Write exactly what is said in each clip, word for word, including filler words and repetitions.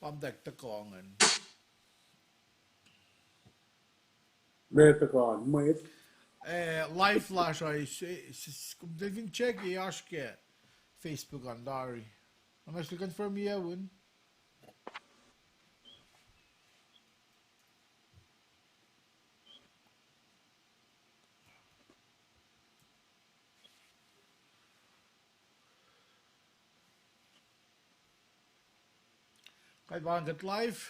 Pamtak tuhkuh ingacn. Meac tuhkuh an, mwet? Eh, live lasr uh, s-, s-, s-, kom fin check-i oasr ke Facebook an tari. Nga sel confirm-i un. Kalpac kuht live.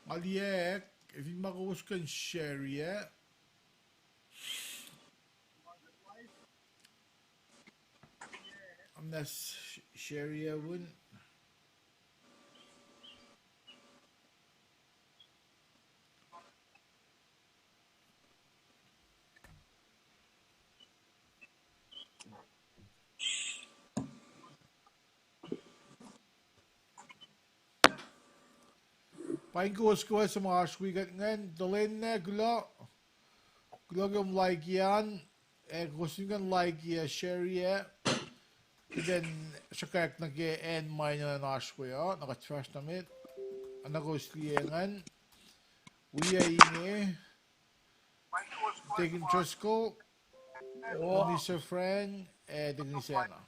Nga liye, fin ma kowos kuh in share-i ah. Am na s-, share-i ah un. Paing kowos kwewa suc ma oasr wi kuht ingacn, tuhlacna kuloh. Kuloh ke kom like-i an, ac kowos fin kuh in like-i ac share-i ah. Kuht in sruhkwack nuh ke acn ma enenuh in oasr we uh, na kuht fahsr nuh met. Oacna kowos liye ingacn. Wi ah inge, Deacon Driscoll, Minister Frank, ac Deacon Isacna.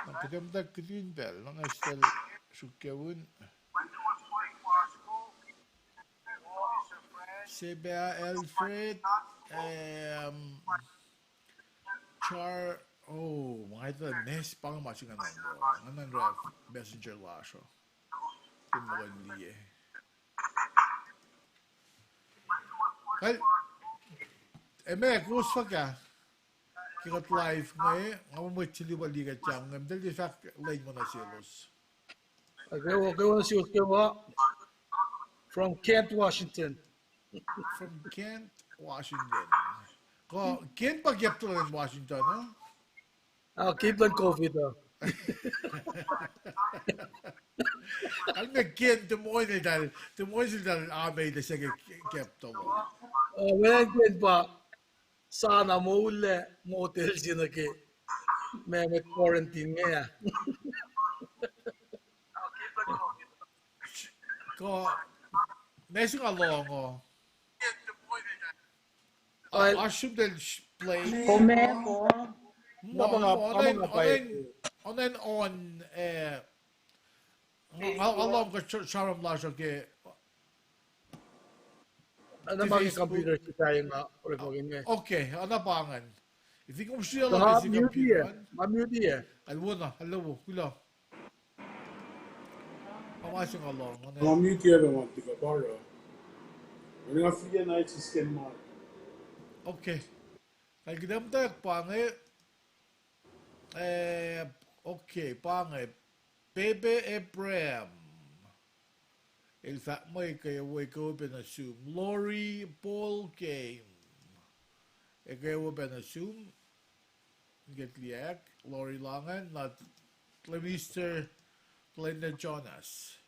Na tuhkuh muhta kihtin pacl, na nga sel suk ke un. Sepa Alfred, um, Char, oh, ma etuh mes pa nga ma se nga nuhnkuh, nga nuhnkuh messenger lasr uh. Fin ma kuh in liye. Kal, e, ma kowos fuhkah? Ke kuht live inge, nga muh mwet se luhpan liye kuht jam inge, mtahl ke fahk lwen ma nuh selos. Okay, okay, nuh selos kwewa. From Kent, Washington. From Kent, Washington. Kuh Kent pa capital in Washington, huh? Ah, keep the COVID, uh. Kalmac Kent, Des Moines eltahl, Des Moines eltahl amel se ke capital. Uh, well, Kent pa sana moul lac motel se nuh ke ma mwet quarantine inge ah. Kuh, ma se nga lohng uh. Oasr sum tahl play. Kom, onen, onen on, eh, nga, nga lohng kuh sramsram lasr uh ke, na ma ke computer se pa inge, orekmakihn inge. Okay, oacna pa ingacn. If you can see a lot, ma mute-i ah. Kalwona, hello, kuloh. Nga ma se nga lohng, nga mute-i ah, ma tika pa oruh. Nga fin acn sisken ma. Okay. Kal kuht muhta pa inge, eh, okay, pa inge, Pepe Abraham. El fahk muh ekuh wo, ekuh wo pac nuh sum. Lori Paul Game. Ekuh wo pac nuh sum. Get liyak, Lori Langan, na Mister Glenda Jonas.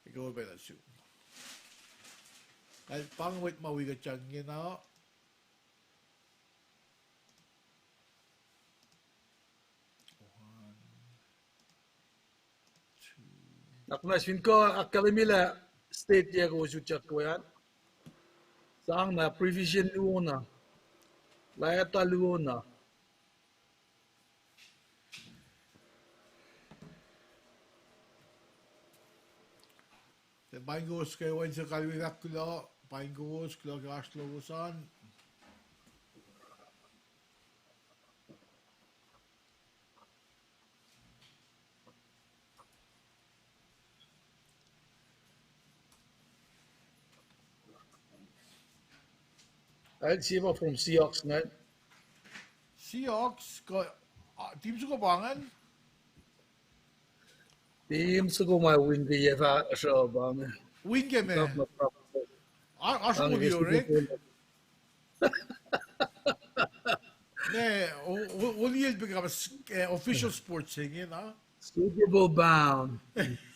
Ekuh wo pac nuh sum. Kal pa inge mwet ma wi kuht sang ingena. Naknasr fin kuh ahkkahlwemye lah state yac kowos utyak we an. Sang na prevision luo na. Lata luo na. Paing kowos ke wen se kalweni ahkkuloh, paing kowos, kuloh ke oasr lowos an. Ac sie ma from Seahawks ingacn. Seahawks, kuh, ah, team soko pa ingacn? Team soko ma win ke yac fahsruh pa inge. Win ke ma? Oasr kuh orek. Ne, o, o, o, liyel pa official sports se inge na? Super Bowl bound.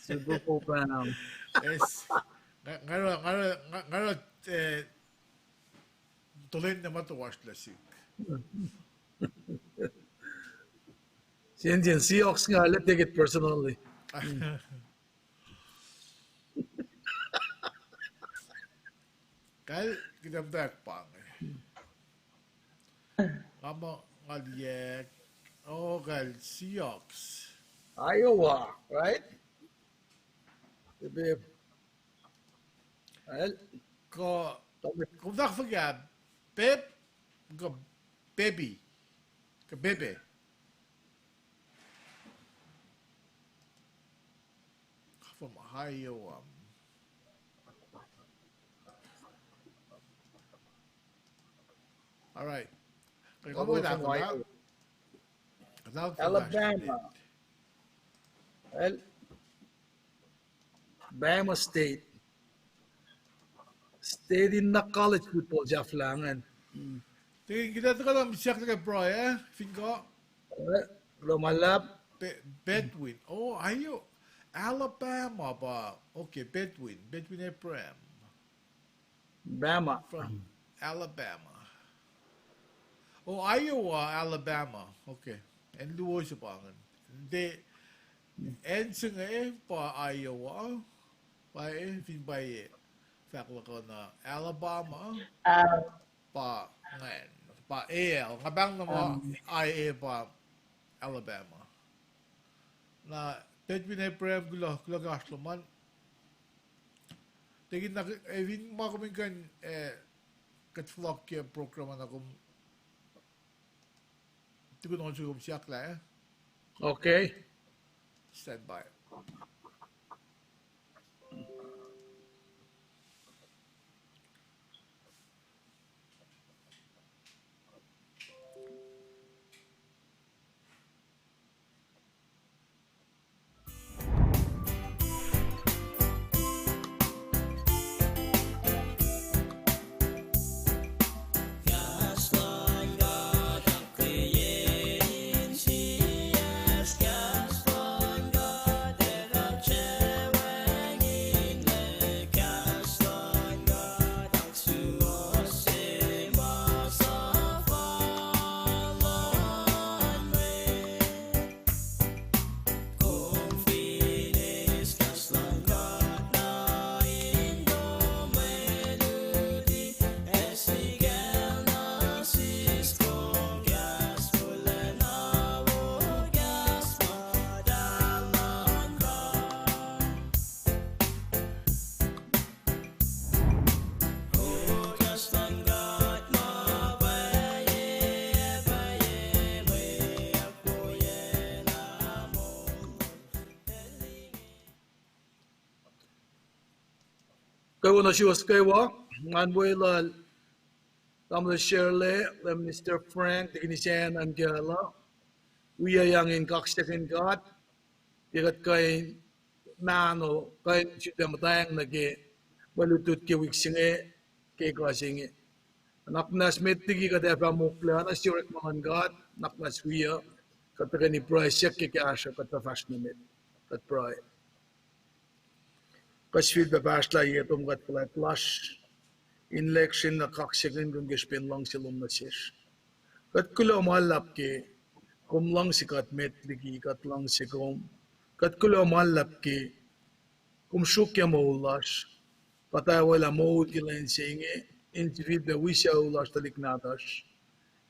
Super Bowl bound. Yes. Nga, nga, nga, nga, nga, eh, tuhlihk na ma toasr lah sihk. Sensen Seahawks nga, let's take it personally. Kal, kuht ac muhtwacwacack pa inge. Nga muh nga liye, oh, kal Seahawks. Iowa, right? Ebe, el, kuh, kom fahk fuhkah, Pep, kuh Pepi, kuh Pepe? From Iowa. All right. Kuh kom Alabama. Alabama. Well, Bama State. State in na college football sahflah ingacn. Tikin kuht ac tuhkuh na mihsyak nuh ke pruhe, eh, fin kuh. Eh, kuloh ma luhlahp. Be-, Bedouin. Oh, Io-, Alabama pa. Okay, Bedouin. Bedouin Abraham. Bama. From Alabama. Oh, Iowa, Alabama. Okay. Acn luo se pa ingacn. Tiac, acn se inge pa Iowa. Pa e, fin pa e, fahk luhk uh na Alabama. Ah. Pa ingacn. Pa A L. Nga pahng na ma, um, I A pa Alabama. Na Bedouin Abraham, kuloh, kuloh ke oasr lom an. Tikin na, eh, fin ma kom in kuh in, eh, kuht fohlohk ke program ah na kom tukun on sum siyuck lah, eh? Okay. Stand by. Kwewa nuh suwos kwewa, ngan weluhl Tamuhlwel Shirley, Minister Frank, tikin Isacn an kacl uh, wiyuck in kaksakihn God, ke kuht kuh in mahno, kuh in sifilpac muhtweng nuh ke mwe lutlut ke wik se inge, ke ekuh se inge. Nuhnak muhnahs met liki kuht ac fah mokle oacna sie orekma luhn God, nuhnak muhnahs wiyuck, kuht tuhkweni pruhe siyuck ke kahsruh, kuht fah fahsr nuh met, kuht pruhe. Kuht sifilpac pahsrlah ye tom kuht fuhlwact lasr, in lihksreni na kaksakihn kom ke srihpen luhngse lom nuh sesr. Kuht kuloh ma luhlahp ke kom luhngse kuht met liki kuht luhngse kom. Kuht kuloh ma luhlahp ke kom sruokyac moul lasr, kuht ac welah moul ke lwen se inge, in sifilpac wi sucu lasr, tuhlihk nahtuhsr,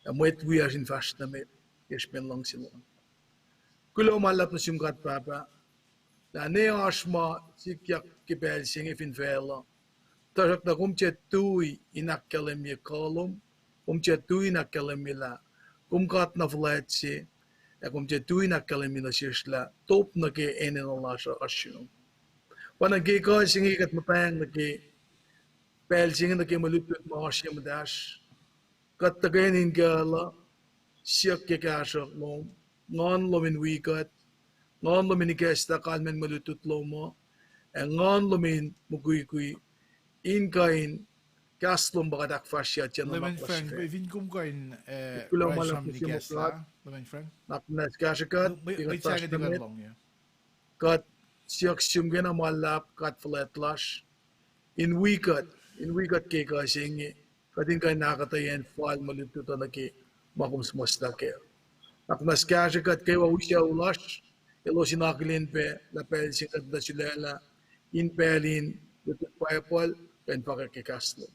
ac mwet wiyacsr in fahsr nuh met ke srihpen luhngse lom. Kuloh ma luhlahp nuh sum God Pahpah, lah ne oasr ma sikyak ke pacl se inge fin facluh, tuhsruhktuh kom tiac tui in ahkkahlwemye kuh lom, kom tiac tui in ahkkahlwemye lah kom God na fuhlwact se, ac kom tiac tui in ahkkahlwemye nuh sesr lah top nuh ke enenuh lasr uh oasr yurum. Pa na ke ekuh se inge kuht muhtweng nuh ke pacl se inge nuh ke mwe lutlut ma oasr ye muhtahsr. Kuht tuhkweni in kuhluh siyuck ke kahsruh lom, Nguhn lom in wi kuht, Nguhn lom in ikacslah kalmacn mwe lutlut lom uh, ac Nguhn lom in mukwikwi, in kuh in kahs lom pa kuht ahkfahsrye nuhnak lasr. Kuloh ma luhlahp nuh sum God, nuhnak muhnahs kahsruh kuht, kuht siyuck sum kena ma luhlahp God fuhlwact lasr, in wi kuht, in wi kuht ke ekuh se inge. kuht in kuh in ahkuhtweyac in fal mwe lutlut uh nuh ke ma kom suhmuhslah kac. Ahkmas kahsre kuht kwewa usyac lasr, elos in akihlen pac lah pacl se kuht tuh sulaclah in pacl in lutlut Bible kuh in fahkwack ke kahs lom.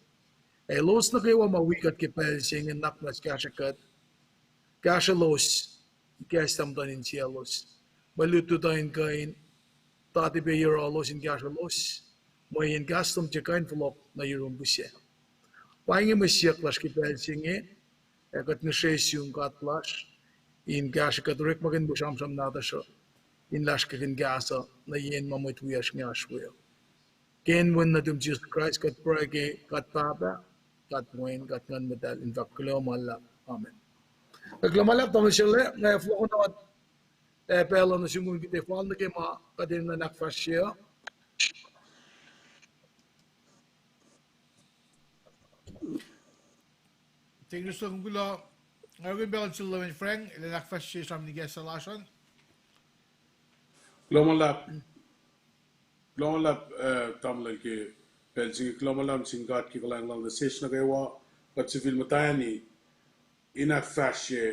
Ac elos nuh kwewa ma wi kuht ke pacl se inge, ahkmas kahsre kuht, kahsrwelos ikacslah muhtuhn insiyaclos. Mwe lutlut uh in kuh in tatipac yohrohlos in kahsrwelos, mweyen kahs lom tiac kuh in fohlohk nuh yurum pihsac. Pa inge mwe siyuck lasr ke pacl se inge, ac kuht ngihsre sum God lasr, in kahsrwe kuht orekmakihn mwe sramsram nahtuhsr uh, in lasr kihtin kahs uh nuh yen ma mwet wiyacsr inge oasr we uh. Ke inen wen nuhtum Jisus Kraist kuht pruhe ke God Pahpah, God Wen, God Nguhn Muhtahl, in fahk kuloh ma luhlahp. Amen. Ac kuloh ma luhlahp tamuhlwel Sele, nga fohlohkohn, eh, pacl uh nuh sum kom kuh in fal nuh ke ma kuht enenuh in ahkfahsrye uh. Thank you, sir. Kom kuloh, nga kihn pacl uh nuh sel Leman Frank, elan ahkfahsrye sramsram in kahs lasr an. Kuloh ma luhlahp, kuloh ma luhlahp, eh, tamuhlwel ke pacl se inge, kuloh ma luhlahp sin God ke kuhlwacng lal nuh sesr nuh kwewa, kuht sifil muhtwacni in ahkfahsrye,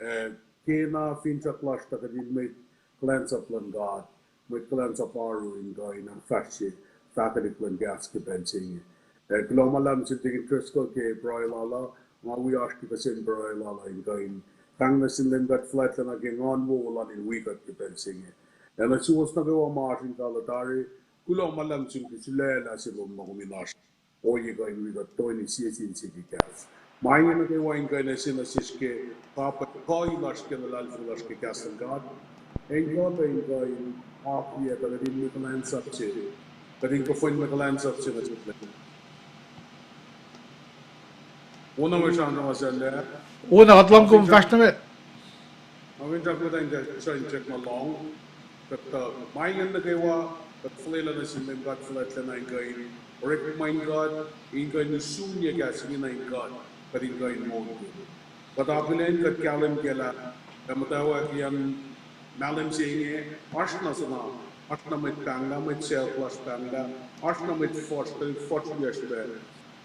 eh, kena finsrak lasr tuh kuht in mwet kuhlwacnsap luhn God, mwet kuhlwacnsap oaru in kuh in ahkfahsrye fahkelihk luhn kahs ke pacl se inge. Eh, kuloh ma luhlahp sin Deacon Driscoll ke pruhe lal uh, nga wi oasr ke kihsen pruhe lal uh in kuh in pahng nuh sin Leum God fuhlwactlacna ke nguhn wowo lal in wi kuht ke pacl se inge. Ac nuh suwos nuh kwewa ma oasr in kuh tari, kuloh ma luhlahp sin ke sulaclah se lom ma kom in oasr ohiyac kuh in wi kuht toeni sie sin sie ke kahs. Ma inge nuh kwewa in kuh in ase nuh sesr ke kapwack kuh lasr ke luhlahlfongi lasr ke kahs luhn God. Ac in kuh pac in kuh in akiyac tuh kuht in mwe kuhlwacnsap se, kuht in kuhfwen mwe kuhlwacnsap se nuh sel Leum. Wona mwe sramsram ma sel ah. Wona kuht lohng kom fahsr nuh met. Nga finsrak muhtwacn kahs in srack ma lohng. Kuht, uh, ma inge nuh kwewa, kuht fuhlwelah nuh sin Leum God fuhlwactlacna in kuh in orekma in God, in kuh in usunye kahs inge nuh in God, kuht in kuh in moulkihn. Kuht akihlen, kuht kahlwem kac lah, ac muhtwacwacack in mahlwem se inge, oasr na suna, oasr na mwet pahnglah, mwet sacohk lasr pahnglah, oasr na mwet fuhsr, tuhlihk fuhsr wiyacsr pac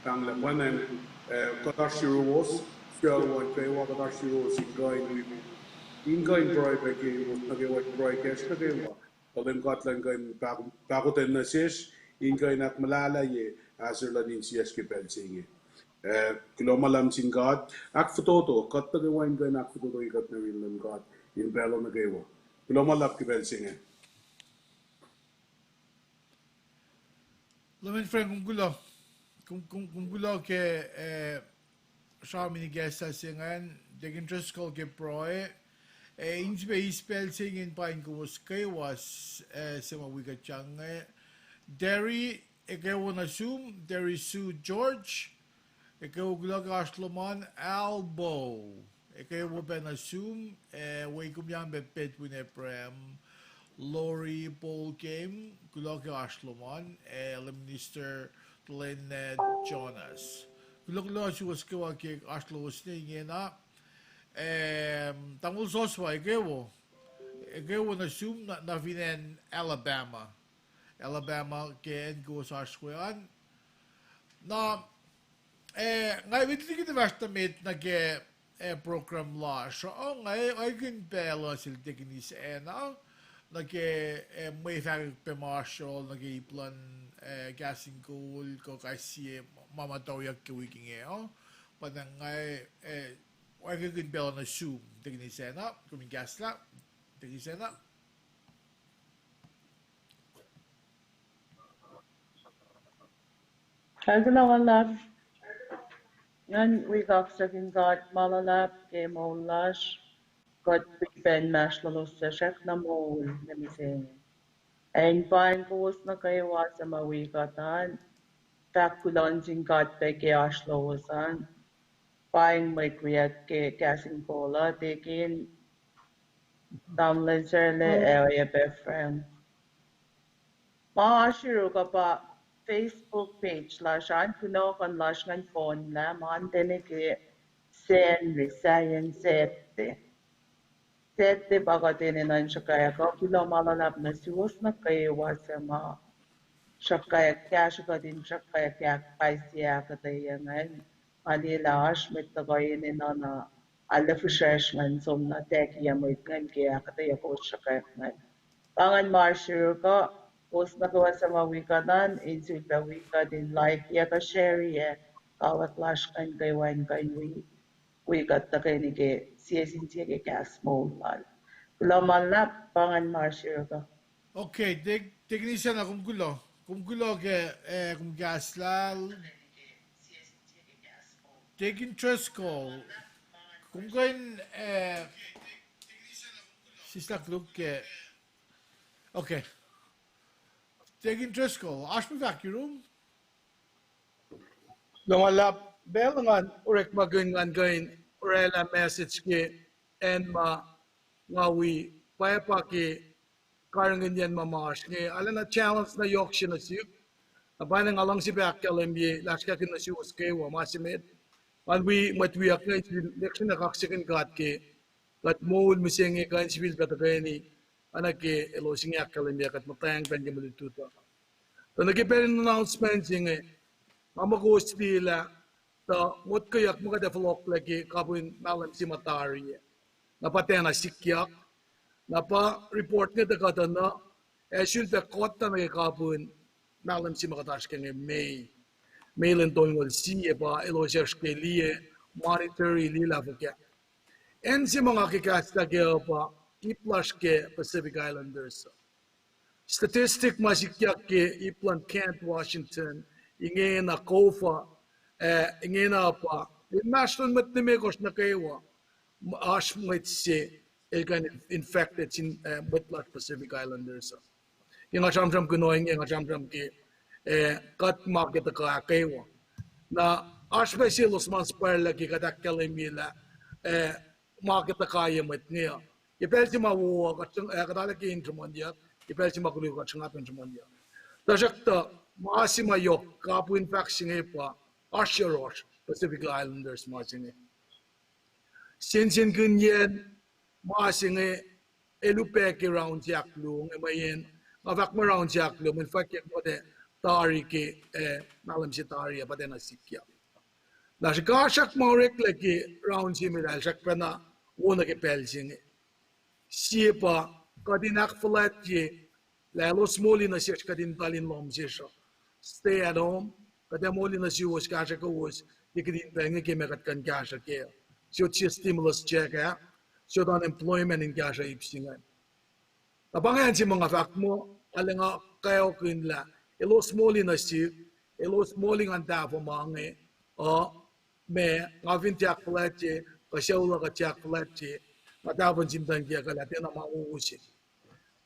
pahnglah, pwacnwacng, eh, kuht oasr yuruwos, sucu an kwewa kuht oasr yuruwos in kuh in wi, in kuh in pruhe pac ke kowos nuh kwewa, pruhe kacsr nuh kwewa. Kuh Leum God lah in kuh in pah-, pahkotwen nuh sesr, in kuh in ahkmuhlahlaye ahsor luhn insiyacsr ke pacl se inge. Eh, kuloh ma luhlahp sin God, ahkfototo, kuht nuh kwewa in kuh in ahkfototo kuht nuh yurin Leum God in pacl uh nuh kwewa. Kuloh ma luhlahp ke pacl se inge. Leman Frank, kom kuloh. Kom, kom, kom kuloh ke, eh, sramsram in kahs se ingacn, Deacon Driscoll ke pruhe, eh, in sifilpac eis pacl se inge in paing kowos kwewa, eh, suc ma wi kuht inge. Terry, ekuh wo nuh sum, Terry Sue George, ekuh wo kuloh ke oasr lom an, Albo, ekuh wo pac nuh sum, eh, wi kom an pac Bedwin Abraham, Lori Paul Game, kuloh ke oasr lom an, eh, Minister Lynette Jonas. Kuloh, kuloh suwos kwewa ke oasr lowos ne ingena. Em, tamuhlwel Joshua, ekuh wo. Ekuh wo nuh sum nuh, nuh fin acn Alabama. Alabama ke acn kowos oasr we an. Na, eh, nga wi liki tuh fahsr nuh met nuh ke, eh, program lasr uh, nga oakihn pacl uh sel Deaconess Anna, nuh ke, eh, mwe fahkwack pac ma oasr yohrohl nuh ke ip luhn, eh, Kahs in Kol kuh kais sie ma ma toyak ke wik inge uh. Pa na nga, eh, oakihn pacl uh nuh sum, Deaconess Anna, kom in kahslah, Deaconess Anna. Kuloh ma luhlahp. Ngan wi kaksakihn God ma luhlahp ke moul lasr, kuht wi pac inmahsrlolos suc srackna moul nuh mihsenge. Ac in paing kowos nuh kwewa suc ma wi kuht an, fahk kuloh nuh sin God pac ke oasr lowos an. Paing mwet wiyuck ke Kahs in Kol uh, Deacon, Tamuhlwel Serle, ac oacyacpac Frank. Ma oasr yuruk uh pa Facebook page lasr an, kunohkohn lasr ingacn fohnlah, ma intene ke Sacnri, sahyacn Satte. Satte pa kuht enenuh in sruhkwack uh. Kuloh ma luhlahp nuh suwos nuh kwewa suc ma sruhkwack, kahsruh kuht in sruhkwack ahkpwacye ahkuhtweyac ingacn. Nga liye lah oasr mwet tuhkuh enenuh na arlac fihsracsr ngan som na tiac kiyac mwet ingacn ke ahkuhtweyac kowos sruhkwack ingacn. Pa ingacn ma oasr yuruk uh, kowos nuh kwewa suc ma wi kuht an, in sulpac wi kuht in like-yac kuh share-yac kawuck lasr ingacn kwewa in kuh in wi, wi kuht tuhkweni ke sie sin sie ke kahs moul lal. Kuloh ma luhlahp, pa ingacn ma oasr yuruk uh. Okay, Tek-, Teknisian, kom kuloh. Kom kuloh ke, eh, kom kahs lal. Deacon Driscoll, kom kuh in, eh, sislah koluk ke. Okay. Deacon Driscoll, oasr mwe fahk yurum? Kuloh ma luhlahp, pacl ngan orekmakihn ngan kuh in orwaclah message ke acn ma nga wi pwacpa ke karihngihnyacn ma ma oasr inge, arulacna challenge na yohk se nuh sihk. Na pa inge nga luhngse pac ahkkahlwemye lah srihkakihn nuh suwos kwewa ma se met. Ngan wi mwet wiyuck inge, sifil lihksreni kaksakihn God ke kuht moul mihsenge kuh in sifilpac tuhkweni, oacna ke elos inge ahkkahlwemye, kuht muhtwacngpacn ke mwe lutlut uh. Tuh nuh ke pacl in announcement se inge, nga muh kowos liye lah tuh motkweyuck ma kuht ac fohlohklac ke kapihn mahlwem se ma tari ah, na pa tiacna sikyak. Na pa report inge tuh kuhtuh na ac sulpac kotna nuh ke kapihn mahlwem se ma kuht oasr ke inge, May, May lwen tolngoul sie, pa elos oasr ke liye, monitor-i liye lah fuhkah. Acn se ma nga ke kahslah kac uh pa ip lasr ke Pacific Islanders uh. Statistic ma sikyak ke ip luhn Kent, Washington, ingena COFA, eh, ingena pa inmahsrlon mwet limekohsr nuh kwewa, oasr mwet se el kuh in infected sin, eh, mwet lasr Pacific Islanders uh. Ke nga sramsramkihn ohinge, nga sramsram ke, eh, kuht ma ke tuhkuh kwewa. Na oasr pac selos ma inspire lah ke kuht ahkkahlwemye lah, eh, ma ke tuhkuh ye mwet inge uh. Ke pacl se ma wo uh, kuht, eh, kuht arlac ke in sruhmuhnyuck, ke pacl se ma koluk kuht sruhnga in sruhmuhnyuck. Tuhsruhktuh ma se ma yohk kapihn fahk se inge pa oasr yohrohsr Pacific Islanders ma se inge. Sensenkihnyen ma se inge, el upac ke round se ahkluo inge, mweyen nga fahk muh round se ahkluo, mweyen fwackyuck muh tari ke, eh, mahlwem se tari ah pa tiacna sikyak. Na srihkasrak ma oreklac ke round se met ah el srackpacna wo nuh ke pacl se inge. Sie pa kuht in ahkfuhlwactye lah elos moli nuh sesr kuht in tuhl in lohm sesr uh, stay at home, kuht ac moli nuh suwos, kahsrwe kowos ke kihtin pacl inge ke ma kuht kuh in kahsrwe kac. Sot sie stimulus check ah, sot unemployment in kahsruh ip se ingacn. Na pa ingacn se ma nga fahk muh, arlac nga kweokihn lah elos moli nuh sihk, elos moli ngan tahfuh ma inge, uh, ma nga fin tiac ahkfuhlwactye, kuh sucu luhk uh tiac ahkfuhlwactye, nga tahfuh in sihmtacng kiyuhk lah tiacna ma wo se.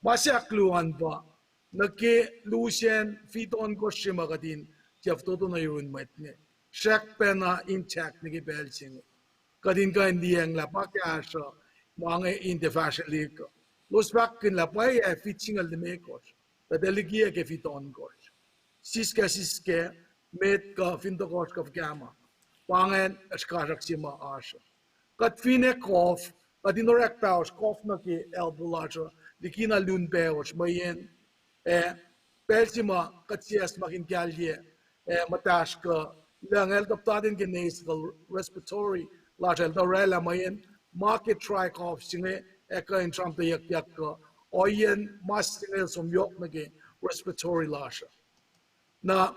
Ma se ahkluo an pa, nuh ke lusen fitonkohsr se ma kuht in tiac fototo nuh yurun mwet inge, srackpacna intact nuh ke pacl se inge. Kuht in kuh in liyacacng lah pa kahsruh ma inge in tiac fahsrwelihk uh. Elos fahkkihn lah pwacye ac fit singucul limekohsr, tuh tiac likiyac ke fitonkohsr. Siskac, siskac, met kuh fin tohkohsr kuh fuhkah ma. Pa ingacn srihkasrak se ma oasr uh. Kuht finne kof, kuht in orek pahosr kof nuh ke elbow lasr uh, likina lun pahosr, mweyen, eh, pacl se ma kuht siyuck ma in kahlye, eh, muhtahsr kuh lucng, el tuh puhtatyang ke nasal, respiratory lasr uh, el tuh oraclah, mweyen ma ke dry cough se inge ac kuh in sramteyuckyak kuh ohiyacn mas se inge som yohk nuh ke respiratory lasr uh. Na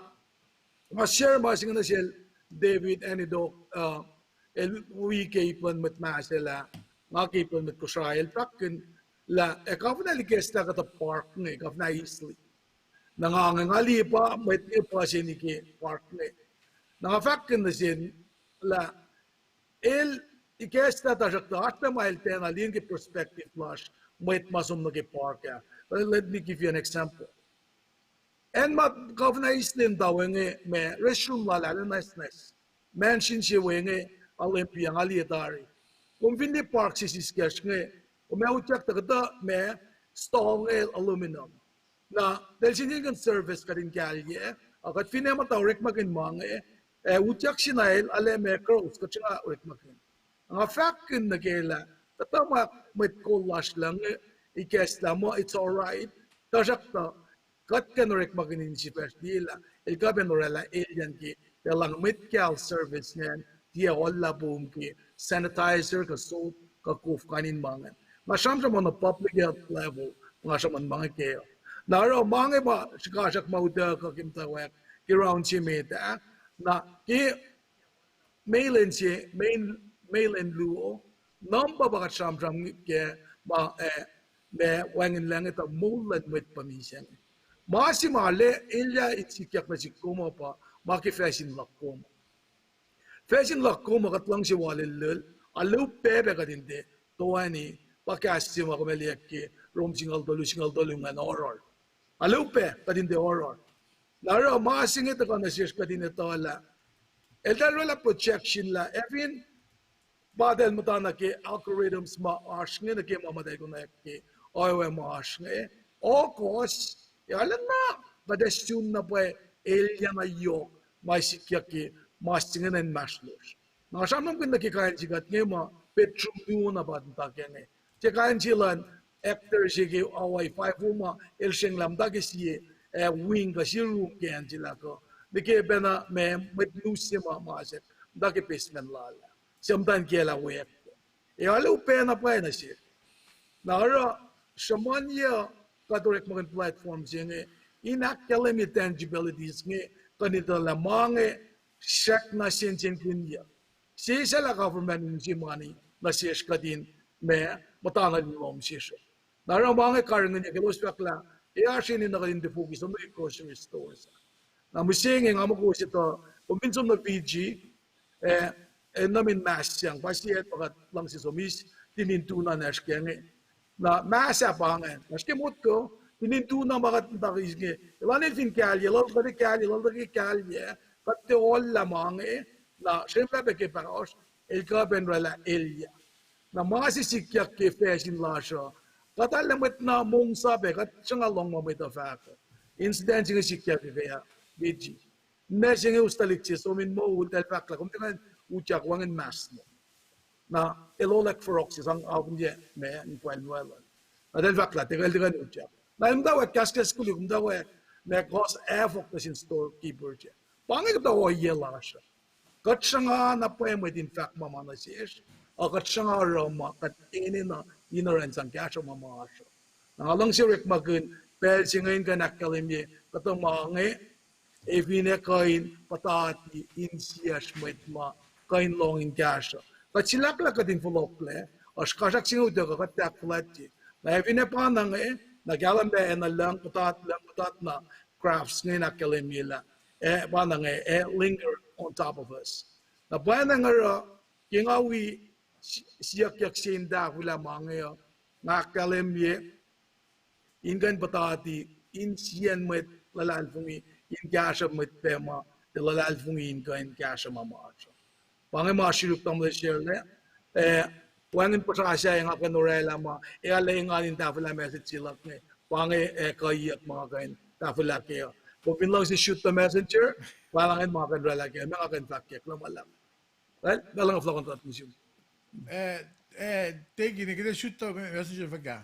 nga share ma se inge nuh sel David Anidok, uh, el wi ke ip luhn mwet Mahsel ah, nga ke ip luhn mwet Kosrae, el fahkkihn lah, eh, governor el ikacslah kuhtuh park inge, Governor Eastly. Na nga, nga liye pa mwet inge puhseni ke park inge. Na nga fahkkihn nuh sel lah el ikacslah, tuhsruhktuh oasr pac ma el tiacna liye ke perspective lasr mwet ma som nuh ke park ah. Let, let me give you an example. Acn ma Governor Eastly el tuh we inge, ma restroom lal ah nwacsnwacs. Mansion se we inge, Olympia, nga liye tari. Kom fin liye park se siskacsr inge, kom ac utyak tuh kuhtuh ma stall inge aluminum. Na, eltahl sensenkackihn surface kuht in kahlye, a kuht finne muhta orekmakihn ma inge, ac utyak se na el, arlac ma cross, kuht sruhnga orekmakihn. Nga fahkkihn nuh ke lah, kuhtuh ma mwet kol lasr lucng inge ikacslah muh it's all right. Tuhsruhktuh, kuht kuh in orekmakihn insifacsr liye lah el kuh pac in oraclah elyacn ke Tuh elan mwet kacl service ingacn tiac oruh lah pom ke sanitizer kuh soap kuh kof kain in ma ingacn. Nga sramsram on a public health level, nga sramsram ma inge kac. Na oruh ma inge pa srihkasrak ma utuckuh ke muhtwacwacack ke round se met ah, na ke mailan se, mail, mailan luo, number pa kuht sramsram kac ma, eh, ma wacngihnlac inge tuh moul luhn mwet pa misac inge. Ma se ma lac elyah in sikyak nuh sihk kom uh pa ma ke facsin luhk kom. Facsin luhk kom uh kuht luhngse walelul, a luhpan pac kuht in tiac toeni, pa kahs se ma kom ac liye ke Rom singucul tolu, singucul tolu ingacn oruh. A luhpan pac kuht in tiac oruh. Na oruh ma se inge tuhkuh nuh sesr kuht in etuh lah eltahl orwaclah projection lah ac fin pa eltahl muhta nuh ke algorithms ma oasr inge nuh ke ma ma eltahl konwacack ke ohiyac ma oasr inge, August, ac arulacna kuht ac sun na pwacye elyah na yohk ma sikyak ke ma se inge nuh inmahsrlosr. Na nga sramsramkihn nuh ke kain se kuht inge ma bedroom luo na pa muhta ke inge. Tiac kain se luhn actor se ke Hawaii Five-O ma el srenglah muhta ke sie, eh, wing kuh sie room ke acn se lah kuh nuh ke pacna ma mwet news se ma masack muhta ke basement lal ah. Suc muhtwacn kiyacl ah weack. Ac arlac upac na pwacye nuh sesr. Na oruh sruhmuhnyuc kuht orekmakihn platform se inge in ahkkahlwemye tangibilities inge, kuht in etuh lah ma inge srackna sensenkackihnyuck. Sesseslah government in use mani nuh sesr kuht in ma muhta nuh in lohm sesr. Na oruh ma inge karihngihnyuck elos fahk lah ac oasr enenuh kuht in tiac fokis som nuh ke grocery stores. Na mihsenge nga muh kowos etuh, kom fin som nuh Fiji, eh, enenuh in mask sacng, pa sie acn ma kuht luhngse som eis tinin tuna nacsr ke inge. Na mask ah pa ingacn, nacsr ke motko, tinin tuna ma kuht muhta ke eis inge, elan el fin kahlye, elan kuht kahlye, elan kuht kahlye, kuht tiac oruh ma inge, na srwemlah pac ke pahosr, el kuh pac in orwaclah elyah. Na ma se sikyak ke facsin lasr uh, kuht arlac mwet na mongsa pac, kuht sruhnga lohng ma mwet uh fahk uh. Incident se inge sikyak ke ah Fiji. Ninac se inge us tuhlihk se som in moul, eltahl fahk lah kom tiac kuh in utyak, wacngihn mask lom. Na el olwack forok se sang akunye ma in pwacl muh el. Na eltahl fahk lah tiac kuh, el tiac kuh in utyak. Na el muhtwacwacack kahskahs koluk, muhtwacwacack ma kohs afohk nuh sin storekeeper se. Pa inge kuhtuh ohiyac lasr uh. Kuht sruhnga na pwacye mwet in fahk ma ma nuh sesr, a kuht sruhnga oruh ma kuht enenuh in oruh in sang kahsruh ma ma oasr uh. Na nga luhngse orekmakihn pacl se inge in kuh in ahkkahlwemye kuhtuh ma inge, ac finne kuh in puhtati insiyacsr mwet ma kuh in lohng in kahsruh. Kuht silahklah kuht in fohlohklac, oasr kasrak se inge utuckuh kuht tiac ahkfuhlwactye. Na ac finne pa na inge, na kahlwem lah ac na lucng puhtat, lucng puhtat na crafts inge in ahkkahlwemye lah, ac pa na inge, ac linger on top of us. Na pwacnwacng oruh, ke nga wi si-, siyuckyuck se in tahfwelah ma inge uh, nga ahkkahlwemye, in kuh in puhtati insiyacn mwet luhlahlfongi, in kahsruh mwet pac ma tiac luhlahlfongi in kuh in kahsruh ma ma oasr uh. Pa inge ma srihk tamuhlwel Sharla, eh, wacngihn puhsra sahyac nga kuh in orwaclah ma, ac arlac engan in tahfwelah message se luhk inge, pa inge, eh, kuhiyuck ma nga kuh in tahfwelah kac uh. Kom fin luhngse shoot the messenger, pa ingacn ma kuh in orwaclah kac, ma nga kuh in fahk kac, kuloh ma luhlahp. Well, ma luhngse fohlohk an tuh sum. Eh, eh, thank you, nikita shoot the messenger fuhkah.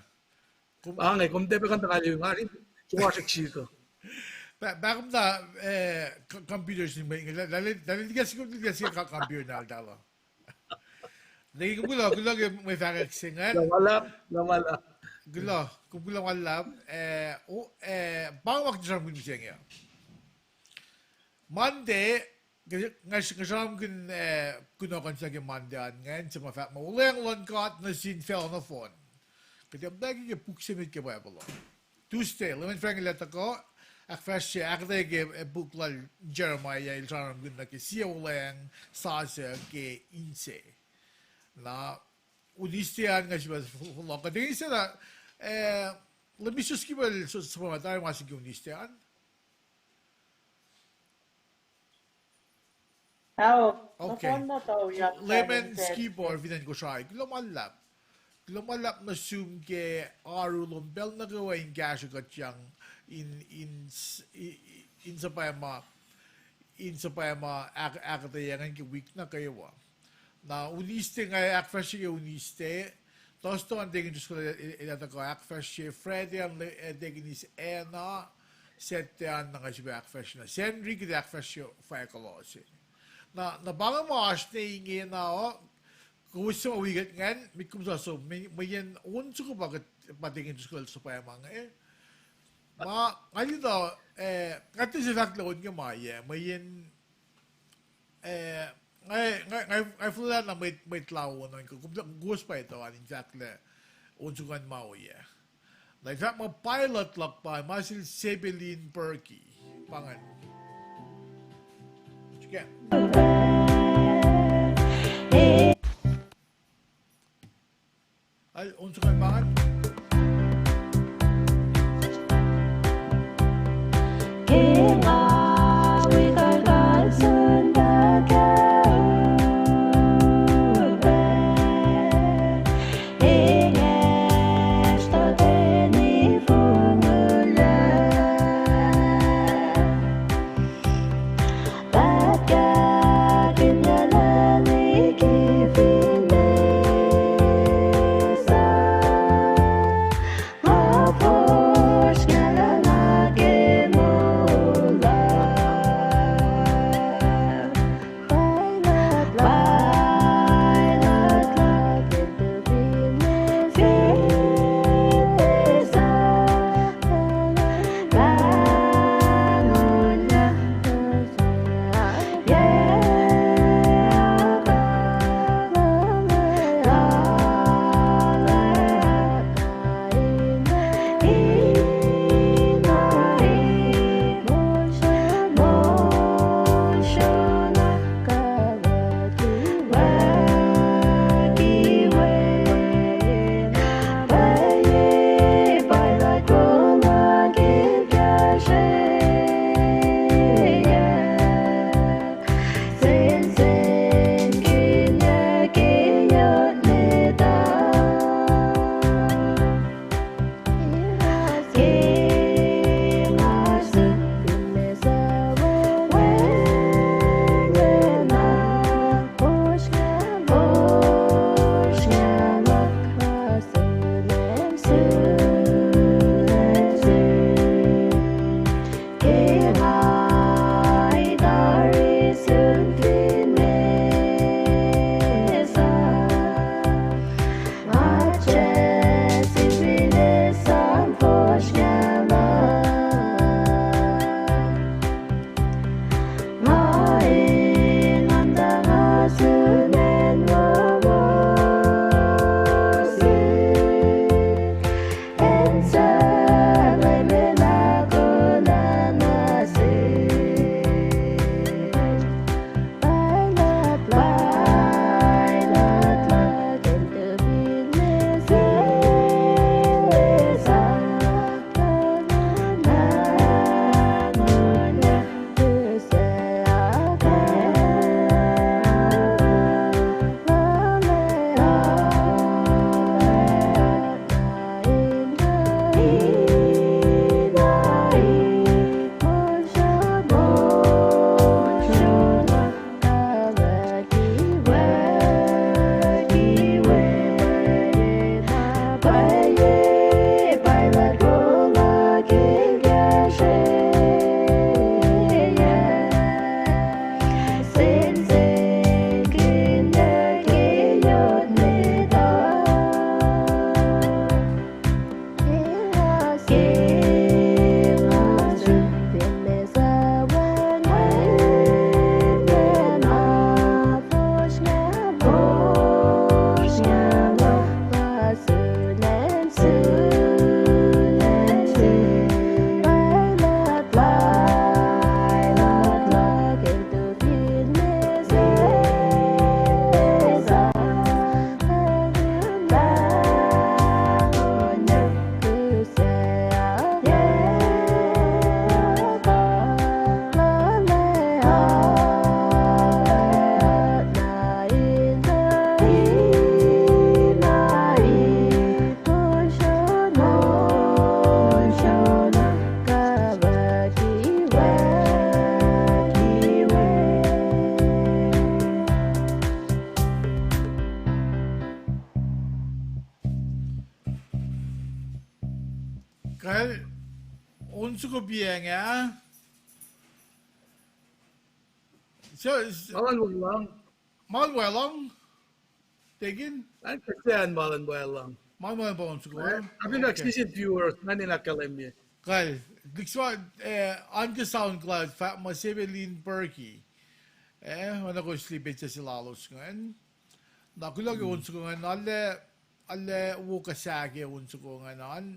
Kom, ah, inge, kom tiac pac kuh in tuh nga liye, nga rin suwasek sihk uh. Pa, pa kom na, eh, co-, computer sin me, la, la, la, la, la, la, la, computer na, la, la. Thank you, kuloh, kuloh ke mwe fahkwack se ingacn. Kuloh ma luhlahp, kuloh ma luhlahp. Kuloh, kuloh ma luhlahp, eh, o, eh, pa nga kuht sramsramkihn mihsenge. Monday, nga, nga sramsramkihn, eh, kunohkohn se ke Monday an ingacn, se ma fahk muh Wuhlweacng luhn God nuh sin facluh nohfohn. Kuht ac muhtwacwacack ke puk se met ke Bible uh. Tuesday, Leman Frank el ac tuhkuh, ahkfahsrye, ahkuhtweyac ke, eh, puk lal Jeremiah, el sramsramkihn nuh ke sie wuhlweacng sasuc ke inse. Na, Wednesday an nga sifilpac fohlohk. Kuht ac inse na, eh, Leman Skipper el suhmuhslah ma se ke Wednesday an. Okay. Leman Skipper fin acn Kosrae. Kuloh ma luhlahp. Kuloh ma luhlahp nuh sum ke oaru lom pacl nuh kwewa in kahsruh kuht yang in, in, in suhpwacma, in suhpwacma ahk-, ahkuhtweyac ingacn ke wik nuh kwewa. Na Wednesday nga ahkfahsrye ke Wednesday, Thursday an Deacon Driscoll el ac tuhkuh ahkfahsrye, Friday an, eh, Deaconess Anna, Saturday an na nga sifilpac ahkfahsrye na Sacnri kuht ahkfahsrye fahk kuloh se. Na, na pa inge ma oasr ne ingena uh, kowos suc ma wi kuht ingacn, met kom sa som, mwe, mweyen on soko pa kuht, pa tekin tuskuhl suhpwacma inge. Ma, nga lituh, eh, nga tiac se fahk lah on ke ma yac, mweyen Eh, nga, nga, nga, nga fuhlwelah na mwet, mwet la on an, kom, kowos pa etuh an in fahk lah on soko an ma oyac. Na in fahk muh pilot luhk pa, ma sel Sebelin Perky. Pa ingacn. Sika. Al, on soko an pa ingacn. Kal, On soko piacng ah. So, s-, Malan weluhl. Malan weluhl. Tekin? An kese an malan weluhl. Malan weluhl pa on soko. Eh, abin ak sisin viewers, ngan in ahkkahlwemye. Kal, likswa, eh, on ke SoundCloud, fahk muh Sebelin Berkey. Eh, oacna kowos liye petsac se lalos ingacn. Na kuloh ke on soko ingacn, arlac, arlac wo kuh sahk ke on soko ingacn an.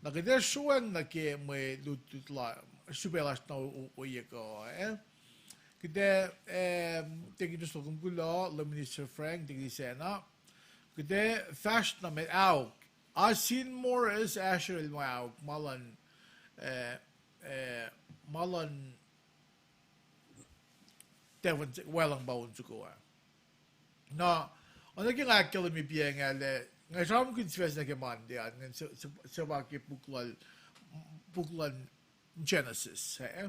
Na kuht ac sroacng nuh ke mwe lutlut la, srihpac lasr na o-, ohiyac kuh, eh. Kuht ac, eh, Tekin Tuslo, kom kuloh, Minister Frank, Tekin Sacna. Kuht ac fahsr nuh met, aok. Asin Morris Asher el ma aok, malan, eh, eh, malan tafan se, weluhl pa on soko ah. Na, oacna ke nga ahkkahlwemye piacng ah lac, nga sramsramkihn sifac se nuh ke Monday an, ngan se, se, se pa ke puk lal, puk lal Genesis, eh?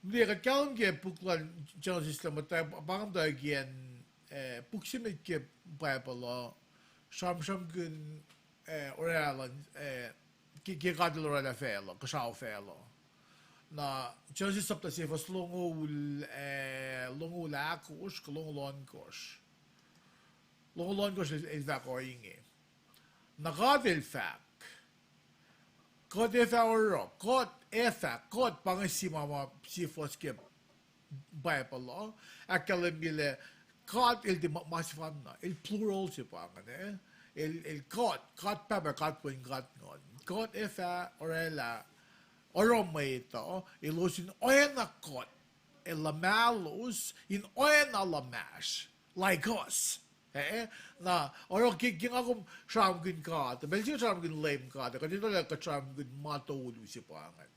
Mliye kuht kahlwem ke puk lal Genesis lah muhta, pa inge muhta ke, eh, puk se met ke Bible uh, sramsramkihn, eh, orwaclah, eh, ke, ke God El orwaclah facluh, kuhsrao facluh. Na Genesis sapta se fuhs longoul, eh, longoul ahkosr, kuh longoul ohnkohsr. Longoul ohnkohsr el, el fahk ohinge. Na God El fahk, kuht ac fah oruh, kuht ac fah, kuht pa inge sie ma, ma sie fuhs ke Bible uh, ahkkahlwemye lah God El tiac ma, ma sefanna, El plural se pa inge, eh? El, El God, God Pahpah, God Wen, God Nguhn. Kuht ac fah orwaclah, oruh mwet uh, elos in oacna kuht, ac luhmahlos in oacna luhmahsr, like us. Eh, na, oruh ke, ke nga kom sramsramkihn God, pacl se sramsramkihn Leum God, kuht etuh lah kuht sramsramkihn ma tolu se pa ingacn.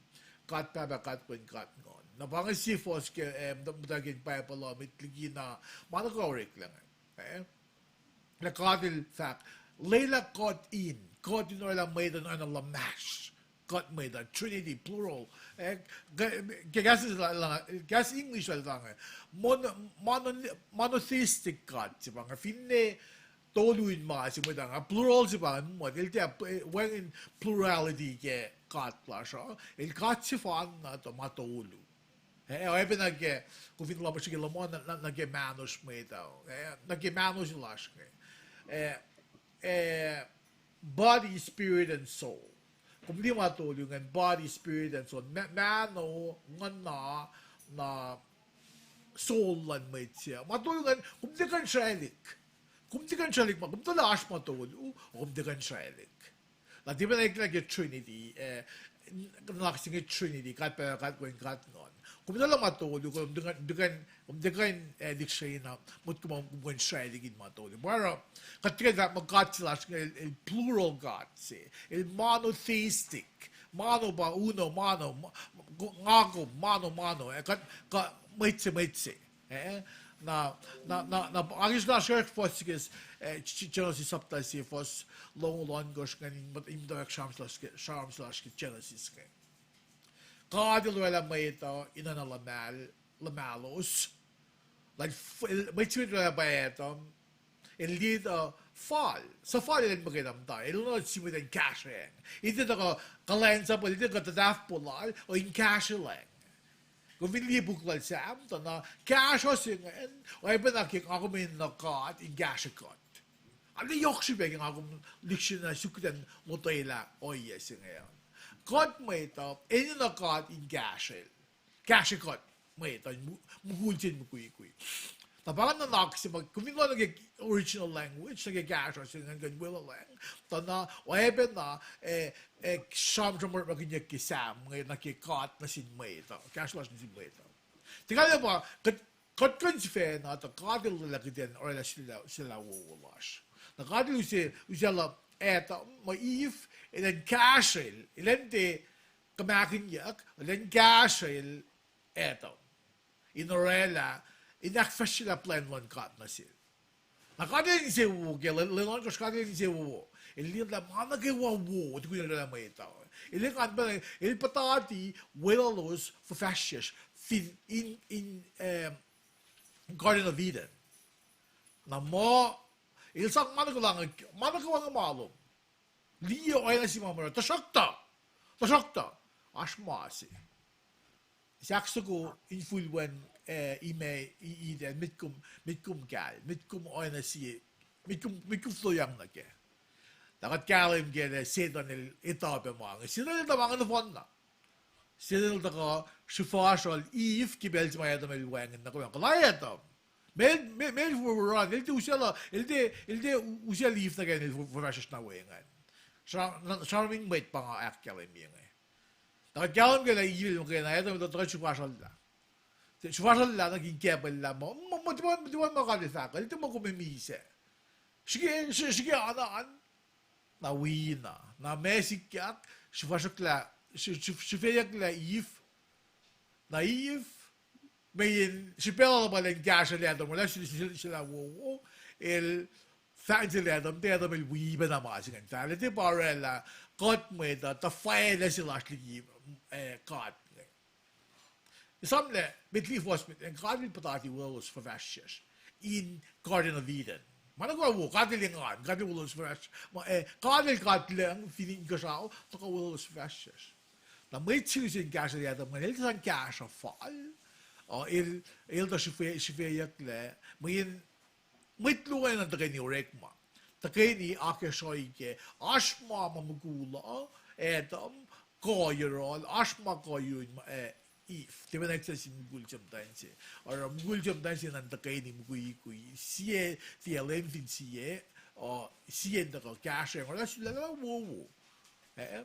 God Pahpah, God Wen, God Nguhn. Na pa inge sie fuhs ke, eh, muhta, muhta ke Bible uh met liki na, ma nuh kwewa oreklac inge. Eh? Lah God El fahk, lwelah kuht in, kuht in orwaclah mwet uh in oacna luhmahsr. Kuht mwet uh, Trinity, plural. Eh, ke, ke kahs, kahs English lal tange. Mon-, mono-, monotheistic God se pa inge, finne tolu in ma se mwet uh, plural se pa inge, mwet el tiac, eh, wacngihn plurality ke God lasr uh. El God sefanna tuh ma tolu. Eh, oacyacpac nuh ke, kom fin lohm-, srihke lohm-, nuh, nuh, nuh ke mahnosr mwet uh. Eh, nuh ke mahnosr lasr inge. Eh, eh, body, spirit, and soul. Kom liye ma tolu ingacn, body, spirit, and soul. Ma-, mahno, nguhna, na soul luhn mwet se. Ma tolu ingacn, kom tiac kuh in sraclihk. Kom tiac kuh in sraclihk ma, kom tuh lah oasr ma tolu, kom tiac kuh in sraclihk. Na tiac pacna ke Trinity, eh, n-, nuhnak se inge Trinity, God Pahpah, God Wen, God Nguhn. Kom etuh lah ma tolu, kom tiac kuh in, kom tiac kuh in, kom tiac kuh in, eh, lihksreni na, motko ma kom kuh in sraclihk in ma tolu. Pa oruh, kuht tiac kuh in fahk muh God se lasr inge el, el plural God se, el monotheistic, mono pa uno, mono, ma-, ko-, nga kom, mono, mono, eh, kuht, kuh mwet se, mwet se. Eh, na, na, na, na, akis na srek fuhs ke, eh, Genesis sapta se fuhs longoul ohnkohsr ingacn in, in muhtwacwacack sram se lasr ke, sram se lasr ke Genesis inge. God El orwaclah mwet uh in oacna luhmahl-, luhmahlos. Lah f-, el, mwet se met orwaclah pa Adam, el liye tuh fal, suc fal elan muhkwena muhta, el oacna sie mwet in kahsrweacng. El tiac tuhkuh kuhlwacnsap, el tiac tuhkuh tahfpo lal, o in kahsrweacng. Kom fin liye puk lal Sam, tuh na kahsruh se ingacn, oacyacpac na ke nga kom enenuh God in kahsrwe kuht. Arlac yohk srihpac ke nga kom lihksreni na suk kuht in lotwelah ohiyac se inge. Kuht mwet uh, enenuh God in kahsrwel. Kahsrwe kuht mwet uh, mu-, mukul se in mukwikwi. Na pa inge nuhnak se ma, kom fin lohacng nuh ke original language, nuh ke kahsruh se ingacn kuh in weluhlwacng, tuh na, oacyacpac na, eh, eh, sramsram orekmakihnyuck ke Sam inge nuh ke God nuh sin mwet uh, kahsruh lasr nuh sin mwet uh. Tiac kalmac pa, kuht, kuht kuh in sifacna, tuh God El lwelah kuht in orwaclah sulaclah, sulaclah wowo lasr. Na God El use, use lah Adam, ma Eve, elan kahsrwel, elan tiac kuhmakihnyuck, elan kahsrwel Adam in orwaclah, in ahkfahsryelah plwacn luhn God nuh sel. Na God El insewowo ke, lwen, lwen ohnkohsr God El insewowo. El liye lah ma nuh kwewa wo, tukun El orwaclah mwet uh. El engan pacna, El puhtati weluhlos fuhfahsryucsr fin in, in, eh, Garden of Eden. Na muh, El sang ma nuh kwewa, ma nuh kwewa inge ma lom. Liye oacna sie ma mura, tuhsruhktuh, tuhsruhktuh, Oasr ma se. Sahk soko infulwen, eh, imac, i-, iten, met kom, met kom kahl, met kom oacna sie, met kom, met kom floyang nuh kac. Na kuht kahlwem ke lah Setuhn el etuh pac ma inge. Setuhn el etuh ma inge nohfohnna. Setuhn el tuhkuh srihfasruhl Eve ke pacl se ma Adam el wacngihn na kom, kuh lah Adam. Mel, mel, mel for run, el tiac usaclah, el tiac, el tiac u-, usaclah Eve nuh ke el for-, forfahsryucsr na we ingacn. Sra-, na-, sramsram in mwet pa nga ahkkahlwemye inge. Na kuht kahlwem ke lah Eve el muhkwena, Adam el tuhkuh srihfasruhllah. Srihfasruhllah nuh ke kapellah muh, muh, muh, tiac ma, tiac ma God el fahk, el tiac muh kom ac misac. Srihke, sr-, srihke an an. Na wi na. Na ma sikyak, srihfasruklah, srih-, srih-, srihfeyucklah Eve. Na Eve, mweyen srihpac lal pa lwen kahsruh Adam, oraclah sel, sel, sel, sel wowo, el fahk nuh sel Adam, tuh Adam el wi pacna ma se ingacn. Fahk lah tiac pa oraclah, kuht mwet uh, tuhfahlah se lasr liki, eh, God inge. Esamlah, met liki fuhs met, God el puhtati welulos fuhfahsryucsr in Garden of Eden. Ma nuh kwewa wo, God el engan, God el welulos fuhfahsr-, ma, eh, God el God lucng fin inkuhsrao, tuhkuh welulos fuhfahsryucsr. Na mwet se lusen kahsruh Adam ingacn, el tuh sang kahsruh fal, uh, el, el tuh srihfe-, srihfeyucklac, mweyen mwet luo ingacn tuhkweni orekma. Tuhkweni akacsruhi ke oasr ma ma mukul uh, Adam, kuh yohrohl, oasr ma kuh yurin, eh, Eve. Tiac pacna ekahsr sin mukul se muhtwacn se. Oruh mukul se muhtwacn se na tuhkweni mukwikwi. Sie, tiac lwen fin sie, uh, sie in tuhkuh kahsruh, oraclah sulaclah wowo. Eh?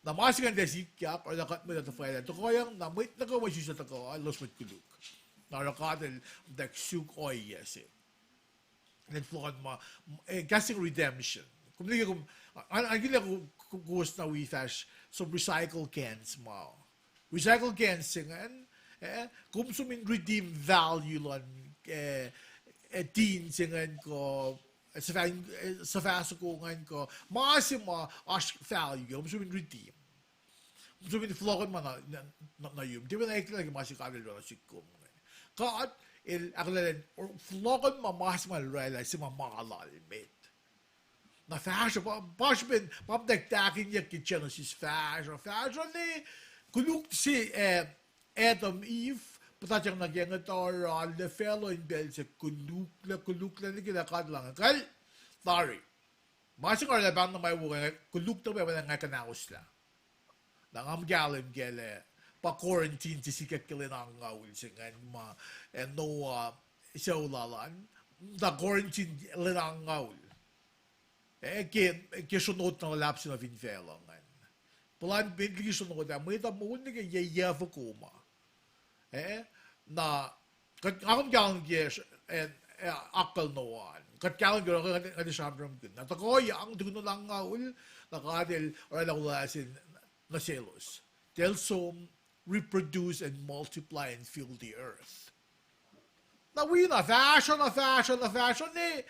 Na ma se ingacn tiac sikyak, oraclah kuht mwet uh tuhfahlah. Tuhkuhyang na mwet nuh kwewa ma isuslac tuhkuh, elos mwet koluk. Na oruh God el muhtwacwacack suk ohiyac se. Lwen fohlohkohnma, eh, kahs se inge redemption. Kom liye kom, an, an kila ko-, ko-, kowos na wi fahsr, som recycle cans ma. Recycle cans se ingacn, eh, kom som in redeem value luhn, eh, eh, tin se ingacn kuh, eh, suhfah, eh, suhfah soko ingacn kuh, ma se ma oasr value ke, kom som in redeem. Kom som in fohlohkohnma na, na, na, na yum. Tiac pacna eklac ke ma se God el oruh nuh sihk kom ingacn. God el ahkolah lah fohlohkohnma ma se ma el oraclah se ma ma lal met. Na fahsruh, pa, pa srihpen, pa muhtwacwacack tahkinyuck ke Genesis fahsruh, fahsruh ne koluk se, eh, Adam, Eve, puhtatyang nuh ke inge tuh oruh arlac facluh in pacl se koluklac, koluklac nuh ke lah God el inge. Kal, tari. Ma se nga oraclah pahng na ma wo, koluk tuh pacl nga kuhnahoslah. Na nga muh kahlwem kac lah pa quarantine se sikyak ke lwen angngaul se ingacn ma, eh, Noah, sucu lal an, na quarantine lwen angngaul. Eh, ke, ke sronot na luhlahp se nuh fin facluh ingacn. Puhlan met liki sronot ah, mwet uh moul nuh ke yac, yac foko ma. Eh, na, kuht, nga kom kahlwem ke, eh, eh, akucl Noah an. Kuht kahlwem ke, kuht, kuht sramsramkihn. Na tuhkuhyang, tukun lwen angngaul, na God el oraclah wolacna se nuh selos. Tell some, reproduce and multiply and fill the earth. Na wi na fahsruh, na fahsruh, na fahsruh ne,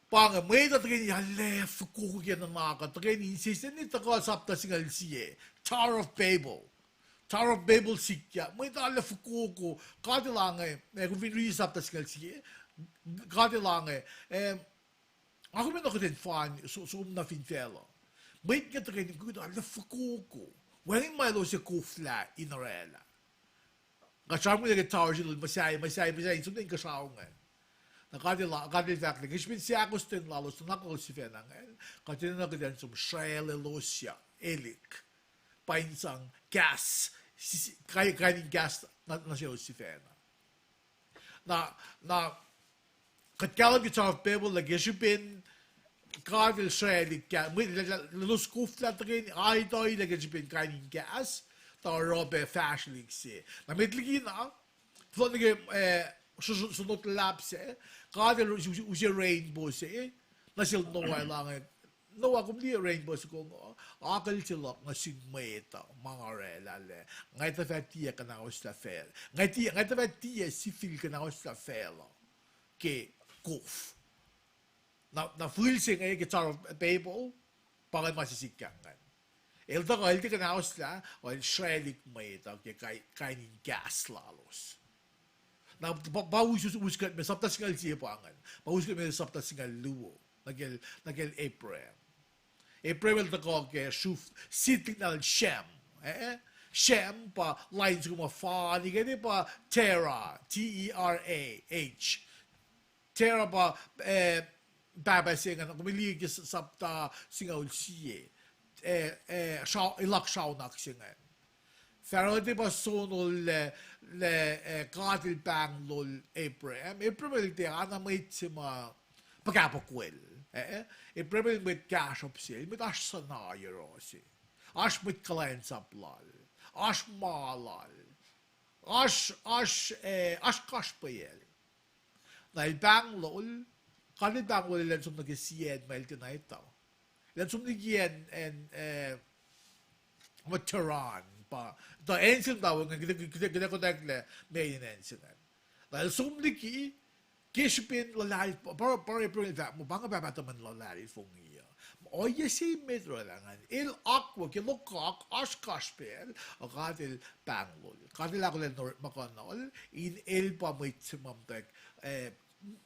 pa inge mwet uh tuhkweni arlac fokoko ke nuhnak uh, tuhkweni insese ne tuhkuh sapta singucul sie, Tower of Babel. Tower of Babel sikyak, mwet uh arlac fokoko, God el inge, eh, kom fin riti sapta singucul sie, God el inge, eh, nga kom enenuh kuht in fan, so-, som nuh fin facluh. Mwet inge tuhkweni, kuht arlac fokoko. Wacngihn ma elos ac koflah in oraclah. Nga sramsramkihn ke tower se lal, muhsahi, muhsahi, muhsahi, in som nuh inkuhsrao ingacn. Na God el, God el fahk lah ke srihpen seahkostwen lalos, nuhnak lalos sifacna ingacn, kuht enenuh kuht in som sracl elos ac elihk. Pa in sang kahs, si-, si-, kain, kain in kahs nuh, nuh selos sifacna. Na, na, kuht kahlwem ke Tower of Babel lah ke srihpen God el sraclihk, mwe, elos koflah tuhkweni, aituh lah ke srihpen kain in kahs, tuh oruh pac fahsrwelihk se. Na met liki na, fohlohk nuh ke, eh, sro-, sro-, sronot luhlahp se, God el use, use rainbow se nuh sel Noah, el inge, Noah, kom liye rainbow soko inge, akucl se luhk nuh sin mwet uh ma nga oraclah lah nga tuh fah tiac kuhnahoslah facl, nga tiac, nga tuh fah tiac sifil kuhnahoslah facluh ke kof. Na, na fihl se inge ke Tower of Babel, pa ingacn ma se sikyak ingacn. El tuhkuh, el tiac kuhnahoslah, el sraclihk mwet uh ke kain, kain in kahs lalos. Na pa, pa us, us, us kuht me sapta singucul sie pa ingacn. Pa us kuht me sapta singucul luo. Nuh kacl, nuh kacl Abraham. Abraham el tuhkuh ke sruf, sitlik nal Shem. Eh? Shem pa lain soko ma fa, ingena pa Terah, T E R A H. Terah pa, eh, pahpah se ingacn, kom liye ke s-, sapta singucul sie. Eh, eh, sra-, ilak sraunahk se ingacn. Pharaoh el tiac pa sonol lah, lah, eh, God El pahnglol Abraham. Abraham el tiac oacna mwet se ma puhkahpuhkwel. Eh, eh. Abraham el mwet kahsruhp se, el mwet oasr suhna yohroh se. Oasr mwet kuhlwacnsap lal. Oasr ma lal. Oasr, oasr, eh, oasr kasrpacl. Na el pahnglol, God El pahnglol elan som nuh ke sie acn ma el tiacna etuh. Elan som liki acn, acn, eh, ma Terah pa, tuh acn se muhta we ingacn, kuht, kuht, kuht, kuht ac konwacack lah meac in acn se ingacn. Na el som liki, ke srihpen luhlahl, pa, pa, pa Abraham el fahk muh pa inge pahpah tuhmwacn luhlahlfongi uh. Ohiyac se met orwaclah ingacn, el akwuck, ke lokoalok, oasr kasrpacl, uh, God El pahnglol. God El ahkolah in orekmakihnol, in el pa mwet se ma muhtwacwacack, eh,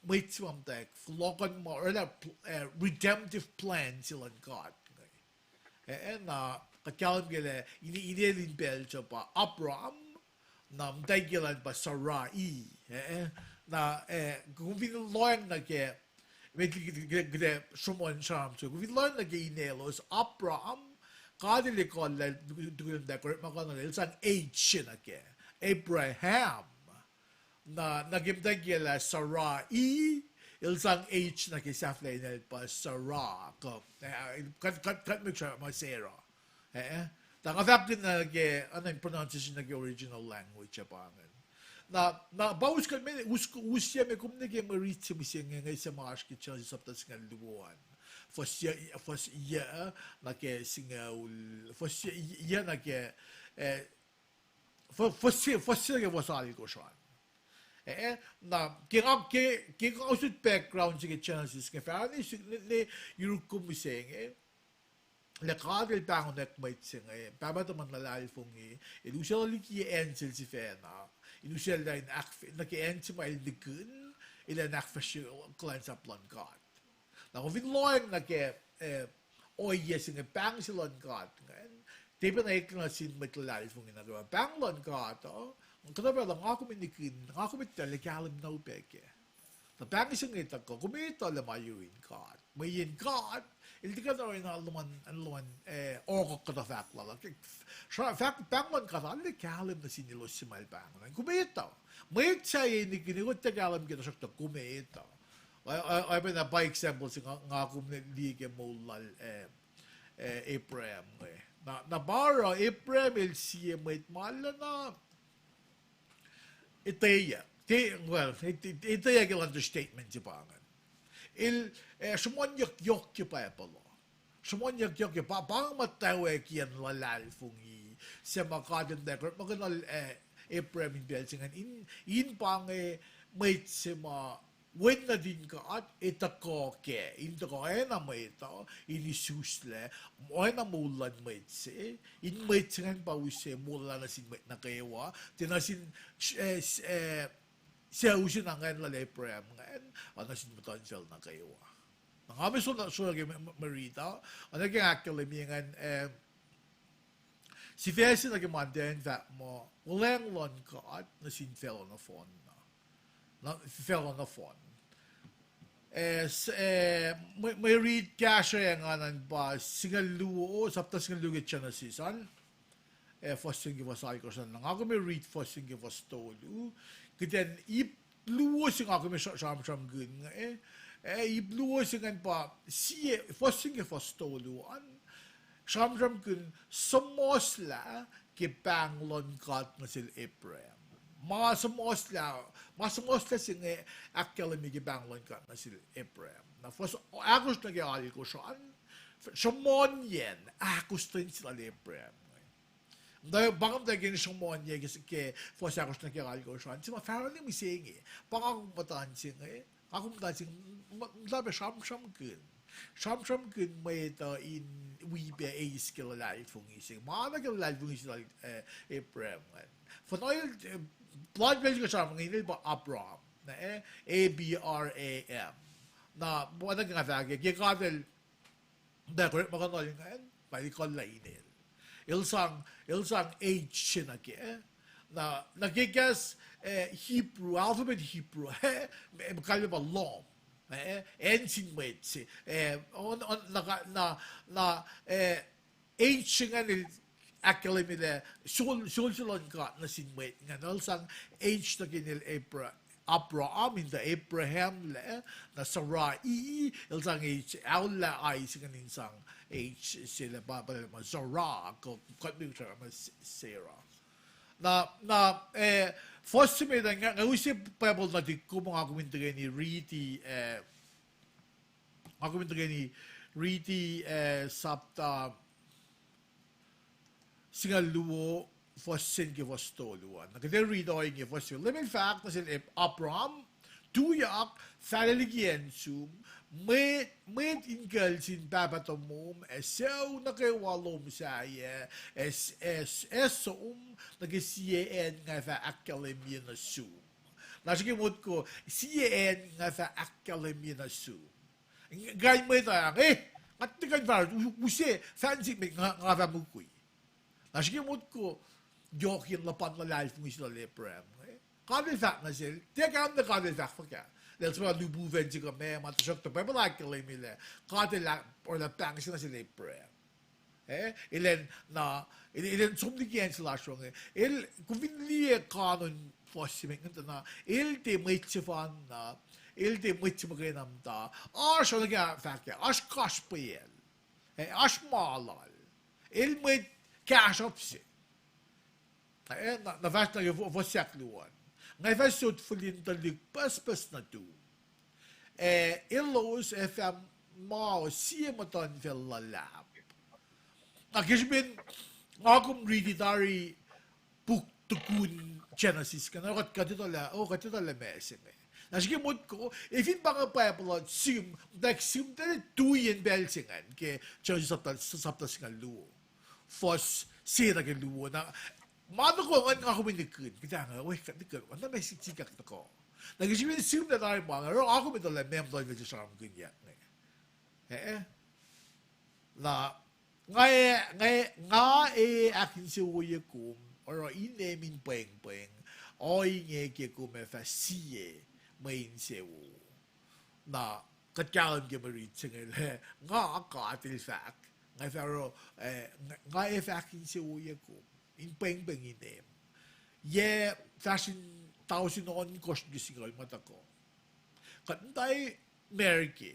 mwet se ma muhtwacwacack, fohlohkohnma, orwaclah, eh, redemptive plan se luhn God inge. Eh, eh, na, kuht kahlwem ke lah, in-, inel in pacl se pa Abram, na muhtwacwacack elan pa Sarai, eh, eh, na, eh, kom fin lohacng nuh ke, met liki kuht, kuht, kuht sruhmuhn sramsram, kom fin lohacng nuh ke inelos, Abram, God El ekuhllah, tukun muhtwacwacack orekmakihnol, el sang H se nuh ke, Abraham. Na, nuh ke muhtwacwacack lah Sarai, el sang H nuh ke sahflah inel pa Sarah, kuh, eh, kuht, kuht, kuht make sure ma Sarah. Eh, eh. Tuh nga fahk nuh ke, uh, pronunciation nuh ke original language uh pa ingacn. Na, na pa us kuht me, us, us yac me kom nuh ke mwe riti se mihsenge inge se ma oasr ke Genesis sapta singucul luo an. Fuhs yac, fuhs yac nuh ke singucul, fuhs yac, yac nuh ke, eh, fuhs, fuhs se, fuhs se nuh ke fuhs alkosr an. Eh, eh, na, ke nga, ke, ke nga usot background se ke Genesis inge, fahsr ne, ne, ne yuruk kom mihsenge, lah God El pahngonwack mwet se inge, pahpah tuhmwacn luhlahlfongi, El usaclah liki acn sel sifacna, in usaclah in ahkf-, nuh ke acn se ma El nihkihn, elan ahkfahsrye kuhlwacnsap luhn God. Na kom fin lohacng nuh ke, eh, ohiyac se inge pahng se luhn God ingacn, tiac pacna eklac nuh sin mwet luhlahlfongi nuh kwewa. Pahng luhn God uh, kuhtuh pacl uh nga kom in nihkihn, nga kom etuh lah kahlwem na upac kac. Tuh pahng se inge tuhkuh, kom etuh lah ma yurin God. Mweyen God El tiac kuh na oruh na luhman, luhman, eh, ohkohk kuhtuh fahk lal uh. Sra-, fahk, pahng luhn God arlac kahlwem nuh sin elos se ma El pahng. Kom etuh. Mwet sahyac nihkihn, elos tiac kahlwem kac, tuhsruhktuh kom etuh. Oa, oa, oacpacna pa example se nga, nga kom liye ke moul lal, eh, eh, Abraham inge. Na, na pa oruh Abraham el sie mwet ma lana etweyuck. Te-, well, et-, et-, etweyuck el understatement se pa ingacn. El, eh, sruhmuhnyuck yohk ke Bible uh. Sruhmuhnyuck yohk ke pa, pa inge muhtwacwacack in luhlahlfongi se ma God El muhtwacwacack orekmakihnol, eh, Abraham in pacl se ingacn, in, in pa inge mwet se ma wen nuhtin God, ac tuhkuh kac, in tuhkuh oacna mwet uh, in isuslac, oacna moul luhn mwet se, in mwet se ingacn pa use molwelah nuh sin mwet nuh kwewa, tiac nuh sin, eh, s-, eh, sucu se na ingacn lal Abraham ingacn, uh, nuh sin muhtuhnfacl nuh kwewa. Na nga me sona, sona ke me, me, me riti uh, oacna ke nga ahkkahlwemye ingacn, eh, sifac se nuh ke Monday an fahk muh, wuhlweacng luhn God nuh sin facluh nohfohn na. Na, facluh nohfohn. Eh, s-, eh, mwe, mwe rit kahsruh engan an pa singucul luo, sapta singucul luo ke Genesis an. Eh, fuhs se ke fuhs alkosr an. Nga kom ac rit fuhs se ke fuhs tolu. Kuht in ip luo se nga kom ac sra-, sramsramkihn inge. Eh, ip luo se ingacn pa sie, fuhs se ke fuhs tolu an. Sramsramkihn suhmuhslah ke pahng luhn God nuh sel Abraham. Ma suhmuhslah, ma suhmuhslah se inge ahkkahlwemye ke pahng luhn God nuh sel Abraham. Na fuhs ahkosr nuh ke alkosr an, sruhmuhnyacn ahkostwen se lal Abraham inge. Muhta, pa inge muhta ke sruhmuhnyac ke, ke fuhs ahkosr nuh ke alkosr an, se ma fahsr ne mihsenge, pa nga kom muhta se inge, nga kom muhta se inge, m-, muhta pac sramsramkihn. Sramsramkihn mwet uh in wi pac eis ke luhlahlfongi se. Ma nuh ke luhlahlfongi se lal, eh, Abraham ingacn. Fuhnuhl, eh, plot pacl se ke sramsram inge inel pa Abram, na, eh, A B R A M. Na, pa nuh ke nga fahk, ke God El muhtwacwacack orekmakihnol ingacn, pa El ekuhllah inel. El sang, el sang H se nuh ke. Na, nuh ke kahs, eh, Hebrew, alphabet Hebrew, eh, kalmac pa lom. Eh, acn sin mwet se. Eh, on, on, na, na, na, eh, H se ingacn el ahkkahlwemye lah sol, solse luhn God nuh sin mwet ingacn. El sang H nuh ke inel Abra-, Abraham in tuh Abraham lah, na Sarai, el sang H, aollah Isaac ingacn in sang H se lah pa, pa lah ma Sarah, kuh, kuht me sra ma Sarah. Na, na, eh, fuhs se met ah, nga, nga use Bible nuhtihk kom, nga kom in tuhkweni riti, eh, nga kom in tuhkweni riti, eh, sapta singucul luo, fuhs se nuh ke fuhs tolu an. Na kuht ac riti ohinge fuhs se. Leum el fahk nuh sel Ab-, Abraham, tuyak, fahla liki acn sum, mwet, mwet in kucl sin pahpah tomom, ac sucu nuh kwewa lom sahyac, ac s-, ac s-, ac som nuh ke sie acn nga fah ahkkahlwemye nuh sum. Na srihke motko, sie acn nga fah ahkkahlwemye nuh sum. Kain mwet ah, eh, nga tiac kuh in fahsr, u-, use fancy met nga, nga fah mukwi. Na srihke motko, yohk in luhpan luhlahlfongi se lal Abraham, eh. God el fahk nuh sel, tiac kahlwem lah God el fahk fuhkah. Lal sifacna lihpufacn se kuh meac ma, tuhsruhktuh Bible ahkkahlwemye lah God el ah, oraclah pahng se nuh sel Abraham. Eh, elan na, el, elan som liki acn se lasr uh inge. El, kom fin liye kanon fuhs se met ingacn tuh na, el tiac mwet sefanna, el tiac mwet se muhkwena muhta, oasr oacna ke fahk ah, oasr kasrpacl, eh, oasr ma lal, el mwet kahsruhp se. Eh, na, na fahsr nuh ke fu-, fuhs ahkluo an. Nga fah sot fihlin tuhlihk pucspucs nuhtum, ac elos ac fah mao sie muhtuhnfacl luhlahp. Na ke srihpen nga kom riti tari puk tukun Genesis, kuh na kuht, kuht etuh lah, oh, kuht etuh lah ma se inge. Na srihke motko, ac fin pa inge Bible uh sihm, muhtwacwacack sihm tahl tuyen pacl se ingacn ke Genesis sapta, sapta singucul luo, fuhs se nuh ke luo. Na ma nuh ko ingacn nga kom in nikihn, kuht ac inge, we, kuht nikihn, oacna ma sikyak nuh ko. Na ke srihpen sihm tahl tari ma inge, oruh nga kom etuh lah meac muhtuhnfacl se sramsramkihnyuck inge. Eh? Na, nga, nga, nga ac ahkinsewowoye kom, oruh inem in pwengpweng, ohinge ke kom ac fah sie mwe insewowo. Na, kuht kahlwem ke mwe rit se inge lah, nga God el fahk, nga fah oruh, eh, nga, nga ac fah ahkinsewowoye kom in pwengpweng inem. Yac fahsr in tausin ohnkohsr nuh ke singucul ma tuhkuh, kuht muhta America,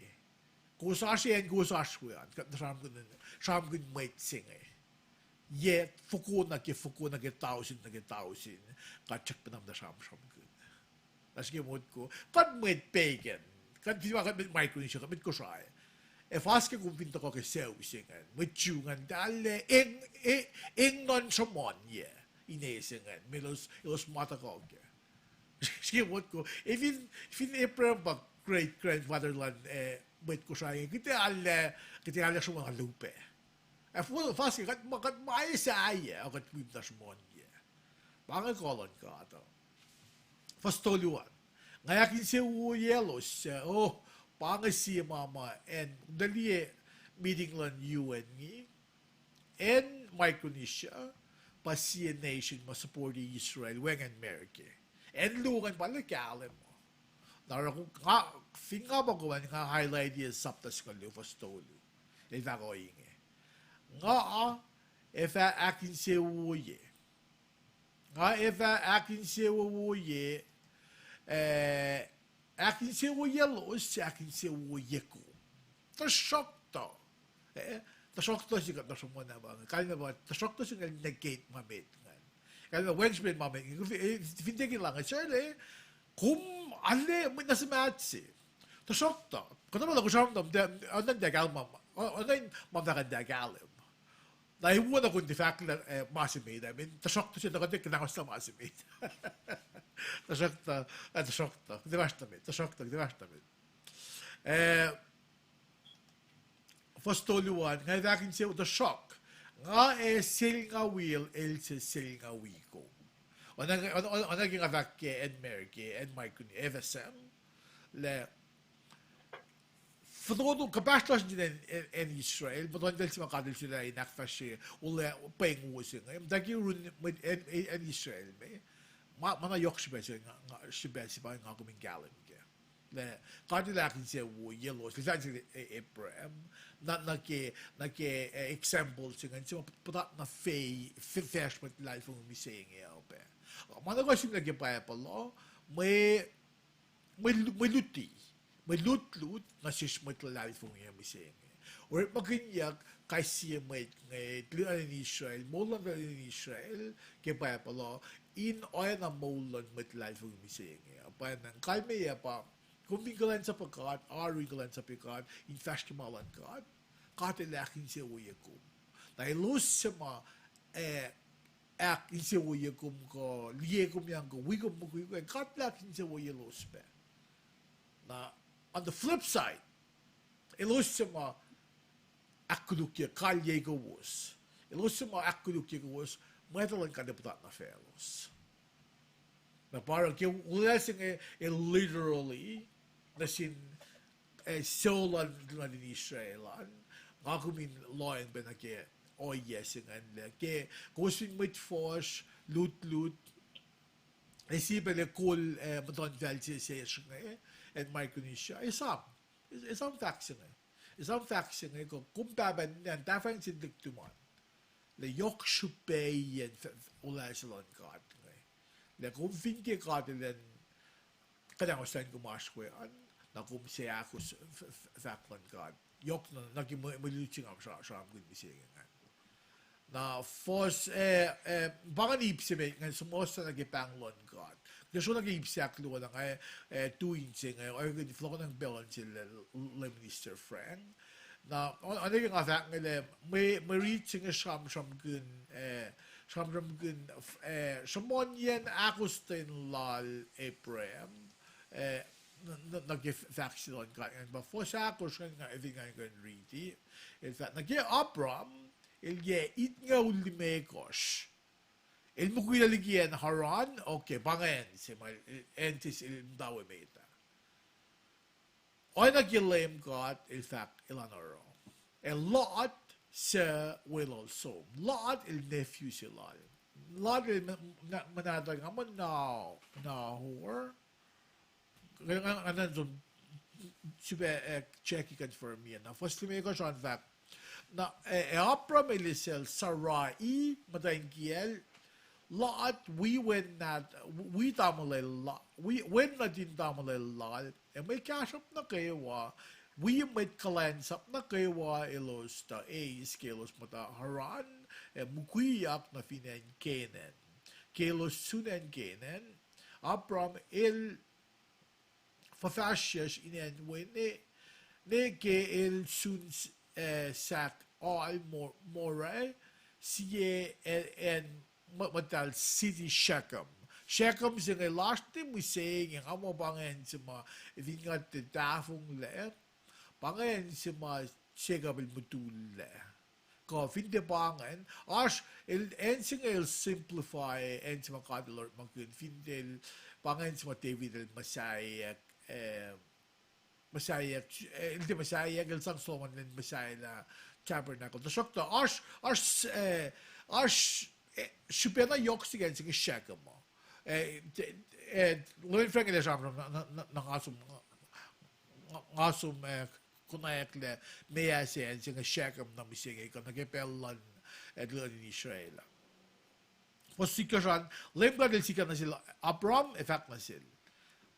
kowos oasr acn, kowos oasr we an, kuht na sramsramkihn, sramsramkihn mwet se inge. Yac fokona ke fokona ke tausin nuh ke tausin, kuht srackpacna muhta sramsramkihn. Na srihke motko, kuht mwet pagan, kuht fin ma kuht mwet Micronesia, kuht mwet Kosrae. Ac fas ke kom fin tuhkuh ke sucu se ingacn, mwet Jew ingacn, tahl ac eng, e-, eng nuhn sruhmuhnyac ine se ingacn, ma elos, elos ma tuhkuh kac. Srihke motko, e fin, fin Abraham pa great grandfather luhn, eh, mwet Kosrae inge, kuht ac arlac, kuht ac arlac sruhmuhn na lupac. Ac fo-, fas ke kuht ma, kuht ma e sahyac, kuht wi muhta sruhmuhnyac. Pa inge kuh luhn God uh. Fuhs tolu an. Nga ac ahkinsewowoye elos, uh, oh, pa inge sie ma ma acn, tuh liye meeting luhn U N inge, acn Micronesia pa sie nation ma support Israel, wacngihn America. Acn luo ingacn pa lah kahlwem uh. Na oruh nga, fin nga pa kom an, nga highlight-i sapta singucul luo fuhs tolu. El fahk ohinge. Nga ac fah ahkinsewowoye. Nga ac fah ahkinsewowoye, eh, ahkinsewowoye elos, ahkinsewowoye kom. Tuhsruhktuh, eh, tuhsruhktuh se kuht na sruhmuhn ah pa inge. Kalmac pa, tuhsruhktuh se inge negate ma met ingacn. Kalmac wacngihn srihpen ma met inge. Fin, eh, fin tiac ke lah inge, srele, kom arlac mwet na suhmaht se. Tuhsruhktuh, kuhtuh ma lah kom sramsram, oacna in tiac kahlwem, oacna in ma fahk in tiac kahlwem. Na ac wo na kom tiac fahk lah, eh, ma se met, I mean, tuhsruhktuh se tuh kuht ac kuhnahoslah ma se met. Tuhsruhktuh, eh, tuhsruhktuh, kuht ac fahsr nuh met, tuhsruhktuh, kuht ac fahsr nuh met. Eh, fuhs tolu an, nga ac fah ahkinsewowoye, tuhsruhk nga ac selngawi el, el se selngawi kom. Oacna, oacna, oacna ke nga fahk ke acn America, acn Micronesia, F S M, lah fototo kuhpahsr lasr nuh sin acn, acn, acn Israel, muhtuhnfacl se ma God El sulaclah in ahkfahsrye, ola pweng wo se inge, muhta ke run mwet acn, acn Israel me. Ma, ma na yohk srihpac se, nga, nga, srihpac se pa nga kom in kahlwem kac. Lah God El ahkinsewowoye elos, El fahk nuh sel, eh, Abraham, na, nuh ke, nuh ke, eh, example se ingacn, se ma puhtat na fe-, fe-, fahsr mwet luhlahlfongi mihsenge uh pac. Ma nuh kwewa sihmlac ke Bible uh, mwe, mwe lu-, mwe luti, mwe lutlut nuh sesr mwet luhlahlfongi mihsenge. Orekmakihnyuck kais sie mwet inge, tuh luhn Israel, moul luhn tuh luhn Israel, ke Bible uh, in oacna moul luhn mwet luhlahlfongi mihsenge. Pwacnwacng kalmeyac pa, kom fin kuhlwacnsapuh God, oaru in kuhlwacnsapuh God, in fahsr ke ma luhn God, God El ahkinsewowoye kom. Na elos se ma, eh, ahkinsewowoye kom kuh, liye kom yang kuh, wi kom mukwikwi, God El ahkinsewowoye elos pac. Na, on the flip side, elos se ma ahkkolukye, kalyei kowos. Elos se ma ahkkolukye kowos, mwet luhn God El puhtat nuh faclos. Na pa oruh ke olwelah se inge, el literally, nuh sin, eh, sucu luhn, luhn Israel an, nga kom in lohacng pac nuh ke ohiyac se ingacn lah ke kowos fin mwet fuhsr, lutlut, ac sie pacl ac kol, eh, muhtuhnfacl se sesr inge, acn Micronesia, esam, esam fahk se inge. Esam fahk se inge, kuh kom pahpah ninac an tahfweacng sin lihktuman. Lah yohk srihpacyacn f-, olwelah se luhn God inge. Lah kom fin ke God elan kuhnahoslah kom oasr we an, na kom seahkos f-, f-, fahk luhn God. Yohk na, nuh ke mwe, mwe lutlut se nga sra-, sramsramkihn mihsenge ingacn. Na fuhs, eh, eh, pa ingacn ip se met ingacn suhmuhslah nuh ke pahng luhn God. Ke srolah ke ip se ahkluo na nga, eh, tu in se inge, oacna fohlohkohnacng pacl luhn sel, eh, Lay Minister Frank. Na, o-, oacna ke nga fahk inge lah, mwe, mwe rit se inge sramsramkihn, eh, sramsramkihn, eh, sruhmuhnyacn ahkostwen lal Abraham, eh, n-, n-, nuh ke f-, fahk se luhn God ingacn pa fuhs ahkosr ingacn nga, fin nga kuh in riti. El fahk, nuh ke Abram, el yac itngucul limekohsr. El mukwilac liki acn Haran, okay, pa ingacn se ma, acn se el muhta we met ah. Oacna ke Leum God el fahk elan oruh. Ac Lot suc weluhl som. Lot el nephew se lal. Lot el m-, m-, muhnahtuhl nga muh Na-, Nahor. Nga, nga, nga nuhnkuh sifilpac, eh, check confirm na. Fuhs limekohsr an fahk, na, eh, ac Abram el eisacl Sarai, muhtwacn kiyacl, Lot, wi wen nat-, wi tamuhlwel la-, wi wen nuhtin tamuhlwel lal, ac mwe kahsruhp nuh kwewa, wi mwet kuhlwacnsap nuh kwewa elos tuh eis ke elos muhta Haran, ac mukwiyak nuh fin acn Canaan. Ke elos sun acn Canaan, Abram el fuhfahsryucsr in acn we ne, ne ke el sun s-, eh, sahk oal Mo-, Moreh, sie, eh, acn mu-, muhtahl city Shechem. Shechem se inge lasr ne mihsenge, nga muh pa ingacn se ma, fin nga tiac tahfonglac, pa ingacn se ma Jacob el mutullac. Kuh fin tiac pa ingacn, oasr, el, acn se inge el simplify, acn se ma God el orekmakihn, fin tiac el, pa ingacn se ma David el muhsaheack, eh, muhsaheack, eh, el tiac muhsaheack, el sang Solomon elan muhsahelah tabernacle. Tuhsruhktuh, oasr, oasr, eh, oasr, eh, srihpac na yohk srihk acn se inge Shechem uh. Eh, te-, eh, Lwen Frank el ac sramsram na, na, na, na nga som, nga, nga som, eh, konwacack lah meac se acn se inge Shechem nuh mihsenge kuh nuh ke pacl luhn, eh, tuhlihk nuhtin Israel. Fuhs sikyak an, Leum God el sikyak nuh sel Abram, ac fahk nuh sel,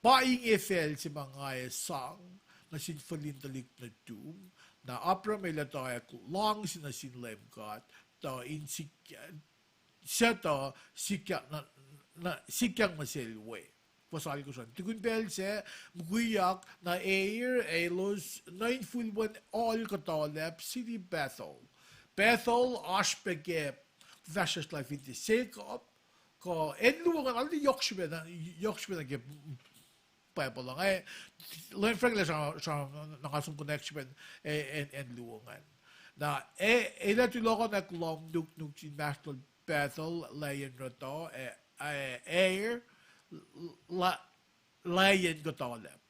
pa inge facl se ma nga ac sang nuh sin fihlin tuhlihk nuhtum. Na Abram el etuh ac luhngse nuh sin Leum God, tuh in sik-, suc tuh sikyak nuh, nuh, sikyak nuh sel we. Fuhs alkosr an, tukun pacl sac, mukwiyak nuh Ar, ac elos nuh infulwen oal kuhtuhlacp, siti Bethel. Bethel oasr pac ke fuhfahsryucsr lal fin tiac Jacob, kuh acn luo ingacn, arlac yohk srihpac na, yohk srihpac na ke Bible uh. Nga, Lwen Frank el ac sra-, sra-, na nga som connect srihpac, eh, acn, acn luo ingacn. Na, eh, el ac tulohkohnak lohng nuknuk inmahsrlol Bethel, layacn Rutto, eh, eh, Ar, la-, layacn kuhtuhlacp.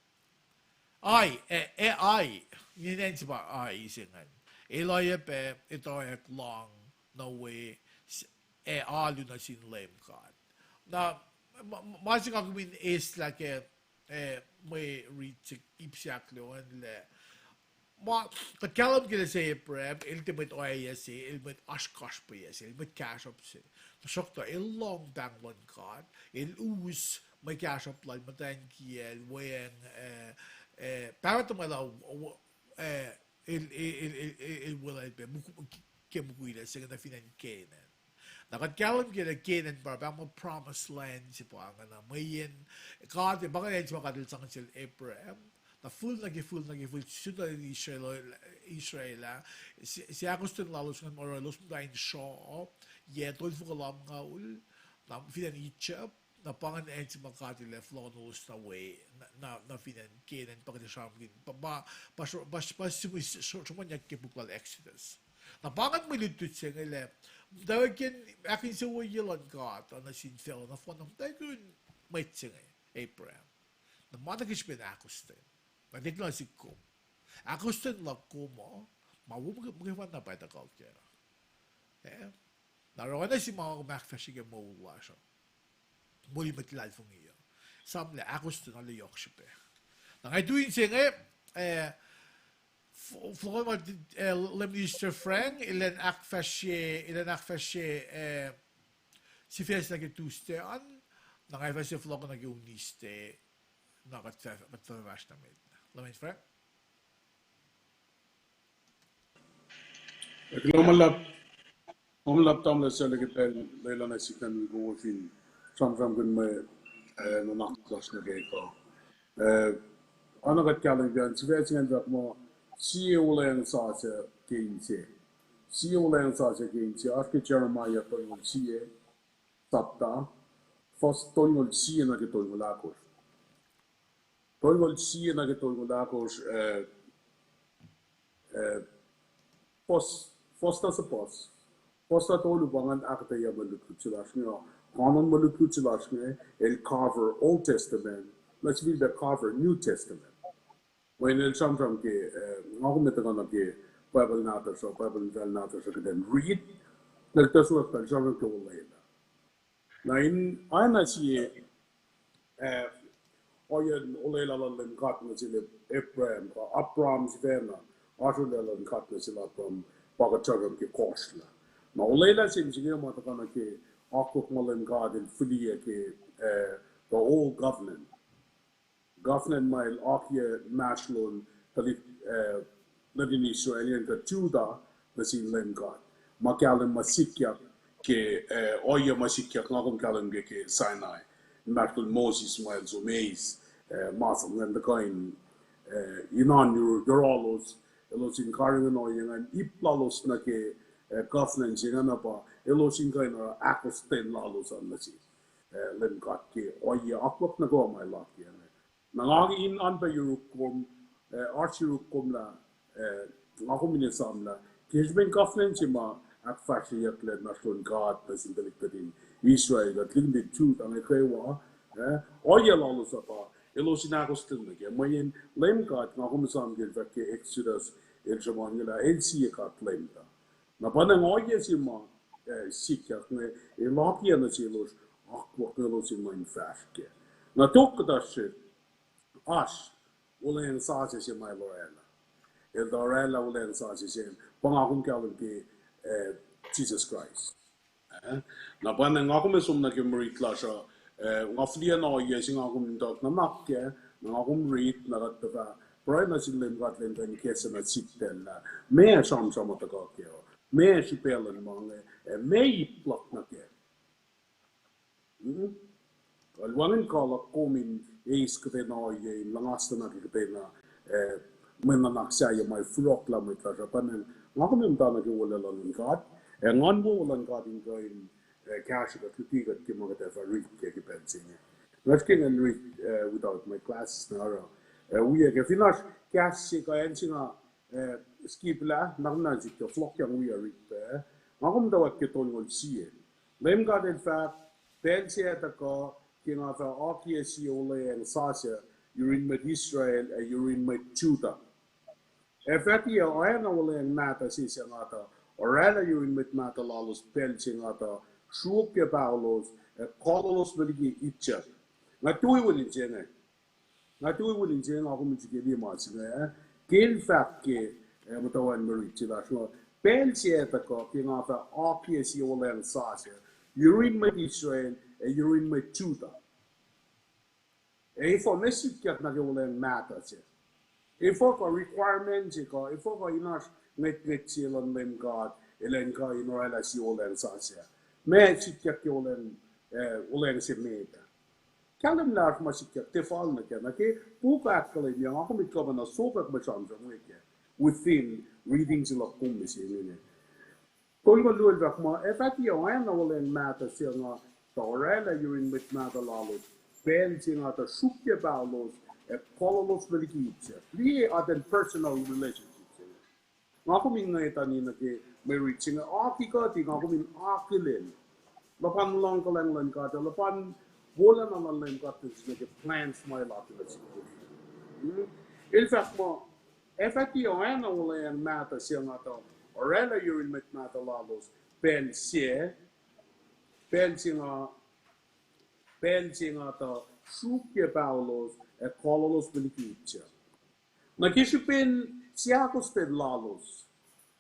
Ai, eh, eh, Ai. Ninac se pa, ah, eis ingacn. El oacyacpac etuh lohng nuh we, s-, ac alu nuh sin Leum God. Na, ma, ma se nga kom in eslah ke, eh, mwe rit se ip se ahkluo an lah, ma, kuht kahlwem ke lah se Abraham, el tiac mwet ohiyac se, el mwet oasr kasrpac se, el mwet kahsruhp se. Tuhsruhktuh el lohng pahng luhn God, el us mwe kahsruhp lal, muhtwacn kiyacl, weacng, eh, eh, pahpah tuhmwacl, eh, el, el, el, el, el, el weluhl pac muk-, ke mukwilac se inge nuh fin acn Canaan. Na kuht kahlwem ke lah Canaan pa, pa ma promised land se pa inge na mweyen God, pa inge acn se ma God el sang sel Abraham. Na fihl nuh ke fihl nuh ke fihl, sun tuhlihk Israel, Israel ah, se, se ahkostwen lalos ingacn oruh elos muhta in sruoh, yac tolngoul lumngaul, na fin acn Egypt, na pa ingacn acn se ma God el ac fohlohkohnolos nuh we, na, na, na fin acn Canaan, pa kuht ac sramsramkihn, pa, pa, pa, pa, pa srihmihs-, sr-, sruhmuhnyuck ke puk lal Exodus. Na pa ingacn mwe lutlut se inge lah, muhtwacwacackiyacn ahkinsewowoye luhn God uh nuh sin facluh nohfohn, na muhtwacwacackiyacn mwet se inge, Abraham. Na ma nuh ke srihpen ahkostwen. Na tiac nuh sihk kom. Ahkostwen luhk kom uh, ma wo muhke-, muhkwena pwacye tuhkuh kac. Eh? Na oruh oacna se ma kom ahkfahsrye ke moul lasr uh, moli mwet luhlahlfongi uh, esam lah ahkostwen arlac yohk srihpac. Na nga tui in se inge, eh, f-, fohlohk ma, eh, Lay Minister Frank, elan ahkfahsrye, elan ahkfahsrye, eh, sifac se nuh ke Tuesday an, na nga fah se fohlohk nuh ke Wednesday, na kuht fah, kuht fah fahsr nuh met. Lay Minister Frank? Ac kuloh ma luhlahp, ma luhlahp tamuhlwel Sele ke pacl lwelah nuh sihk nuh in kowos fin sramsramkihn mwe, eh, nuhnak lasr nuh ke kuh. Eh, oacna kuht kahlwem ke an, sifac se ingacn fahk muh, sie wuhlweacng sasuc ke inse. Sie wuhlweacng sasuc ke inse, oasr ke Jeremiah tolngoul sie, sapta, fuhs tolngoul sie nuh ke tolngoul ahkosr. Tolngoul sie nuh ke tolngoul ahkosr, eh, eh, fuhs, fuhs na suhpuhs. Fuhs na tolu pa ingacn ahkuhtweyac mwe lutlut se lasr inge, kanon mwe lutlut se lasr inge, el cover Old Testament, na sifilpac cover New Testament. Mweyen el sramsram ke, eh, nga kom etuh kuh nuh ke Bible nahtuhsr uh, Bible in fahl nahtuhsr uh, kuht in read, na kuhtuh sruhk pacl sramsram ke olwelah. Na in oacna sie, eh, ohiyacn olwelah luhn Leum God nuh sel Abraham, kuh Abram sifacna, oasr olwelah luhn God nuh sel Abram, pa kuht sramsram ke kohsrlah. Na olwelah se inge ma tuhkuh nuh ke akwuck ma Leum God el fihliyac ke, eh, the old covenant. Covenant ma el akiyac inmahsrlon tuhlihk, eh, nuhtin Israel, kuh Judah, nuh sin Leum God. Ma kahlwem ma sikyak ke, eh, ohiyac ma sikyak nga kom kahlwem ke, ke Sinai. Inmahsrlon Moses ma el som eis, eh, masap ingacn tuhkuh in, eh, in oan yohrohlos, elos in karihngihn ohiyac ingacn, ip lalos nuh ke, eh, covenant se ingacn pa elos in kuh in oruh ahkostwen lalos an nuh sin, eh, Leum God ke ohiyac akwuck nuh kwewa ma el akiyac inge. Na nga in oan pac yuruk kom, eh, oasr yuruk kom lah, eh, nga kom in esam lah ke srihpen covenant se ma ahkfahsryeyucklac inmahsrlon God nuh sin tuhlihk nuhtin Israel, kuht likin Judah inge kwewa, eh, ohiyac lalos uh pa elos in ahkostwen nuh kac. Mweyen Leum God, nga kom esam ke el fahk ke Exodus, el sruhmuhn lah el sie God Leum tuh. Na pa na ohiyac se ma, eh, sikyak inge, el akiyac nuh selos, akwuck elos in nuh in fahsr kac. Na tok kuhtuh srihk, oasr wuhlweacng sasuc se ma el orwaclah. El tuh orwaclah wuhlweacng sasuc se, pa nga kom kahlwem ke, eh, Jisus Kraist. Eh, na pa na nga kom ac som nuh ke mwe rit lasr uh, eh, nga fihliyac na ohiyac se nga kom in tuh nuhnak kac, na nga kom rit, na kuht tuhfah pruhe nuh sin Leum God Leum kuh in kahs na sihk tacl lah meac sramsram ma tuhkuh kac uh, meac srihpac luhn ma inge, eh, meac ip luhk nuh kac. Hmm? Kuh wacngihn kuh luhk kom in eis kuhtwena ohiyac in luhngaslah nuh ke kuhtwena, eh, mwe nuhnak sahyac ma ac forohklah mwet lasr uh. Pa na nga kom ac muhta nuh ke olwelah luhn God, ac nguhn wowo luhn God in kuh in, eh, kahsrwe kuht, luti kuht ke ma kuht ac fah rit kac ke pacl se inge. Nga srihke ngan rit, eh, without my glasses na oruh, eh, wiyuc ke fin oasr kahs se kuh acn se nga, eh, skip lah, na kom na sik tuh fohlohkyang wiyuc rit pac. Nga kom tuh wak ke tolngoul sie. Leum God El fahk, pacl se ac tuhkuh ke nga fah akiyac sie olweacng sasuc yurin mwet Israel ac yurin mwet Judah. Ac fah tiac oacna olweacng mahtuh se suc nga tuh orwaclah yurin mwet mahtuh lalos pacl se nga tuh sruokyac paholos ac kololos nuh liki Egypt. Nga tui winin se inge. Nga tui winin se inge, nga kom in srihke liye ma se inge, eh? Ke el fahk ke, eh, muhtwacwacack mwe rit se lasr uh, pacl se ac tuhkuh ke nga fah akiyac sie olweacng sasuc yurin mwet Israel ac yurin mwet Judah. Ac efuh ma sikyak nuh ke olweacng mahtuh se? Efuh kuh requirement se kuh, efuh kuh in oasr ngwetngwet se luhn Leum God elan kuh in orwaclah sie olweacng sasuc? Ma sikyak ke olweacng, eh, olweacng se met ah? Kahlwem lah oasr ma sikyak, tiac fal nuh kac. Nuh ke puk ahkkahlwemye, nga kom in kuh pacna sokwack mwe sramsram inge kac within reading se luhk kom mihsenge. Tolngoul luo el fahk muh, ac fah tiac oacna olweacng mahtuh se nga tuh orwaclah yurin mwet mahtuh lalos pacl se nga tuh sruokyac paholos ac kololos nuh liki Egypt. Liye atacn personal relationship se inge. Nga kom in ngwetani nuh ke mwe rit se inge, akihkuhti, nga kom in akihlen luhpan luhngkuhlwacng luhn God ac luhpan wolacna luhn Leum God nuh sesr nuh ke plans ma el akiyac nuh sesr. Hmm? El fahk muh, ac fah tiac oacna olweacng mahtuh se nga tuh orwaclah yurin mwet mahtuh lalos pacl se, pacl se nga, pacl se nga tuh sruokyac paholos ac kololos nuh liki Egypt. Na ke srihpen seahkostwen lalos,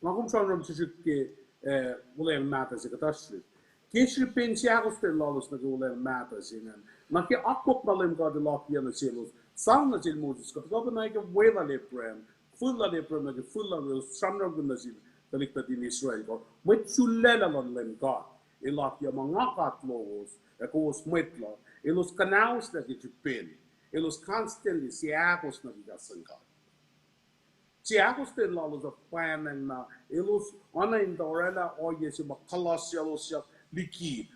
nga kom sramsram srihsrihk ke, eh, olweacng mahtuh se kuhtuh srihk. Ke srihpen seahkostwen lalos nuh ke olweacng mahtuh se ingacn, na ke akwuck ma Leum God El akiyac nuh selos, sang nuh sel Moses, kuht kuh pacna ke weluhl Abraham, fihl lal Abraham nuh ke fihl lal, elos sramsramkihn nuh sin tuhlihk nuhtin Israel kuh mwet sulaclah luhn Leum God, El akiyac muh nga God lowos ac kowos mwet luhk, elos kuhnahoslah ke srihpen elos constantly seahkos nuh ke kahs luhn God. Seahkostwen lalos uh pwacnwacng na elos oacna in tuh orwaclah ohiyac se ma kuhlahs selos yak liki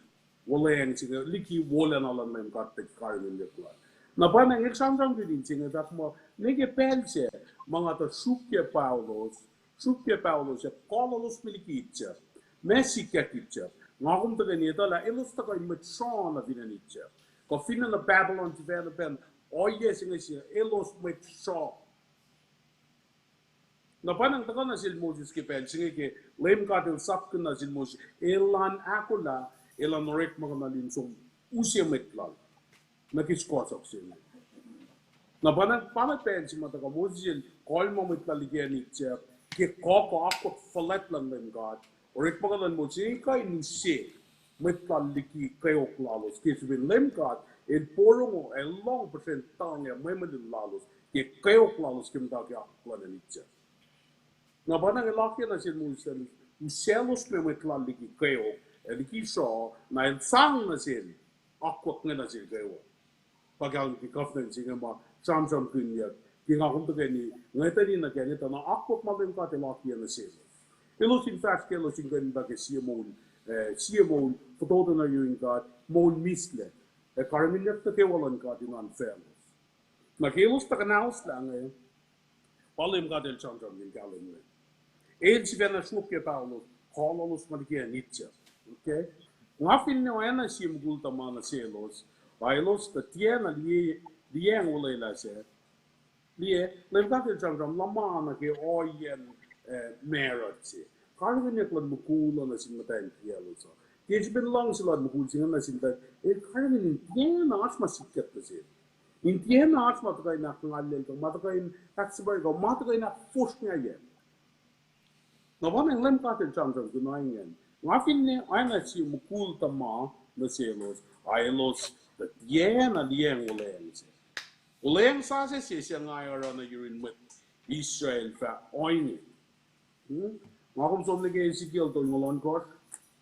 olweacng se inge, liki wolacna luhn Leum God tuh karihngihnyuck lal. Na pwacnwacng el sramsramkihn in se inge fahk muh, ne ke pacl se ma nga tuh sruokyac paholos, sruokyac paholos ac kololos me liki Egypt, ma sikyak Egypt, nga kom tuhkweni etuh lah elos tuhkuh in mwet sruoh nuh fin acn Egypt. Kuh fin acn Babylon sifacna pacl, ohiyac se inge se elos mwet sruoh. Na pwacnwacng tuhkuh nuh sel Moses ke pacl se inge ke Leum God El sapkihn nuh sel Moses, elan ahkolah, elan orekmakihnuhl in som use mwet lal nuh ke sukohsohk se inge. Na pwacnwacng pa inge pacl se ma tuhkuh Moses el kalmac mwet lal liki acn Egypt ke kuh kuh akwuck fuhlwact luhn Leum God, orekmakihnuhl Moses, el kuh in use mwet lal liki kweok lalos ke srihpen Leum God El porongo ac lohng puhsren tuhng ac mwemwelihn lalos ke kweok lalos ke muhta ke akwuck luhn acn Egypt. Na pwacnwacng El akiyac nuh sel Moses, usaclos me mwet lal liki kweok ac liki sruoh, na El sang nuh sel akwuck inge nuh sel kwewa. Pa kahlwem ke covenant se inge ma sramsramkihnyuck ke nga kom tuhkweni ngwetweni nuh kac, ngwetweni akwuck ma Leum God El akiyac nuh selos. Elos in fahsr ke elos in kuh in muhta ke sie moul, eh, sie moul fototo nuh yurin God, moul mislac, ac karihngihnyuck nuh kwewa luhn God in oan faclos. Na ke elos tuhkuh in ahkoslah inge, pa Leum God El sramsramkihn kahlwem inge. El sifacna sruokyac paholos, kololos ma liki acn Egypt. Okay? Nga finne oacna sie mukul tuhma nuh selos, a elos tuh tiacna liye, liyacacng olwelah sac. Liye, Leum God El sramsram luhman nuh ke ohiyacn, eh, marut se. Karihngihnyuck luhn mukul uh nuh sin muhtwacn kiyaclos uh. Ke srihpen luhngse luhn mukul se inge nuh sin tuh, el karihngihn in tiacna oasr ma sikyak nuh sel. In tiacna oasr ma tuhkuh in ahkngallyacl kuh ma tuhkuh in ahksuhpwacr kuh ma tuhkuh in ahkfosrngahyac. Na pa inge Leum God El sramsramkihn ohinge, nga finne oacna sie mukul tuhma nuh selos, a elos tuh tiacna liyacacng olweacng se. Olweacng sasuc se suc nga oruh nuh yurin mwet Israel fah ohinge. Hmm? Nga kom som nuh ke Ezekiel tolngoul ohnkohsr,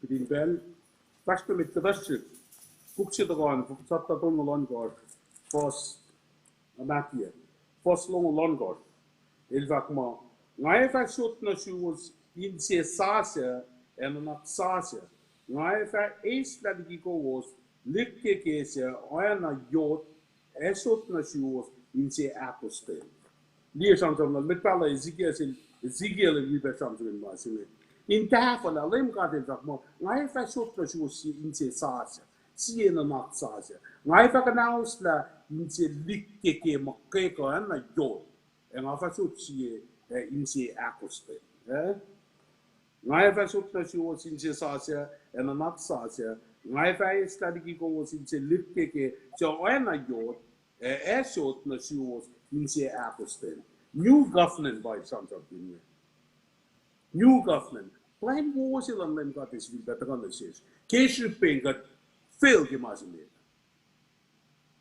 kihtin pacl, fahsr nuh met kuhtuh srihk. Puk se tuhkuh an, sapta tolngoul ohnkohsr, fuhs, na Matthew, fuhs longoul ohnkohsr. El fahk muh, nga ac fah sot nuh suwos inse sasuc ac nuhnak sasuc. Nga ac fah eislah liki kowos likkeke suc oacna yot, ac sot nuh suwos inse apostle. Liye sramsram lal, met pahluh Ezekiel, Ezekiel el wi pac sramsram ma se inge. In tahfuhlah, Leum God El fahk muh, nga ac fah sot nuh suwos inse sasuc, sie nuhnak sasuc. Nga ac fah kuhnahoslah inse likkeke muhkwena yot. ac nga fah sot sie, ac inse ahkostwen. Eh? Nga ac fah sot nuh suwos inse sasuc, ac nuhnak sasuc, nga ac fah eslah liki kowos inse likkeke, suc oacna yot, ac ac sot nuh suwos inse ahkostwen. New covenant pa el sramsramkihn inge. New covenant. Plwacn wowo se luhn Leum God ac sifilpac tuhkuh nuh sesr ke srihpen kuht fail ke ma se met.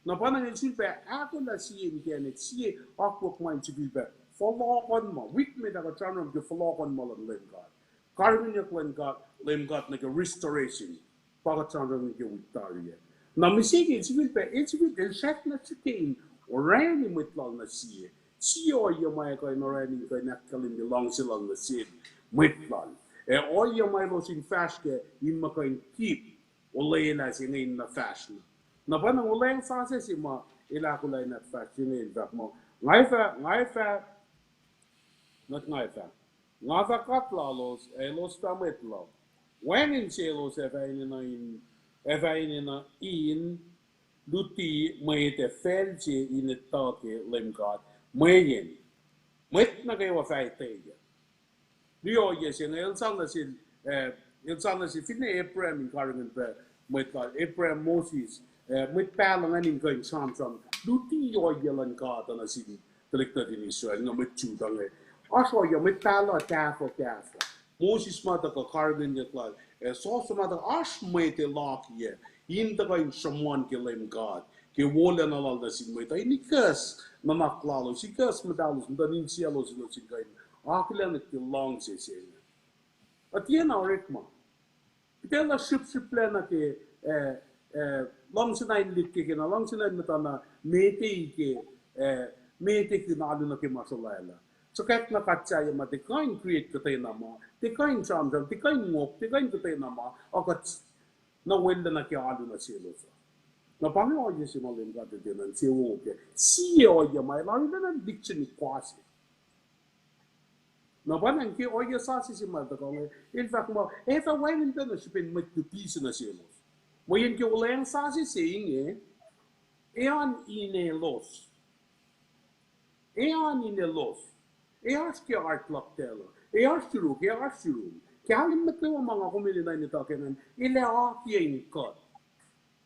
Na pa na ngan sifilpac ahkolah sie inkacnek, sie akwuck ma in sifilpac fohlohkohnma. Wik met ah kuht sramsram ke fohlohkohnma luhn Leum God. Karihngihnyuck luhn God, Leum God nuh ke restoration. Pa kuht sramsram ke wik tari ah. Na mihsenge el sifilpac, el sifilpac, el srackna srihke in orani mwet lal nuh sie. Sie ohiyac ma ac kuh in orani kuh in ahkkahlwemye luhngse lal nuh sin mwet lal. Ac ohiyac ma elos in fahsr kac in muh kuh in keep olwelah se inge in na fahsr na. Na pa na olweacng sasuc se ma el ahkolah in ahkfahsr se inge el fahk muh, nga ac fah, nga ac fah, not nga ac fah, nga fah God lalos, ac elos fah mwet luhk. Wacngihn selos ac fah enenuh in, ac fah enenuh in luti mwet ac facl se in etuh ke Leum God, mweyen mwet nuh kwewa fah etweyuc. Liye ohiyac se inge, el sang nuh sel, eh, el sang nuh sel finne Abraham in karihngihn pac mwet lal, Abraham, Moses, eh, mwet pahluh ingacn in kuh in sramsram luti ohiyac luhn God uh nuh sin tuhlihk nuhtin Israel, na mwet Judah inge. Oasr ohiyac mwet pahluh tahfuh, tahfuh. Moses ma tuhkuh karihngihnyuck lal, eh, Joshua ma tuhkuh, oasr mwet ac lakiyac in tuhkuh in sruhmuhn ke Leum God ke wolacna lal nuh sin mwet uh, in ikacs nuhnak lalos, ikacs muhtahlos, muhtuhn insiyaclos, elos in kuh in akihlen ke luhngse se inge. A tiacna orekma. Kuht elah srihpsrihplacna ke, eh, eh, luhngse na in likkeke na, luhngse na in muhtana, mete ke, eh, mete ke na alu nuh ke ma srolwaclah. Sokwackna kuht sahyac ma tiac kuh in create kuhtwena ma, tiac kuh in sramsram, tiac kuh in ngok, tiac kuh in kuhtwena ma, a kuht na welacna ke alu nuh selos uh. Na pa inge ohiyac se ma Leum God El tiacna insewowo kac. Sie ohiyac ma El arulacna lihksreni kuh se. Na pa na ke ohiyac sasuc se ma el tuhkuh inge, el fahk muh ac fah wacngihn pac nuh srihpen mwet luti se nuh selos. Mweyen ke olweacng sasuc se inge, ean in elos. Ean in elos. Ac oasr ke heart luhk tacl uh, ac oasr yuruk, ac oasr yurum. Kahlwem nuh kwewa ma nga kom enenuh in etuh ke ingacn, el ac akiyac in kuht.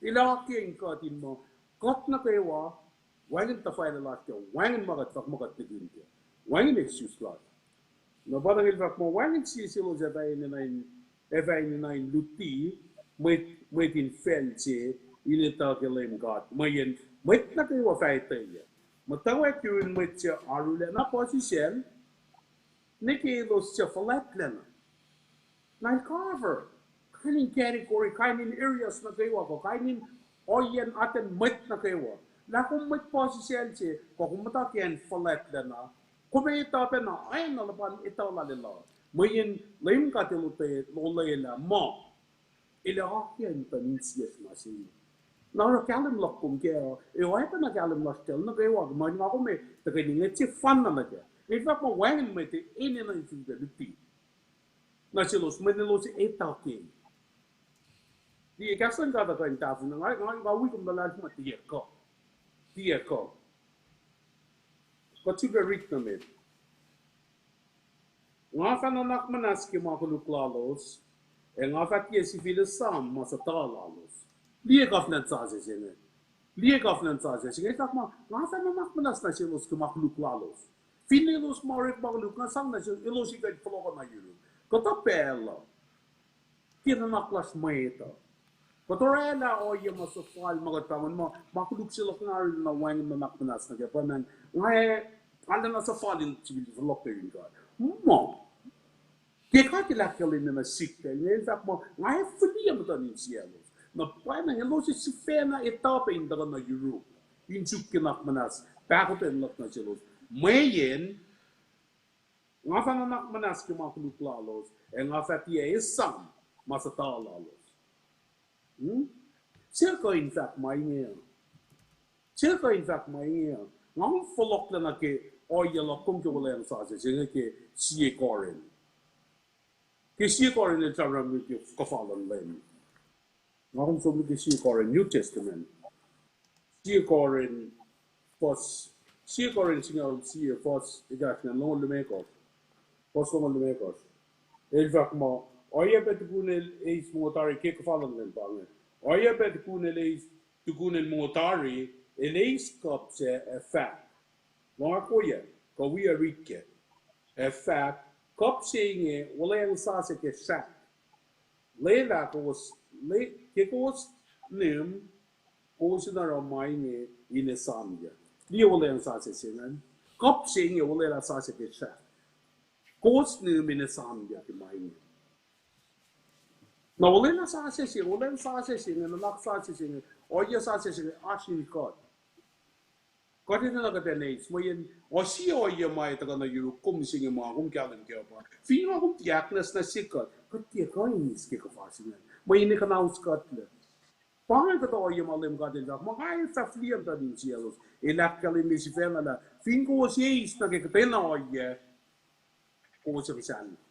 El ac akiyac in kuht in muh kuht nuh kwewa wacngihn tuhfahlah lasr kac, wacngihn ma kuht fahk muh kuht nihkihn kac, wacngihn excuse lasr. Na pa na el fahk muh wacngihn sie selos ac fah enenuh in, ac fah enenuh in luti mwet, mwet in facl se in etuh ke Leum God, mweyen mwet nuh kwewa fah etweyuc. Muhtwacwacack yurin mwet se arulacna puhsisacl, nuh ke elos suc fuhlwactlacna. Na el cover kain in category, kain in areas nuh kwewa kuh kain in ohiyacn atacn mwet nuh kwewa. Lah kom mwet puhsisacl se kuh kom muhta ke acn fuhlwactlacna, kom etuh pacna, acn na luhpan etuh lal elah. Mweyen Leum God El olwelah muh El ac akiyac in tuh insiyacsr ma se inge. Na oruh kahlwem luhk kom kac uh, ac oacpacna kahlwem lasr kacl nuh kwewa, ma nga kom ac tuhkweni ngwet sefanna nuh kac. El fahk muh wacngihn mwet enenuh in sifilpac luti nuh selos mweyen elos etuh ke. Tiac kahs luhn God uh kuh in tahfonglac, nga, nga, nga wi kom luhlahlfongi ma tiac kuh. Tiac kuh. Kuht sifilpac rit nuh met. Nga fah nuhnak muhnahs ke ma koluk lalos, ac nga fah tiac sifil esam ma suhtuh lalos. Liye covenant sasuc se inge. Liye covenant sasuc se inge. Fahk muh, nga fah nuhnak muhnahs nuh selos ke ma koluk lalos. Finne elos ma orek ma koluk, nga sang nuh selos, elos in kuh in fohlohkoh nuh yuruk. Kuhtuh pacl uh ke nuhnak lasr mwet uh, kuht orwaclah ohiyac ma suhfal ma kuht pahngon muh ma koluk se luhk nga arulacna wacngihn nuhnak muhnahs nuh kac, pa na nga, nga arulacna suhfal in sifil fohlohk nuh yurin God. Muh ke God El ahkkahlwemye nuh sihk pacl inge, El fahk muh nga ac fihliyac muhtuhn insiyaclos. Na pwacnwacng elos sifacna etuh pac in tuhkuh nuh yuruk in suk ke nuhnak muhnahs pahkotwen luhk nuh selos. Mweyen nga fah nuhnak muhnahs ke ma koluk lalos, ac nga fah tiac esam ma suhtuh lalos. Hmm? Se kuh in fahk ma inge uh. Se kuh in fahk ma inge uh. Nga kom fohlohklac nuh ke ohiyac luhk kom ke olweacng sasuc se inge ke sie Korin. Ke sie Korin el sramsram ke kuhfa luhn Leum. Nga kom som nuh ke sie Korin, New Testament. Sie Korin, fuhs Sie Korin singucul sie, fuhs ekahsr ngan longoul limekohsr. Fuhs longoul limekohsr. El fahk muh, oacyacpac tukun el eis mongo tari, ke kuhfa luhn Leum pa inge. Oacyacpac tukun el eis, tukun el mongo tari, el eis kuhp sac ac fahk. Lohng ahkwoyac, kuh wi ac rit kac. Ac fahk, kuhp se inge wuhlweacng sasuc ke srahk. Lwelah kowos, ke kowos nihm, kowos in oruh ma inge in esamyuc. Liye wuhlweacng sasuc se ingacn. Kuhp se inge wuhlwelah sasuc ke srahk. Kowos nihm in esamyuc ke ma inge. Na wuhlwelah sasuc se, wuhlweacng sasuc se inge, nuhnak sasuc se inge, ohiyac sasuc se inge, oasr in kuht. Kuht enenuh kuht in eis, mweyen ohiyac ma ac tuhkuh nuh yuruk kom se inge ma kom kahlwem kac uh pa, fin nga kom tiac ahknwacsnwacs se kuht, kuht tiac kuh in eis ke kuhfa se inge. Mweyen e kuhnaus kuhtlac. Pa inge kuhtuh ohiyac ma Leum God El fahk muh nga ac fah fihliyac muhtuhn insiyaclos. El ahkkahlwemye sifacna lah fin kowos eis nuh ke kuhtwena ohiyac, kowos ac muhsahllah.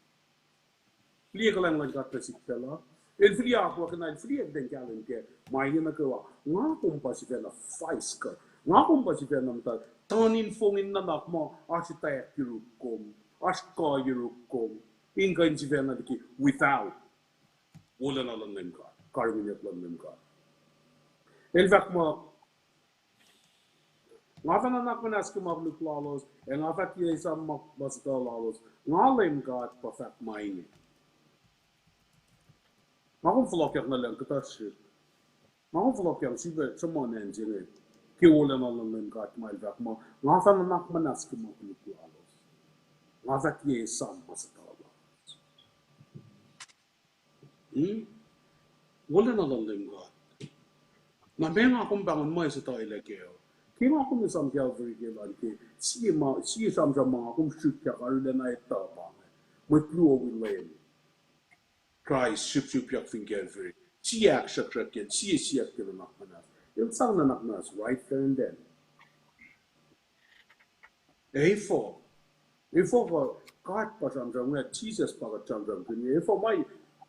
Liye kuhlwacng luhn God nuh sihk pacl uh. El fihliyac akwuck na el fihliyac kuht in kahlwem kac ma inge nuh kwewa. Nga kom pa sifacna fais kuht. Nga kom pa sifacna muhta tuhn in fong in nuhnak muh oasr etwacack yuruk kom, oasr kuh yuruk kom, in kuh in sifacna liki without wolacna luhn Leum God, karihngihnyuck luhn Leum God. El fahk muh, nga fah nuhnak muhnahs ke ma koluk lalos, ac nga fah tiac esam ma suhtuh lalos, nga Leum God pa fahk ma inge. Nga kom fohlohkyak nuh lucng kuhtuh srihk. Nga kom fohlohkyak srihpac sruhmuhn acn se inge ke wolacna luhn Leum God ma El fahk muh, nga fah nuhnak muhnahs ke ma koluk lalos. Nga fah tiac esam ma suhtuh lalos. Wolacna luhn Leum God. Na meac nga kom pahngon mwe suhtuh elac kac uh? Ke nga kom esam Calvary ke lwen ke, sie ma, sie sramsram ma nga kom srihkyak arulacna etuh pa inge. Mwet luo wi Leum Kraist srihpsrihpyak fin Calvary. Sie ahksruhksruhk kacl, sie siyuck ke nuhnak muhnahs. El sang nuhnak muhnahs right there and then. Efuh, efuh kuh God pa sramsram inge, Jisus pa kuht sramsramkihn inge, efuh ma,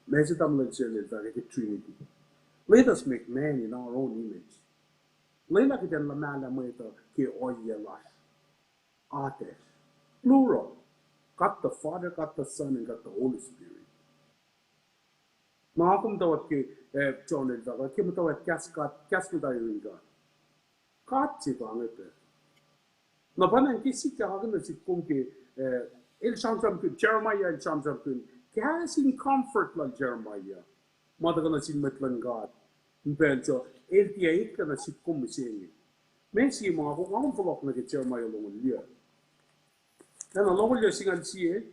ma se tamuhlwel se el fahk ke Trinity. Let us make man in our own image. Lwelah kuht in luhmahlah mwet uh ke ohiyac lasr. Atac. Plural. God the Father, God the Son, and God the Holy Spirit. Ma kom muhtwacwacack ke, eh, John el fahk, ke muhtwacwacack kahs God, kahs muhta yurin God. God se pa inge pac. Na pa na ke sikyak akihlen nuh sihk kom ke, eh, el sramsramkihn, Jeremiah el sramsramkihn kahs in comfort lal Jeremiah. Ma tuhkuh nuh sin mwet luhn God in pacl sac, el tiac eklac nuh sihk kom mihsenge. Ma se ma nga kom fohlohk nuh ke Jeremiah longoul yac. Acna longoul yac singucul sie,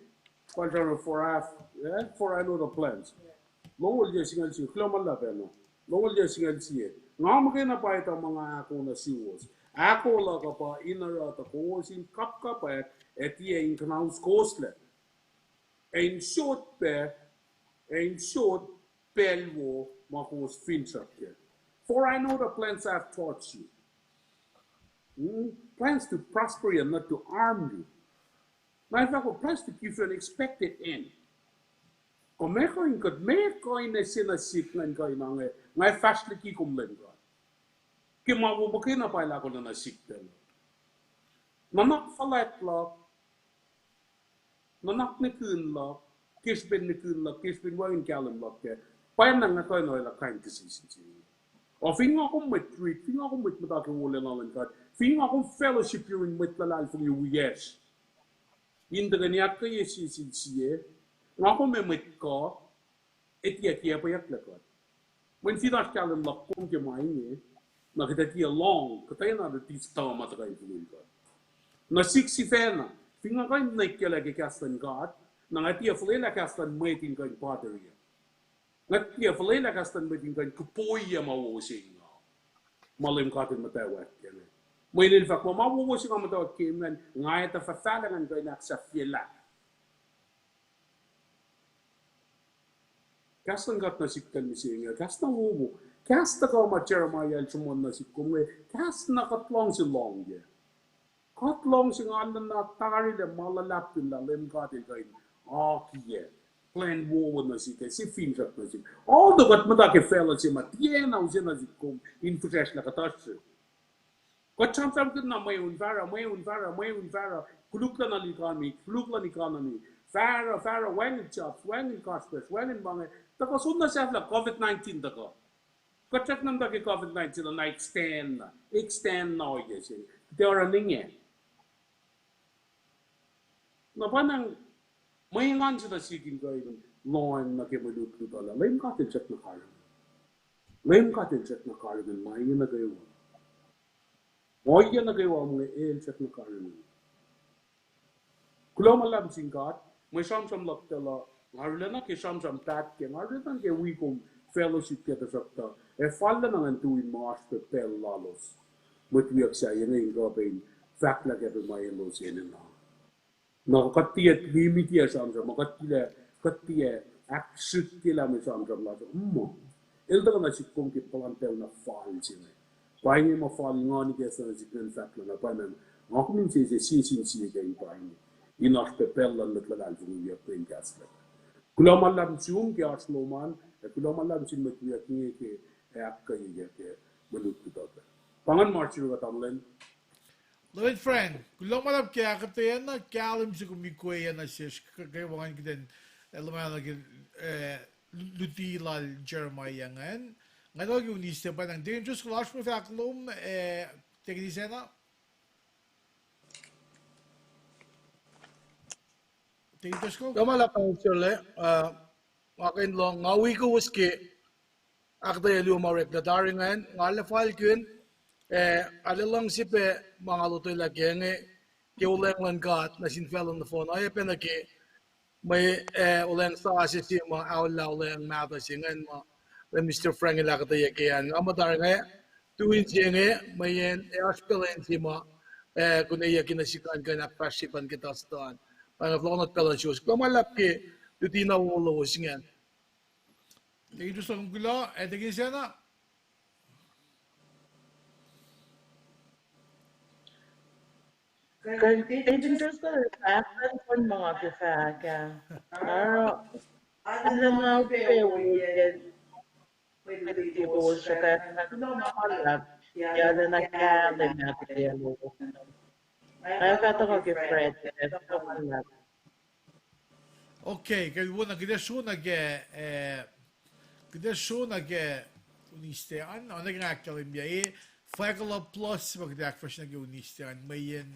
kuh el sramsram for I have, eh, for I know the plans. Longoul yac singucul sie, kuloh ma luhlahp acna. Longoul yac singucul sie. Nga muhkwena pa etuh ma nga ahko nuh suwos. Ahko luhk uh pa in oruh tuh kowos in kapkapwack ac tiac in kuhnaus kowoslac. Ac in sot pac, ac in sot pacl wo ma kowos finsrak kac. For I know the plans I have towards you. Hmm? Plans to prosper you and not to harm you. Na el fahk, plans to give you an expected end. Kuh meac kuh in kuht, meac kuh in ase nuh sihk ngan kuh in ange, nga fahsr liki kom Leum God. Ke ma wo muhkwena pa el ahkolah nuh sihk pacl uh. Nuhnak fuhlwact luhk, nuhnak nihkihn luhk, ke srihpen nihkihn luhk, ke srihpen wacngihn kahlwem luhk kac, pwacyena nga kuh in orwaclah kain decision se inge. O fin nga kom mwet riti, fin nga kom mwet muhta ke wolacna luhn God, fin nga kom fellowship yurin mwet luhlahlfongi wiyacsr in tuhkweni ahkkweye sie sin sie, nga kom ac mwet kuh, ac tiac kiacpweyucklac kuht. Mweyen fin oasr kahlwem luhk kom ke ma inge, na kuht ac tiac lohng kuhtwena luti suhtuh ma tuhkuh in koluk kuht. Nuh sihk sifacna, fin nga kuh in nwacklah ke kahs luhn God, na nga tiac fuhlwelah kahs luhn mwet in kuh in bother-ye. Nga tiac fuhlwelah kahs luhn mwet in kuh in kuhpoiyac ma wowo se inge, ma Leum God El muhtwacwacack kac inge. Mweyen el fahk muh ma wowo se nga muhtwacwacack ke ingacn, nga etuh fah fahlah ngan kuh in ahksahfyelah. Kahs luhn God nuh sihk pacl mihsenge, kahs na wowo. Kahs tuhkuh ma Jeremiah el sruhmuhn nuh sihk kom inge, kahs na kuht luhngse lohngyac. Kuht luhngse ngal nuhnak tarilac ma luhlahpkihn lah Leum God El kuh in akiyac plwacn wowo nuh sihk, ac sie finsrak nuh sihk. Although kuht muhta ke facluh se ma tiacna use nuh sihk kom in fihsracsrlah kuhtuh srihk. Kuht sramsramkihn na mweun fahsruh, mweun fahsruh, mweun fahsruh, koluk luhn economy, koluk luhn economy. Fahsruh, fahsruh, wacngihn jobs, wacngihn kasrpahsr, wacngihn ma inge. Tuhkuh soenna sahflah covid nineteen tuhkuh. Kuht srackna muhta ke covid nineteen an extend na, extend na ohiyac se. Tiac oruh inge. Na pa nang mwe engan se na sikyak in kuh in lohacng nuh ke mwe lutlut uh lah Leum God El srackna karihngihn. Leum God El srackna karihngihn ma inge nuh kwewa. Ohiyac nuh kwewa ma inge El srackna karihngihn. Kuloh ma luhlahp sin God, mwe sramsram luhk tuh lah, nga arulacna ke sramsram paht ke, nga arulacna ke wi kom fellowship ke tuhsruhktuh, ac fal lah na ngan tui in ma oasr pac pacl lalos. Mwet wiyuck sahyac inge in kuh pac in fahklah ke pac ma elos enenuh. Na kuht tiac limit sramsram, ma kuht tiac, kuht tiac ahksrihkyelah mwe sramsram lasr uh. Muh, el tuhkuh nuh sihk kom ke puhlan pacl na fal se inge. Pa inge ma fal ngan ikacslah nuh sihk ingacn fahk lah na pa ingacn, nga kom insese sie sin sie ke in pa inge. In oasr pac pacl luhn mwet luhlahlfongi wiyuck pac in kahslah. Kuloh ma luhlahp sum ke oasr lom an, ac kuloh ma luhlahp sin mwet wiyuck inge ke ahkkweyeyuck ke mwe lutlut uh pac. Pa ingacn ma oasr siro kuht tamuhlwel. Lewin Frank, kuloh ma luhlahp ke ahkuhtweyac na, kahlwem se kom ikweyacna sesr, ke, ke wacngihn kuht in, eh, luhmahna ke, eh, luti lal Jeremiah ingacn. Nga tuh ke Wednesday pa nang, Deacon Driscoll, oasr mwe fahk lom, eh, Deacon Isacna? Deacon Driscoll? Kuloh ma luhlahp, Pastor Sele, uh, nga kuh in lohng, nga wi kowos ke ahkuhtweyac luo ma orek lah tari ingacn, nga arlac falkihn, eh, arlac luhngse pac ma nga lotwelah ke inge, ke olweacng luhn God nuh sin facluh nohfohn, oacyacpac nuh ke mwe, eh, olweacng sasuc se ma aollah olweacng mahtuh se ingacn ma Mister Frank el ahkuhtweyac ke an. Nga muhta inge, tu in se inge, mweyen, eh, oasr pacl in se ma, eh, kuneyucki nuh sihk an kuh in ahkfahsrye pan ke tuhstuhn. Pa inge fohlohk nuh pacl in suwos. Kuloh ma luhlahp ke luti na wo lowos ingacn. Deacon Driscoll, kom kuloh, eh, Deacon Isacna? Deacon Driscoll, ahkfahsrye ma nga ke fahk ah. Oruh, arulacna upac wo ke, ke kowos srihpac, kuloh ma luhlahp, ke arulacna kahlwem ahkuhtweyac lowos. Nga fah tuhkuh ke Friday, kuloh ma luhlahp. Okay, ke wona kuht ac sro nuh ke, eh, kuht ac sro nuh ke Wednesday an, oacna ke nga ahkkahlwemye, eh, fahk lah plus ma kuht ac ahkfahsrye nuh ke Wednesday an, mweyen,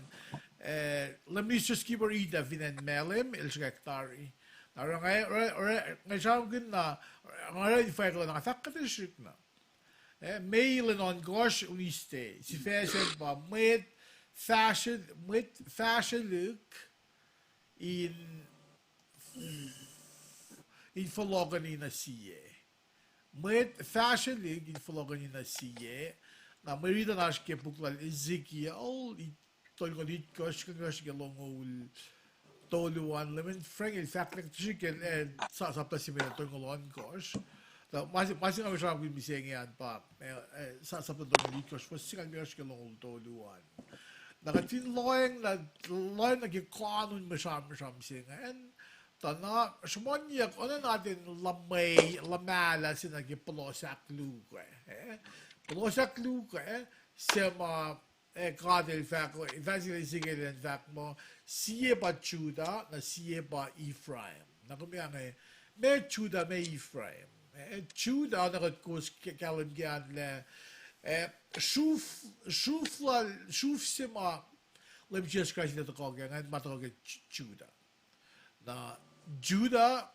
eh, Leum Mister Skipper Ida fin acn Malem, el sruhkwack tari. Na oruh nga, oruh, oruh, nga sramsramkihn na, nga oruh in fahk lah na nga fahk kuht ac srihk na. Eh, May lwen ohnkohsr Wednesday, sifac se pa mwet fahsrel-, mwet fahsrelihk in, in fohlohkihn nuh sie. Mwet fahsrelihk in fohlohkihn nuh sie. Na mwe riti an oasr ke puk lal Ezekiel, i-, tolngoul itkohsr, singucul itkohsr ke longoul tolu an, Leum Frank el fahk lah srihke, eh, sa-, sapta se met tolngoul ohnkohsr. Na ma se, ma se nga sramsramkihn mihsenge an pa, eh, eh, sa-, sapta tolngoul itkohsr, fuhs singucul itkohsr ke longoul tolu an. Na kuht fin lohacng na, lohacng nuh ke kanun mwe sramsram se ingacn, tuh na sruhmuhnyuck oacna atacn luhmwe-, luhmahlah se nuh ke puhlos ahkluo, eh? Puhlos ahkluo, eh? Se ma, eh, God el fahk, fahk sel Ezekiel in fahk muh, sie pa Judah, na sie pa Ephraim. Na kom ac inge, meac Judah, meac Ephraim? Eh, Judah, na kuht kowos ke-, kahlwem ke an lah, eh, sruf-, sruf lal, sruf se ma Leum Jisus Kraist el tuhkuh ke, ingacn ma tuhkuh ke Ju-, Judah. Na Judah,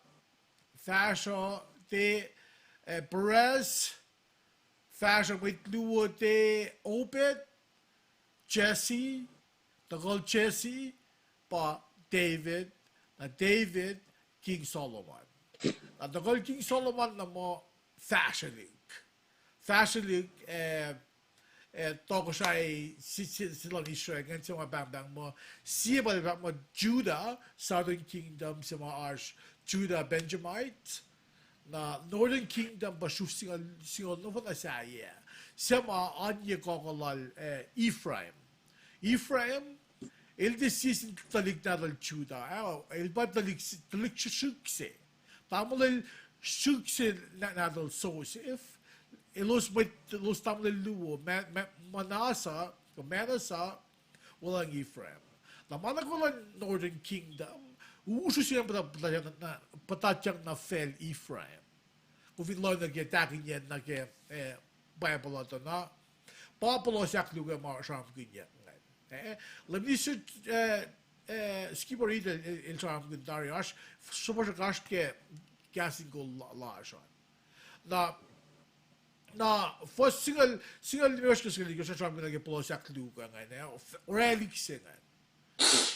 fahsruh te, eh, Perez, fahsruh mwet luo te Obed, Jesse, tuhkuhl Jesse, pa David, na David, King Solomon. Na tuhkuhl King Solomon na muh fahsrelihk. Fahsrelihk, eh, eh, tohkohsrahi se, se, se luhn Israel, ingacn se ma pahngpahng muh, sie pa, pa muh Judah, Southern Kingdom, se ma oasr Judah Benjamite, na Northern Kingdom pa sruf singucul, singucul nohfohn na sahyac. Se ma oan ye kuhkuh lal, eh, Ephraim. Ephraim, el tiac sie sin tuhlihk nahtuhl Judah, eh, el pa tuhlihk, tuhlihk srihsrihk se. Tamuhlwel srihsrihk se na-, nahtuhl Joseph, elos mwet, elos tamuhlwel luo, Ma-, Ma-, Manasseh, Kuh Manasseh, wuhlweacng Ephraim. Na ma nuh kwewa luhn Northern Kingdom, usru se ingacn puhta-, puhtatyang na, puhtatyang na facl Ephraim. Kom fin lohng nuh ke tahkinyacn nuh ke, eh, Bible uh tuh na, pa puhlos ahkluo ke ma sramsramkihnyuck ingacn. Eh, Leum Nisa, eh, eh, Skipper Reed el, el, el sramsramkihn tari oasr, suhmuhsrak oasr ke kahs in kol la-, lasr an. Na, na, fuhs singucul, singucul limekohsr ke singucul limekohsr sramsramkihn nuh ke puhlos ahkluo ingacn, eh, oraclihk se ingacn.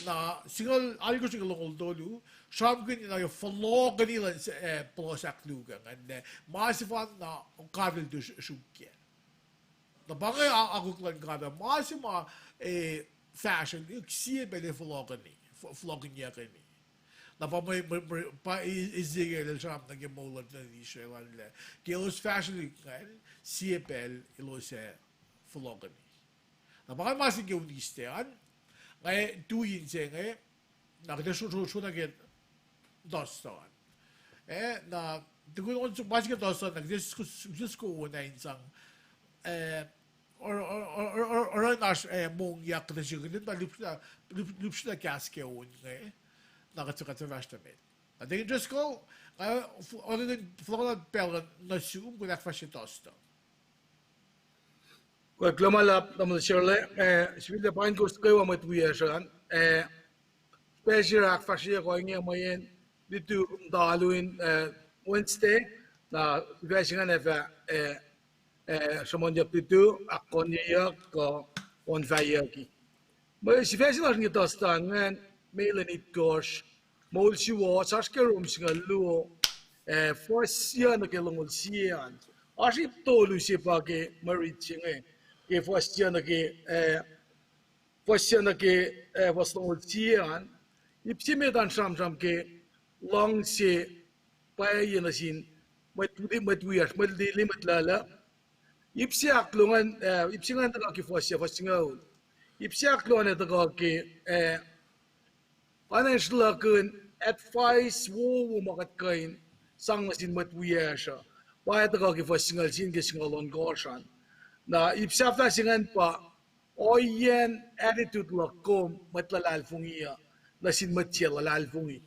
Na, singucul alkohsr ke longoul tolu, sramsramkihn nuh ke fohlohkeni luhn se, eh, puhlos ahkluo ingacn, eh, ma sefanna God el tu sruokyac. Na pa inge a-, akwuck luhn God uh, ma se ma, eh, fahsrwelihk sie pacl fohlohkeni, fo-, fohlohkihnyuckeni. Na pa mwe, mwe, mwe, pa E-, Ezekiel el sramsram nuh ke moul luhn Israel an lah ke elos fahsrwelihk ingacn, sie pacl elos ac fohlohkeni. Na pa inge ma se ke un Easter an, nga tui inse inge, na kuht ac sro-, sro-, sro nuh ke Thursday an. Eh, na, tukun on ma se ke Thursday an, na kuht ac sis-, sis-, sisko on ac in sang, eh, or, or, oruh in oasr, eh, mongyak kuht ac srihke kuht in pa lihpsrlah, lihp-, lihpsrlah kahs ke on inge, na kuht suc, kuht suc fahsr nuh met. Na Deacon Driscoll, nga, f-, orekmakihn fohlohkohn pacl nuh sum, kom ahkfahsrye Thursday. Kuloh ma luhlahp, tamuhlwel Shirley, eh, sifilpac pain kowos kwewa mwet wiyacsr an, eh, special ahkfahsryeyuck ohinge mweyen lutu muhta alu in, eh, Wednesday, na sifac se ingacn ac fah, eh, eh, sruhmuhnyuck lutu, ahkkonweyuck, kuh onfahyucki. Mwe sifac se lasr inge Thursday an ingacn, May lwen itkohsr, moul suwohs, oasr ke Rom singucul luo, eh, fuhs yuc nuh ke longoul sie an. Oasr ip tolu se pa ke mwe rit se inge, ke fuhs yuc nuh ke, eh, fuhs yuc nuh ke, eh, fuhs longoul sie an. Ip se met an sramsram ke luhngse pwacye nuh sin mwet, mwet wiyacsr, mwet lili, mwet luhluh. Ip se ahkluo ingacn, eh, ip se ingacn tuhkuh ke fuhs yuc, fuhs singucul. Ip se ahkluo an tuhkuh ke, eh, oacna in sruhlahkihn advice wowo ma kuht kuh in sang nuh sin mwet wiyacsr uh. Pa ac tuhkuh ke fuhs singucul sie nuh ke singucul ohnkohsr an. Na ip sahflah se ingacn pa ohiyacn attitude luhk kom mwet luhlahlfongi uh nuh sin mwet se luhlahlfongi.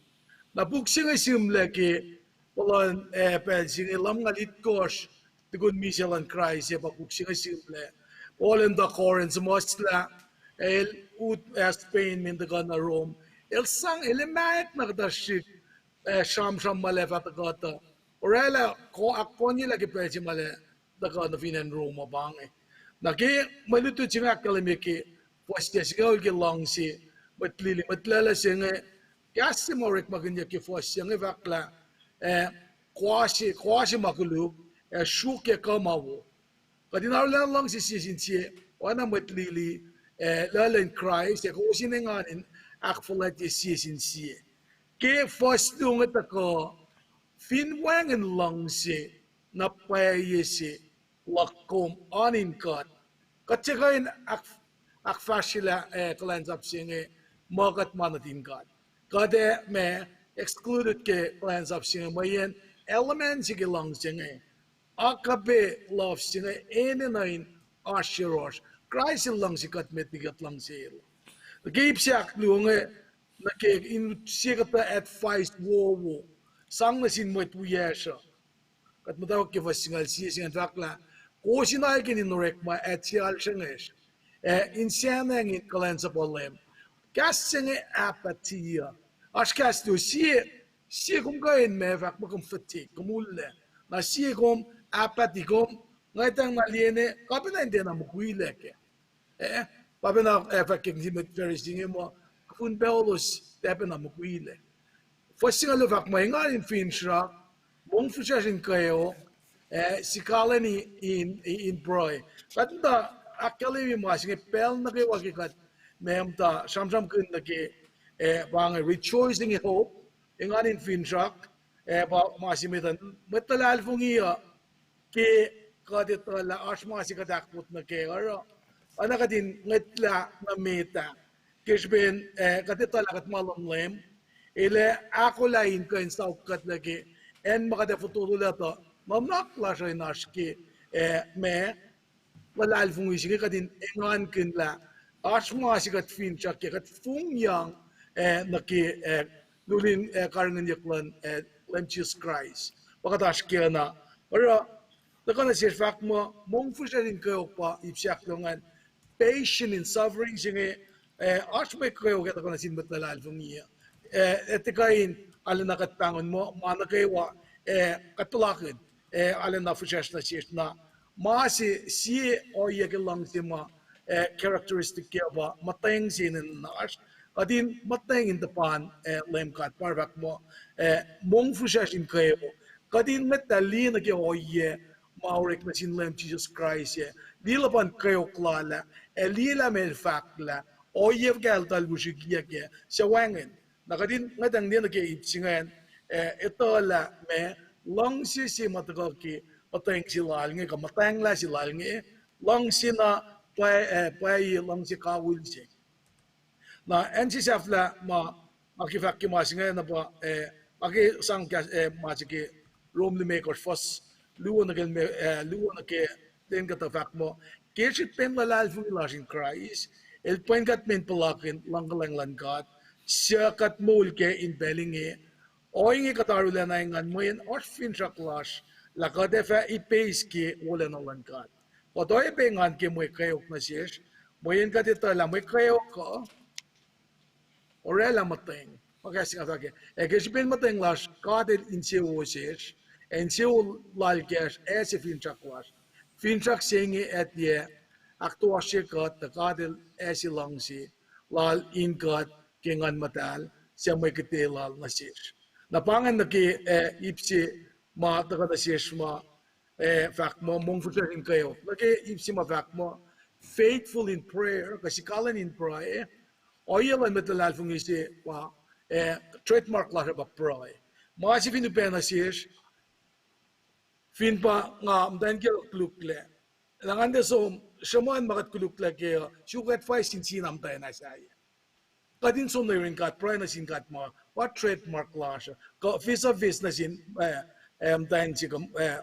Na puk se inge sihmlac ke puhlan, eh, pacl se inge lumngaul itkohsr tukun misac luhn Kraist, ac pa puk se inge sihmlac. Paul el muhta Corinth, suhmuhslah, el ut, eh, Spain, min tuhkuh nuh Rome. El sang, el emet na kuhtuh srihk, eh, sramsram ma el ac fah tuhkuh tuh oraclah, ko-, ahkkonyelah ke pacl se ma el ac tuhkuh nuh fin acn Rome uh pa inge. Na ke mwe lutlut se inge ahkkahlwemye ke fuhs se, singucul ke luhngse mwet lili, mwet luhluh se inge, kahs se ma orekmakihnyuck ke fuhs se inge fahk lah, eh, kwase, kwase ma koluk, ac sruokyac kuh ma wo. Kuht in arulacna luhngse sie sin sie, oacna mwet lili, eh, luhluh in Kraist, ac kowos in engan in ahkfuhlwactye sie sin sie. Ke fuhs luo inge tuhkuh, fin wacngihn luhngse na pwacye se luhk kom oan in God, kuht tiac kuh in ahk-, ahkfahsryelah, eh, kuhlwacnsap se inge, muh kuht ma nuhtin God. Kuht ac ma excluded ke kuhlwacnsap se inge mweyen element se ke luhngse inge, agape love se inge enenuh in oasr yohrohsr. Kraist el luhngse kuht met liki kuht luhngse el. Ke ip se ahkluo inge, nuh ke in sie kuhtuh advice wowo sang nuh sin mwet wiyacsr uh. Kuht muhtwacwacack ke fuhs singucul sie se ingacn fahk lah, kowos in aik in orekma atsiyacl srengwesr, ac in sacnacng in kuhlwacnsapuh Leum. Kahs se inge apathy uh, oasr kahs luo, sie, sie kom kuh in ma fahk muh kom fatigue, kom ullac. Na sie kom apathy, kom ngwetacng na liye ne, kuh pacna in tiacna mukwilac kac. Eh, pa pacna, eh, fahk ke sin mwet Pharisee inge muh, kufun pac elos tiac pacna mukwilac. Fuhs singucul luo fahk muh engan in finsrak, mongfihsrwacsr in kweok, eh, sikalweni in, in pruhe. Kuht muhta ahkkahlwemye ma se inge pacl nuh kwewa ke kuht ma muhta sramsramkihn nuh ke, eh, pa inge rejoicing in hope, engan in finsrak, eh, pa ma se met an mwet luhlahlfongi uh, ke kuht etuh lah oasr ma se kuht ahkpot nuh kac oruh, oacna kuht in ngwetlah nuh met ah, ke srihpen, eh, kuht etuh lah kuht ma luhn Leum, El ac ahkolah in kuh in saukkuhtlac ke acn ma kuht ac fototolac tuh nuhnak lasr uh in oasr ke, eh, ma luhlahlfongi se inge kuht in engankihn lah oasr ma se kuht finsrak ke kuht fongyang, eh, nuh ke, eh, lulin, eh, karihngihnyuck luhn, eh, Leum Jisus Kraist. Pa kuht oasr kena. Oruh, tuhkuh nuh sesr fahk muh mongfihsrwacsr in kweok pa ip se ahkluo ingacn, patient in suffering se inge, eh, oasr mwe kweok ac tuhkuh nuh sin mwet luhlahlfongi uh. Eh, ac tuhkuh in arulacna kuht pahngon muh ma nuh kwewa, eh, kuht puhlakihn, eh, arulacna fihsrwacsr nuh sesr na. Ma se sie ohiyac ke luhngse ma, eh, characteristic ke pa muhtweng se enenuh in oasr. Kuht in muhtweng in tuhpan, eh, Leum God, pa fahk muh, eh, mongfihsrwacsr in kweok. Kuht in ngwetlah liye nuh ke ohiyac ma orek nuh sin Leum Jisus Kraist, eh, liye luhpan kweok lal ah, ac liye lah meac el fahk lah, ohiyac fuhkah eltahl wisrihkyac kac, suc wacngihn. Na kuht in ngwetacng liye nuh ke ip se ingacn, eh, etuh lah meac, luhngse se ma tuhkuh ke muhtweng se lal inge, kuh muhtwacnglah se lal inge, luhngse na pwacye, eh, pwacye luhngse kawihl se. Na acn se sahflah ma, ma ke fahk ke ma se inge na pa, eh, ma ke sang kahs, eh, ma se ke Rom limekohsr fuhs luo nuh ke, eh, luo nuh ke ten kuhtuh fahk muh, ke srihpen luhlahlfongi lasr in Kraist, el pwen kuht me in puhlakihn luhngkuhlwacng luhn God, suc kuht moul kac in pacl inge, ohinge kuht arulacna engan mweyen oasr finsrak lasr lah kuht ac fah ipeis ke wolacna luhn God. Kuht oacyacpac engan ke mwe kweok nuh sesr, mweyen kuht etuh lah mwe kweok uh oraclah muhtweng. Ma kahs se nga fahk ah, ac ke srihpen muhtweng lasr God el insewowo sesr, ac insewowo lal kacsr ase finsrak lasr. Finsrak se inge ac tiac ahktoasrye kuht tuh God el ase luhngse lal in kuht ke Nguhn Muhtahl, suc mwe kihte lal nuh sesr. Na pa ingacn nuh ke, eh, ip se ma tuhkuh nuh sesr ma, eh, fahk muh mongfihsrwacsr in kweok. Nuh ke ip se ma fahk muh faithful in prayer, kuh sikalweni in pruhe, ohiyac luhn mwet luhlahlfongi se pa, eh, trademark lasr uh pa pruhe. Ma se fin upac nuh sesr, fin pa nga muhtwacn kiyuhk koluklac, na ngan tiac som, sruhmuhn ma kuht koluklac kac uh, suk advice sin sie na muhtwacn ah sahyac. Kuht in som nuh yurin God, pruhe nuh sin God ma pa trademark lasr uh, kuh face to face nuh sin, eh, eh, muhtwacn se kuh, eh,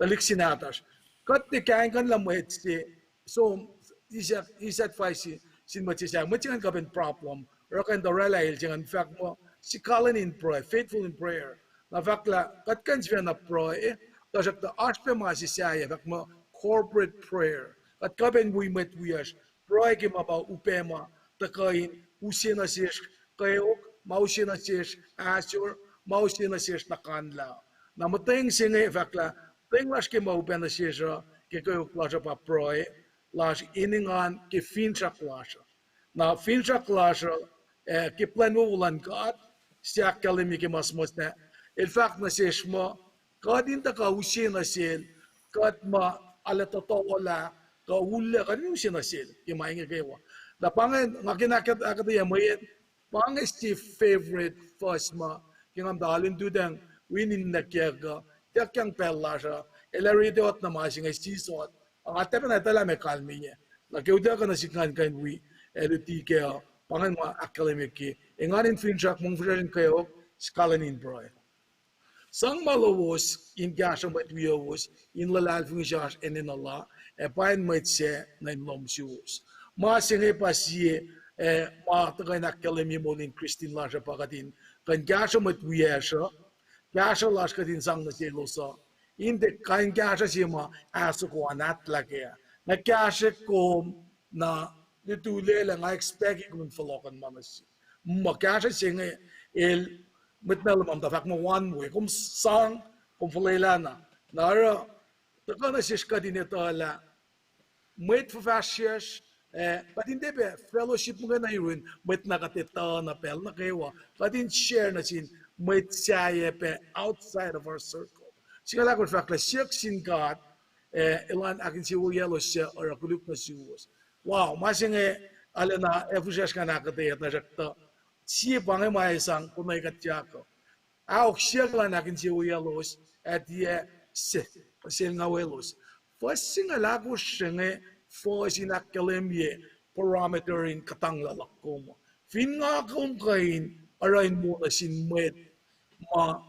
tuhlihk se nahtuhsr. Kuht tiac kaingkuhnlah mwet se, som, eis, eis advice sin mwet se sahyac, mwet se ingacn kuh pac in problem, oruh kuh in tuh oraclah el se ingacn fahk muh sikalweni in pruhe, faithful in prayer. Na fahk lah kuht kuh in sifacna pruhe, tuhsruhktuh oasr pac ma se sahyac fahk muh corporate prayer. Kuht kuh pac in wi mwet wiyacsr pruhe ke ma pa upac ma tuhkuh in use nuh sesr kweok, ma use nuh sesr ahsor, ma use nuh sesr na kanlah. Na muhtweng se inge fahk lah muhtweng lasr ke ma upac nuh sesr uh, ke kweok lasr uh pa pruhe lasr in engan ke finsrak lasr uh. Na finsrak lasr uh, eh, ke plwacn wowo luhn God, se ahkkahlwemye ke ma suhmuhslah, el fahk nuh sesr muh, kuht in tuhkuh use nuh sel, kuht ma arlac tohtohlah, kuh ullac, kuht in use nuh sel ke ma inge kwewa. Na pa ingacn, nga ke na ahkuhtweyac mweyen, pa inge sie favorite fuhs ma, ke nga muhta alu in lututacng wi ninac kiyuhk uh, ituckyang pacl lasr uh, el ac riti na ma se inge sisot, a nga tiac pacna etuh lah meac kalmeyac. Na ke utuckuh nuh sihk ngan kuh in wi, ac luti kac uh, pa ingacn ma ahkkahlwemye ke engan in finsrak, mongfihsrwacsr in kweok, sikalweni in pruhe. Sang ma lowos in kahsruh mwet wiyowos in luhlahlfongi sasr enenuh la, ac pain mwet sac nuh in lohm suwos. Ma se inge pa sie, eh, ma tuhkuh in ahkkahlwemye moul in Kristin lasr uh pa kuht in kuh in kahsruh mwet wiyacsr uh, kahsruh lasr kuht in sang nuh selos uh, in tiac kain kahsruh se ma ahsoko an ahtlah kac. Nga kahsre kom, na lututacng lah nga expect kom in fohlohkohn ma nuh sihk. Ma kahsruh se inge el, mwet Malem muhta fahk muh one way, kom sang, kom fuhlwelah na. Na oruh, tuhkuh nuh sesr kuht in etuh lah mwet fuhfahsryucsr, eh, kuht in tiac pac fellowship muhkwena yurin mwet na kuht etuh na pacl nuh kwewa. Kuht in share nuh sin mwet sahyac pac outside of our circle. Singucul ahkosr fahk lah siyuck sin God, eh, elan ahkinsewowoyaclos suc oruh koluk nuh suwos. Wow, ma se inge arulacna ac fihsracsr ngan ahkuhtweyac, tuhsruhktuh sie pa inge ma ac sang konwe kuht siyuck uh. Ahok, siyuck elan ahkinsewowoyaclos, ac tiac se-, selngawelos. Fuhs singucul ahkosr se inge fuhs in ahkkahlwemye parameter in kuhtanglah luhk kom. Fin nga kom kuh in oruh in wo nuh sin mwet ma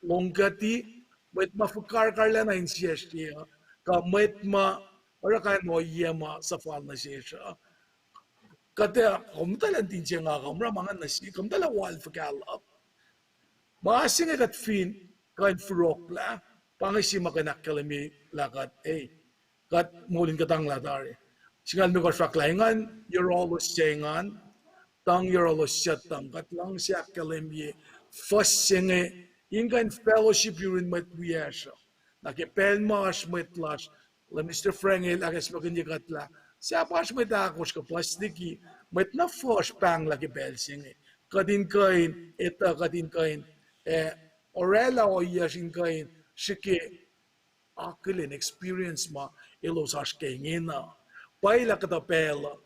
lohngkuhti, mwet ma fuhkah karkarlacna insiyacsr uh, kuh mwet ma oruh kain ohiyac ma suhfal nuh sesr uh. Kuht ac, kom muhtwacllah in tin se nga, kom oruh ma nga nuh sesr, kom muhtwacllah wal fuhkah luhk. Ma se inge kuht fin kuh in forlah, pa inge se ma kuh in ahkkahlwemye lah kuht, e, kuht moul in kuhtanglah tari. Singucul limekohsr fahk lah engan yohrohlos se engan, tuhng yohrohlos se tuhng, kuht luhngse ahkkahlwemye fuhs se inge in kuh in fellowship yurin mwet wiyacsr uh. Na ke pacl ma oasr mwet lasr, lah Mister Frank el ahkacsmakihnye kuht lah sahp oasr mwet ahkosr kuh puhs liki, mwet na fuhsr pahnglah ke pacl se inge. Kuht in kuh in, etuh kuht in kuh in, e, orwaclah ohiyacsr in kuh in srihke akihlen experience ma elos oasr ke ingena. Pwacye lah kuhtuh pacl uh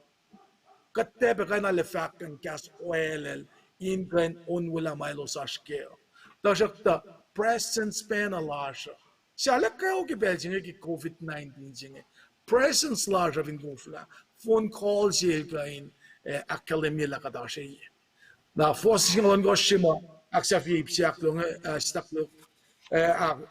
kuht tiac pac kuh in arlac fahk kuh in kahs oalel in kuh in onwelah ma elos oasr kac. Tuhsruhktuh presence pacna lasr uh, suc arlac kweok ke pacl se inge ke COVID nineteen se inge. Presence lasr uh fin koflah, phone call se el kuh in, e, ahkkahlwemye lah kuht oasr eye. Na fuhs singucul ohnkohsr se ma ahksahfye ip se ahkluo inge, e, sitakluo, e,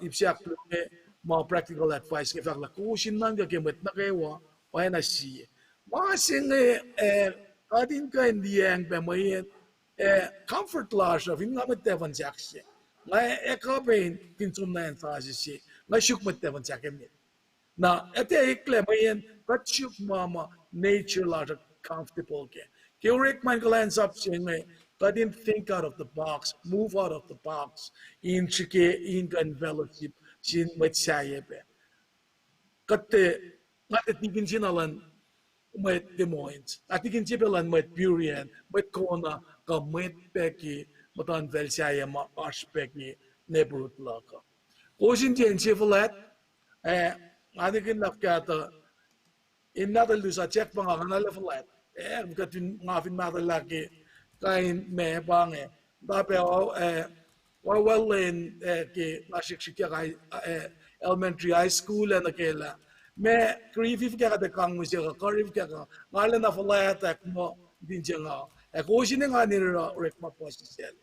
ip se ahkluo inge, ma practical advice inge fahk lah kowos in nuhnkuh ke mwet nuh kwewa oacna sie. Ma se inge, e, kuht in kuh in liyacacng pac mweyen, e, comfort lasr uh fin nga mwet tuhfahna sahk se, nga ac kuh pac in fin som na acn sasuc se nga suk mwet tuhfahna sahk emet. Na, etuh eklac mweyen kuht suk ma ma nature lasr uh comfortable kac. Ke orekma in kuhlwacnsap se inge, kuht in think out of the box, move out of the box, in srihke in kuh in fellowship sin mwet sahyac pac. Kuht, nga tikin se na luhn mwet Des Moines, nga tikin se pac luhn mwet Burien, mwet Kona, kuh mwet pac ke muhtuhnfacl sahyac ma oasr pac ke neighborhood luhk uh. Kowos in tiac inse fuhlwact, e, nga nihkihn lah fuhkah tuh in mahtuh lusa check pa nga, nga na lah fuhlwact, e, kuht fin, nga fin mahtuhlah ke kain ma pa inge, tapac, e, wacwacllen, e, ke nga srihksrihkyak, e, elementary, high school ac nuh ke lah ma, kihrifi fuhkah kuht ac kang mihsenge, kihrifi fuhkah kuh, nga lacna fuhlwactack muh, tin se nga, ac kowos in engan in oruh orekma puhsisacl.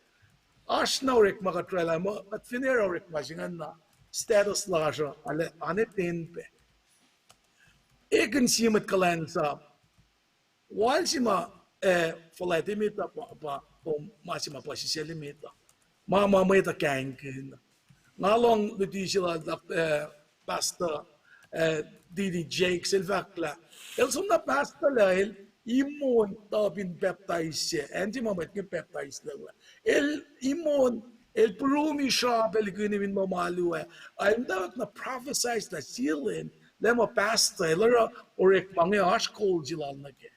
Oasr na orekma kuht oraclah muh kuht fin oruh orekma se ingacn na status lasr uh arlac aneten pac. Ekihn sie mwet kuhlwacnsap, wal se ma, e, fuhlwact emet uh pa, pa, kom ma se ma puhsisacl emet uh, ma ma mwet uh kahingkihn. Nga lohng luti se lal, e, Pastor, e, D D Jakes, el fahk lah el som na pastor lah el imon tuh fin pacptais se, acn se ma mwet inge pacptaislac uh. El imon, el purumi sra pacl ikihn in lohm alu ah, el muhtwacwacack na prophesy lah sie lwen lah ma pastor el oruh orekma inge, oasr kol se lal nuh kac.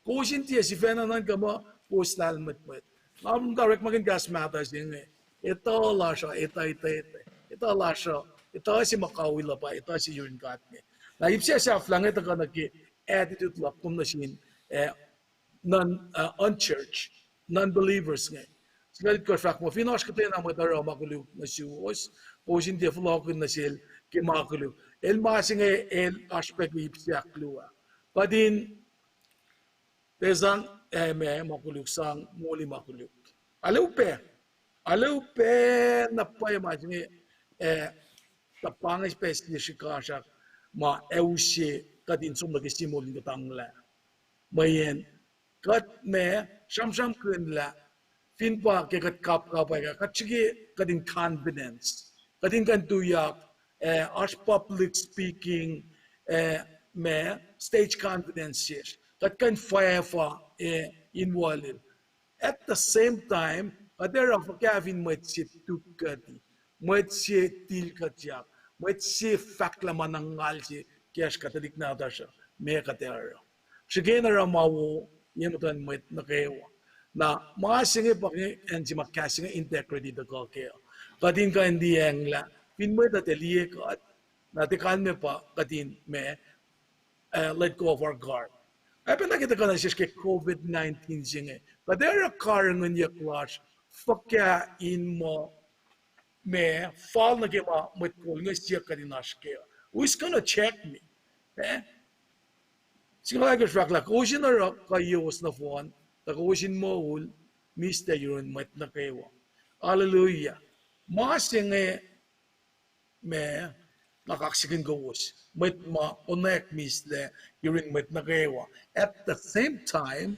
Kowos in tiac sifacna nuhnkuh muh kowos lahlmwetmwet. Nga muhta orekmakihn kahs mahtuh se inge, etuh lasr uh, etuh, etuh, etuh, etuh lasr uh, etuh se ma kawihl uh pa etuh se yurin God inge. Na ip se sahflah inge tuhkuh nuh ke attitude luhk kom nuh sin, e, non, e, unchurch, non-believers inge. Singucul itkohsr fahk muh fin oasr kuhtwena mwet oruh ma koluk nuh suwos, kowos in tiac fohlohkihn nuh sel ke ma koluk. El ma se inge el oasr pac ke ip se ahkluo ah. Kuht in tiac sang, e, ma, ma koluk, sang moli ma koluk. Arlac upac, arlac upac na pwacye ma se inge, e, tuh pa inge pac sie srihkasrak ma ac use kuht in som nuh ke sie moul in kuhtanglah. Mweyen kuht ma sramsramkihn lah fin pa ke kuht kapkapwack ah, kuht srihke kuht in confidence, kuht in kuh in tuyak, e, oasr public speaking, e, ma, stage confidence sesr, kuht kuh in fwacfa, e, in walil. At the same time, kuht ac oruh fuhkah fin mwet se tuk kuht, mwet se til kuhtyak, mwet se fahk lah ma na ngal se kacsr kuht tuhlihk nahtuhsr uh, ma kuht ac oruh. Srihke in oruh ma wo ye muhtuhn mwet nuh kwewa. Na ma se inge pa inge acn se ma kahs inge integrity tuhkuh kac. Kuht in kuh in liyacacng lah fin mwet uh tiac liye kuht, na tiac kalmac pa kuht in ma, e, let go of our guard. Ac pacna ke tuhkuh nuh sesr ke COVID nineteen se inge, kuht ac oruh karihngihnyuck lasr fuhkah in muh ma fal nuh ke ma mwet kol inge siyuck kuht in oasr kac uh? Who's gonna check me? E? Singucul alkosr fahk lah kowos in oruh kuhiyowos nohfohn, tuh kowos in moul mihslac yurin mwet nuh kwewa. Hallelujah. Ma se inge ma, nga kaksakihn kowos. Mwet ma konwacack mihslac yurin mwet nuh kwewa. At the same time,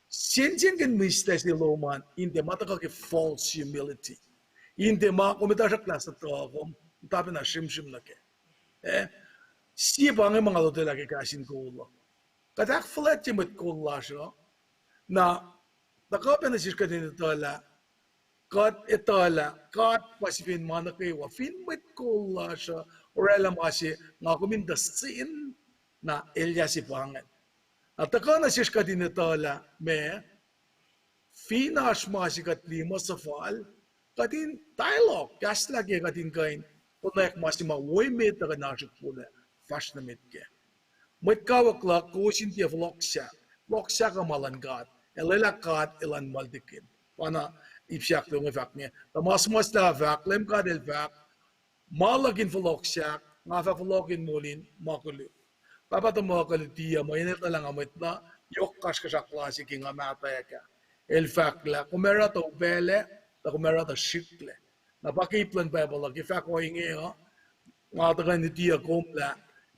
sensenkihn mihslac se lom an in tiac ma tuhkuh ke false humility. In tiac ma kom etuh sracklah suhtuh kom, tapena srimsrim nuh kac. Eh, sie pa inge ma nga lotwelah ke kahs in kol uh. Kuht ahkfuhlwactye mwet kol lasr uh. Na, tuhkuh pac nuh sesr kuht in etuhlah, kuht etuhlah God pa sifacna ma nuh kwewa. Fin mwet kol lasr uh oraclah ma se, nga kom in tuh sin, na elyah se pa ingacn. Na tuhkuh nuh sesr kuht in etuhlah ma, fin oasr ma se kuht liye muh suhfal, kuht in dialogue, kahslah ke kuht in kuh in konwacack ma se ma wo emet uh kuh in oasr ukwe lah fahsr nuh met kac. Mwet kawuck luhk, kowos in tiac fohlohk sahk. Fohlohk sahk uh ma luhn God. Ac lwelah God elan muhltikin. Pa na ip se ahkluo inge fahk inge. Tuh ma suhmuhslah fahk, Leum God El fahk, ma luhk in fohlohk sahk, nga fah fohlohk in moul in ma koluk. Pahpah tuhmuhk el luti uh, mweyen el tuh lah nga mwet na yohk kasrkuhsrak lal se ke nga mahtuh ah. El fahk lah, kom ac oruh tuh upaclac, tuh kom ac oruh tuh srihklac. Na pa ke ip luhn Bible uh, ke fahk ohinge uh, nga tuhkuh in luti uh kom lah,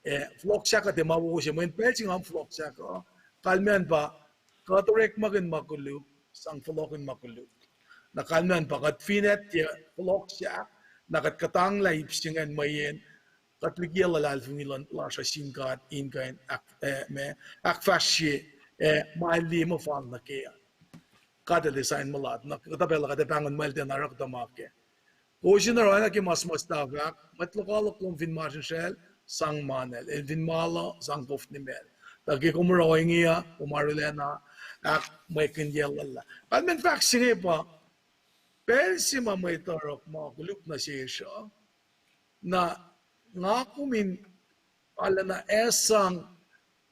eh, fohlohk sahk uh tiac ma wo se, mweyen pacl se nga fohlohk sahk uh, kalmacn pa, kuht orekmakihn ma koluk, sang fohlohkihn ma koluk. Na kalmacn pa kuht fin tiac fohlohk sahk, na kuht kuhtanglah ip se ingacn mweyen, kuht likiyac luhlahlfongi luhn lasr uh sin God in kuh in ahk-, eh, ma, ahkfahsrye, eh, ma El liye muh fal nuh kac. God El ac sain mulat, na kuhtuh pacl uh kuht ac pahngon muh El tiacna oruh kuhtuh ma kac. Kowos in oruh oacna ke ma suhmuhslah fahk, mwet lokoalok lom fin masrinsracl, sang manel, el fin maluh, sang kof nimacl. Tuh ke kom oruh ohinge uh, kom arulacna ahkmwekihnyac lwelah. Kalmacn fahk se inge pa, pacl se ma mwet oruh ma koluk nuh sesr uh, na nga kom in arulacna ac sang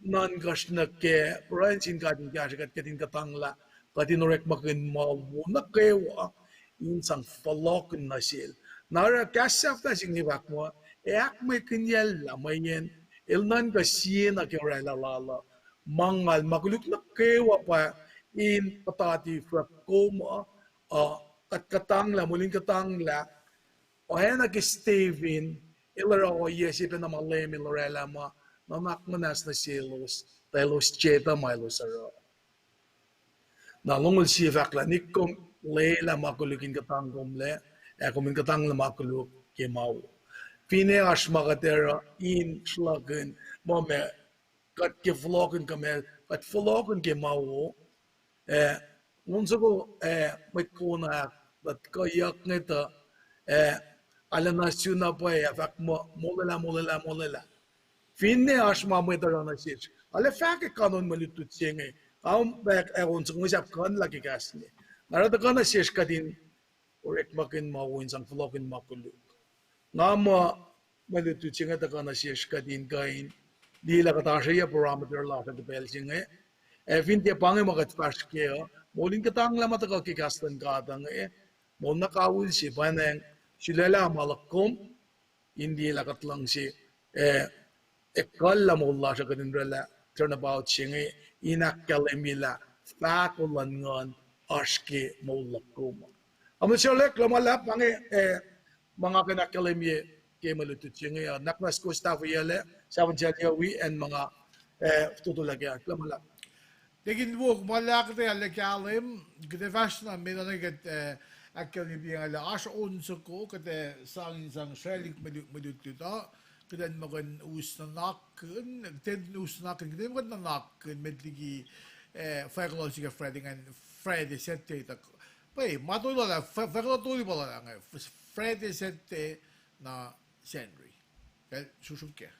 nuhnkuhsr nuh ke pruhe sin God in kahsrwe kuht, kuht in kuhtanglah, kuht in orekmakihn ma wo nuh kwewa in sang fohlohkihn nuh sel. Na oruh kahs sahflah se inge fahk muh, ac ahkmwekihnyac lah mweyen el nuhnkuh sie na ke oraclah lal uh, ma ngal ma koluk nuh kwewa pa in puhtati fahk kom uh, uh, kuht kuhtanglah, moul in kuhtanglah, oacna ke Stephen, el oruh ohiyac se pacna ma Leum El oraclah ma nuhnak muhnahs nuh selos, tuh elos jeta ma elos oruh. Na longoul sie fahk lah, nik kom lwelah ma koluk in kuhtangkomlac, ac kom in kuhtanglah ma koluk ke ma wo. Finne oasr ma kuht oruh in sruhlahkihn, muh ma kuht ke fohlohkihn kuh ma kuht fohlohkihn ke ma wo, eh, on soko, eh, mwet kona ahk, kuht kuhiyuck inge tuh, eh, arulacna sun na pwacye, fahk muh, molwelah, molwelah, molwelah. Finne oasr ma mwet oruh nuh sesr, arlac fahkwack kanon mwe lutlut se inge, kaum pac, eh, on soko inge sahp kuhnlah ke kahs inge. Na oruh tuhkuh nuh sesr kuht in orekmakihn ma wo in sang fohlohkihn ma koluk. Nga muh mwe lutlut se inge tuhkuh nuh sesr kuht in kuh in liye lah kuht oasr yac parameter lasr uh ke pacl se inge. Ac fin tiac pa inge ma kuht fahsr kac uh, moul in kuhtanglah ma tuhkuh ke kahs luhn God uh inge, moul na kawihl se, pwacnwacng sulaclah ma luhk kom, in liye lah kuht luhngse, eh, ekuhllah moul lasr uh kuht in orwaclah turnabout se inge, in ahkkahlwemye lah fahko luhn nguhn oasr ke moul luhk kom. Amu srolek, kuloh ma luhlahp, pa inge, eh, ma nga kuh in ahkkahlwemye ke mwe lutlut se inge uh, nuhnak muhnahs kowos tahfweyuclac, Sahfin Saclyuwi, acn ma nga, eh, fototolah kac, kuloh ma luhlahp. Tekin wo, ma lah kuht ac arlac kahlwem, kuht ac fahsr na met, oacna kuht, eh, ahkkahlwemye pa inge lah oasr on soko kuht ac sang in sang sraclihk mwe lu-, mwe lutlut uh, kuht in muh kuh in us nuhnakkihn, kuht in us nuhnakkihn, kuht in muh kuh in nuhnakkihn met liki, eh, fahk lal sika Friday ingacn, Friday, Saturday, tuh, pa, ma tolu lal ah, fah-, fahk lal tolu pa lal ah inge, Friday, Saturday, na Sacnri. Kal sruhsruhk kac.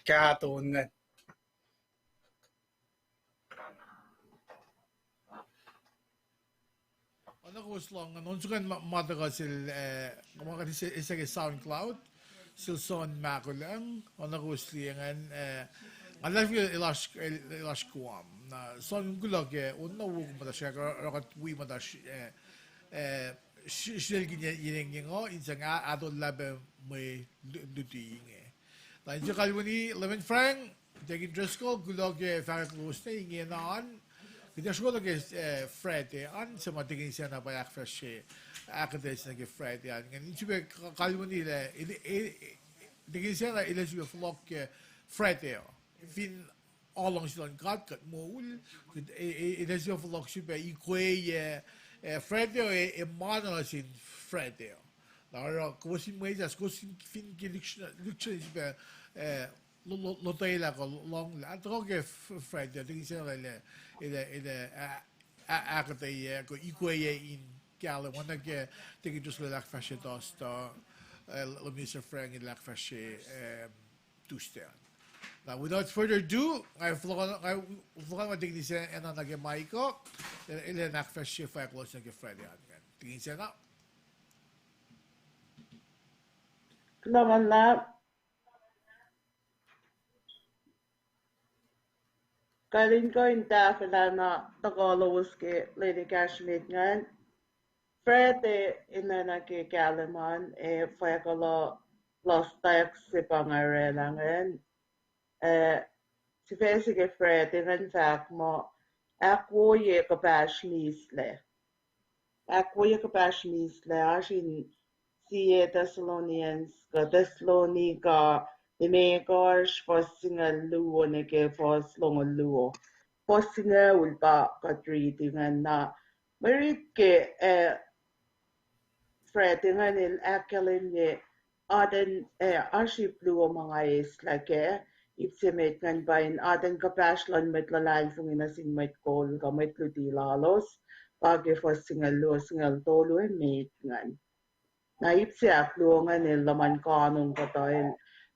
Kahto ingacn. Oacna kowos lohng an, on soko ma, ma tuhkuh sel, eh, ma kuht ise, ise ke SoundCloud, sel Son Makulang, oacna kowos liye ingacn, eh, nga luhlahlfongi el oasr, el, el oasr Guam. Na Son, kuloh ke on na wo kom muhta srihk, oruh kuht wi muhta srihk, eh, eh, sri-, srihk in ye, ye nge ngo, in sang a, atollah pac mwe lu-, luti inge. Na in sang kalweni Lemon Frank, Deacon Driscoll, kuloh ke fahkwack lowos nuh inge na an. Kuht ac sruok nuh ke, eh, Friday an, se ma Deacon Sena pa ahkfahsrye, ahkuhtweyac nuh ke Friday an. Ngan in sifilpac ka-, kalweni lah, e, e, e, Deacon Sena el ac sifilpac fohlohk ke Friday uh. Fin aluhngse luhn God kuht moul, kuht, e, e, el ac sifilpac fohlohk sifilpac ikweyac, eh, Friday uh, e, e ma nuh sin Friday uh. Na oruh kowos in mwesahs, kowos in fin ke lihksreni, lihksreni sifilpac, eh, lo-, lo-, lotwelah kuh lohnglah. Tuhkuh ke F-, Friday, Deacon Sena el ac, el ac, el ac, a-, a-, ahkuhtweyac, kuh ikweyac in kahlwem, oacna ke Deacon Driscoll el ahkfahsrye Thursday, eh, Minister Frank el ahkfahsrye, eh, Tuesday an. Now, without further ado, nga fohlohk, nga fohlohk ma Deacon Sena nuh ke mic uh, el, el ac ahkfahsrye fahk lowos nuh ke Friday an ingacn. Deacon Sena. Kuloh ma luhlahp. Kuht in kuh in tahfwelah na tuhkuh lowos ke lwen ekahsr met ingacn. Friday, enenuh ke kahlwem an, ac fahk uh, lasr se pa nga orwaclah ingacn. Eh, sifac se ke Friday ingacn fahk muh, ahkwoye kuhpahsr mislac. Ahkwoye kuhpahsr mislac, oasr in Sie Thessalonians, kuh Thessalonica, limekohsr, fuhs singucul luo nuh ke fuhs longoul luo. Fuhs singucul pa kuht riti ingacn na. Mwe rit ke, eh, Friday ingacn el ahkkahlwemye atacn, eh, oasr ip luo ma nga eislah kac, ip se met ingacn pa in atacn kuhpahsr luhn mwet luhlahlfongi nuh sin mwet kol kuh mwet luti lalos, pa ke fuhs singucul luo, singucul tolu, ac met ingacn. Na ip se ahkluo ingacn el luhman kanon kuhtuh el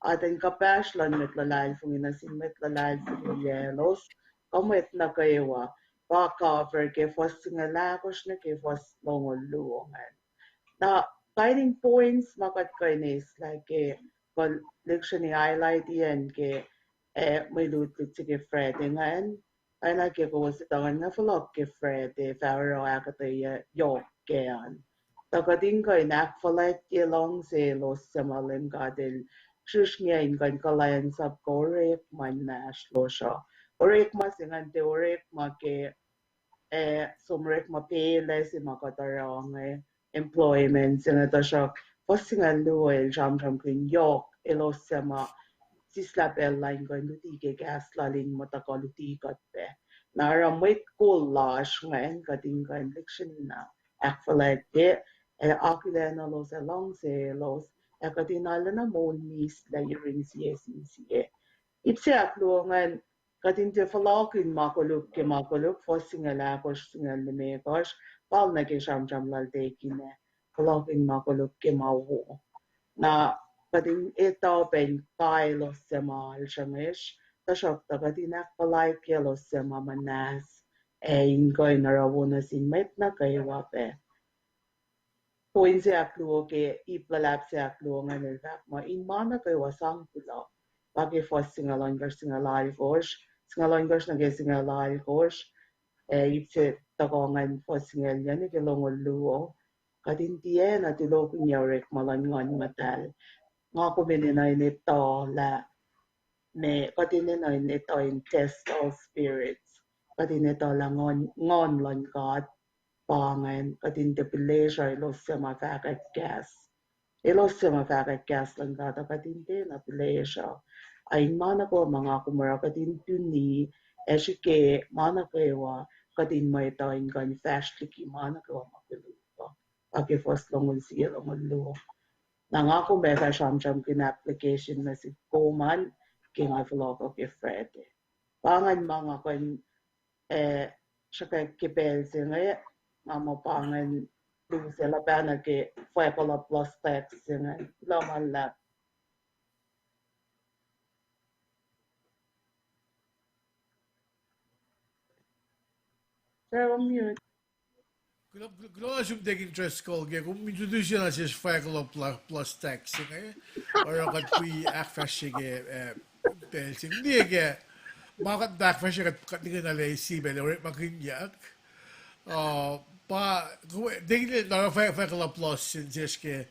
atacn kuhpahsr luhn mwet luhlahlfongi nuh sin mwet luhlahlfongi lalos, kuh mwet nuh kwewa, pa cover ke fuhs singucul ahkosr nuh ke fuhs longoul luo ingacn. Na kain in points ma kuht kuh in eislah ke kuh lihksreni highlight-i acn ke, eh, mwe lutlut se ke Friday ingacn. Oacna ke kowos etuh ingacn nga fohlohk ke Friday, fah oruh ahkuhtweyac yohk kac an. Tuh kuht in kuh in ahkfuhlwactye luhngse elos suc ma Leum God el srihsrngiyac in kuh in kuhlwacnsap kuh orekma inmahsrlosr uh. Orekma se ingacn tiac orekma ke, eh, som orekma pacl se ma kuht oruh inge, employment se inge, tuhsruhk fuhs singucul luo el sramsramkihn yohk elos suc ma sislah pacl lain kuh in luti ke kahs lal in muhta kuh luti kuht pac. Na oruh mwet kol lasr ingacn kuht in kuh in lihksreni na ahkfuhlwactye, ac akihlen elos ac luhngse elos, ac kuht in arulacna moul mislac yurin sie sin sie. Ip se ahkluo ingacn, kuht in tiac fohlohkihn ma koluk ke ma koluk, fuhs singucul ahkosr, singucul limekohsr, fal nuh ke sramsram lal Deacon ah, fohlohkihn ma koluk ke ma wo. Na kuht in etuh pac in kai elos suc ma alsracngesr, tuhsruhktuh kuht in ahkfuhlwactye elos suc ma muhnahs, ac in kuh in oruh wo nuh sin mwet nuh kwewa pac. Point se ahkluo ke ip luhlahp se ahkluo ingacn el fahk muh in ma nuh kwewa sang kuloh. Pa ke fuhs singucul ohnkohsr, singucul alkohsr, singucul ohnkohsr nuh ke singucul alkohsr, ac ip se tuhkuh ingacn fuhs singucul yuc nuh ke longoul luo. Kuht in tiacna tulohkihn orekma luhn Nguhn Muhtahl. Nga kom enenuh in etuh lah, me, kuht enenuh in etuh in test all spirits. Kuht in etuh lah Nguhn, Nguhn luhn God pa ingacn, kuht in tiac pihlesruh elos suc ma fahkwack kahs. Elos suc ma fahkwack kahs luhn God uh kuht in tiacna pihlesruh. Ac in ma nuh kwewa ma nga kom oruh kuht in tuni, ac srihke ma nuh kwewa kuht in mwet uh in kuh in fahsr liki ma nuh kwewa ma koluk uh. Pa ke fuhs longoul sie, longoul luo. Na nga kom ac fah sramsramkihn application nuh sin kom an ke nga fohlohkoh ke Friday. Pa ingacn ma nga kuh in, eh, sruhkwack ke pacl se inge, nga muh pa ingacn lusac lah pacna ke fahko la plus tax se inge. Kuloh ma luhlahp. Sir, unmute. Kuloh, kuloh, kuloh nuh sum Deacon Driscoll ke kom introduce na sesr fahko la pl-, plus tax se inge. Oruh kuht wi ahkfahsrye ke, eh, pacl se inge. Liye ke, ma kuht ahkfahsrye kuht, kuht nihkihn na lah sie pacl orekmakihnyuck. Uh, pa, kom, Deacon el na fah-, fahko la plus se inge sesr ke,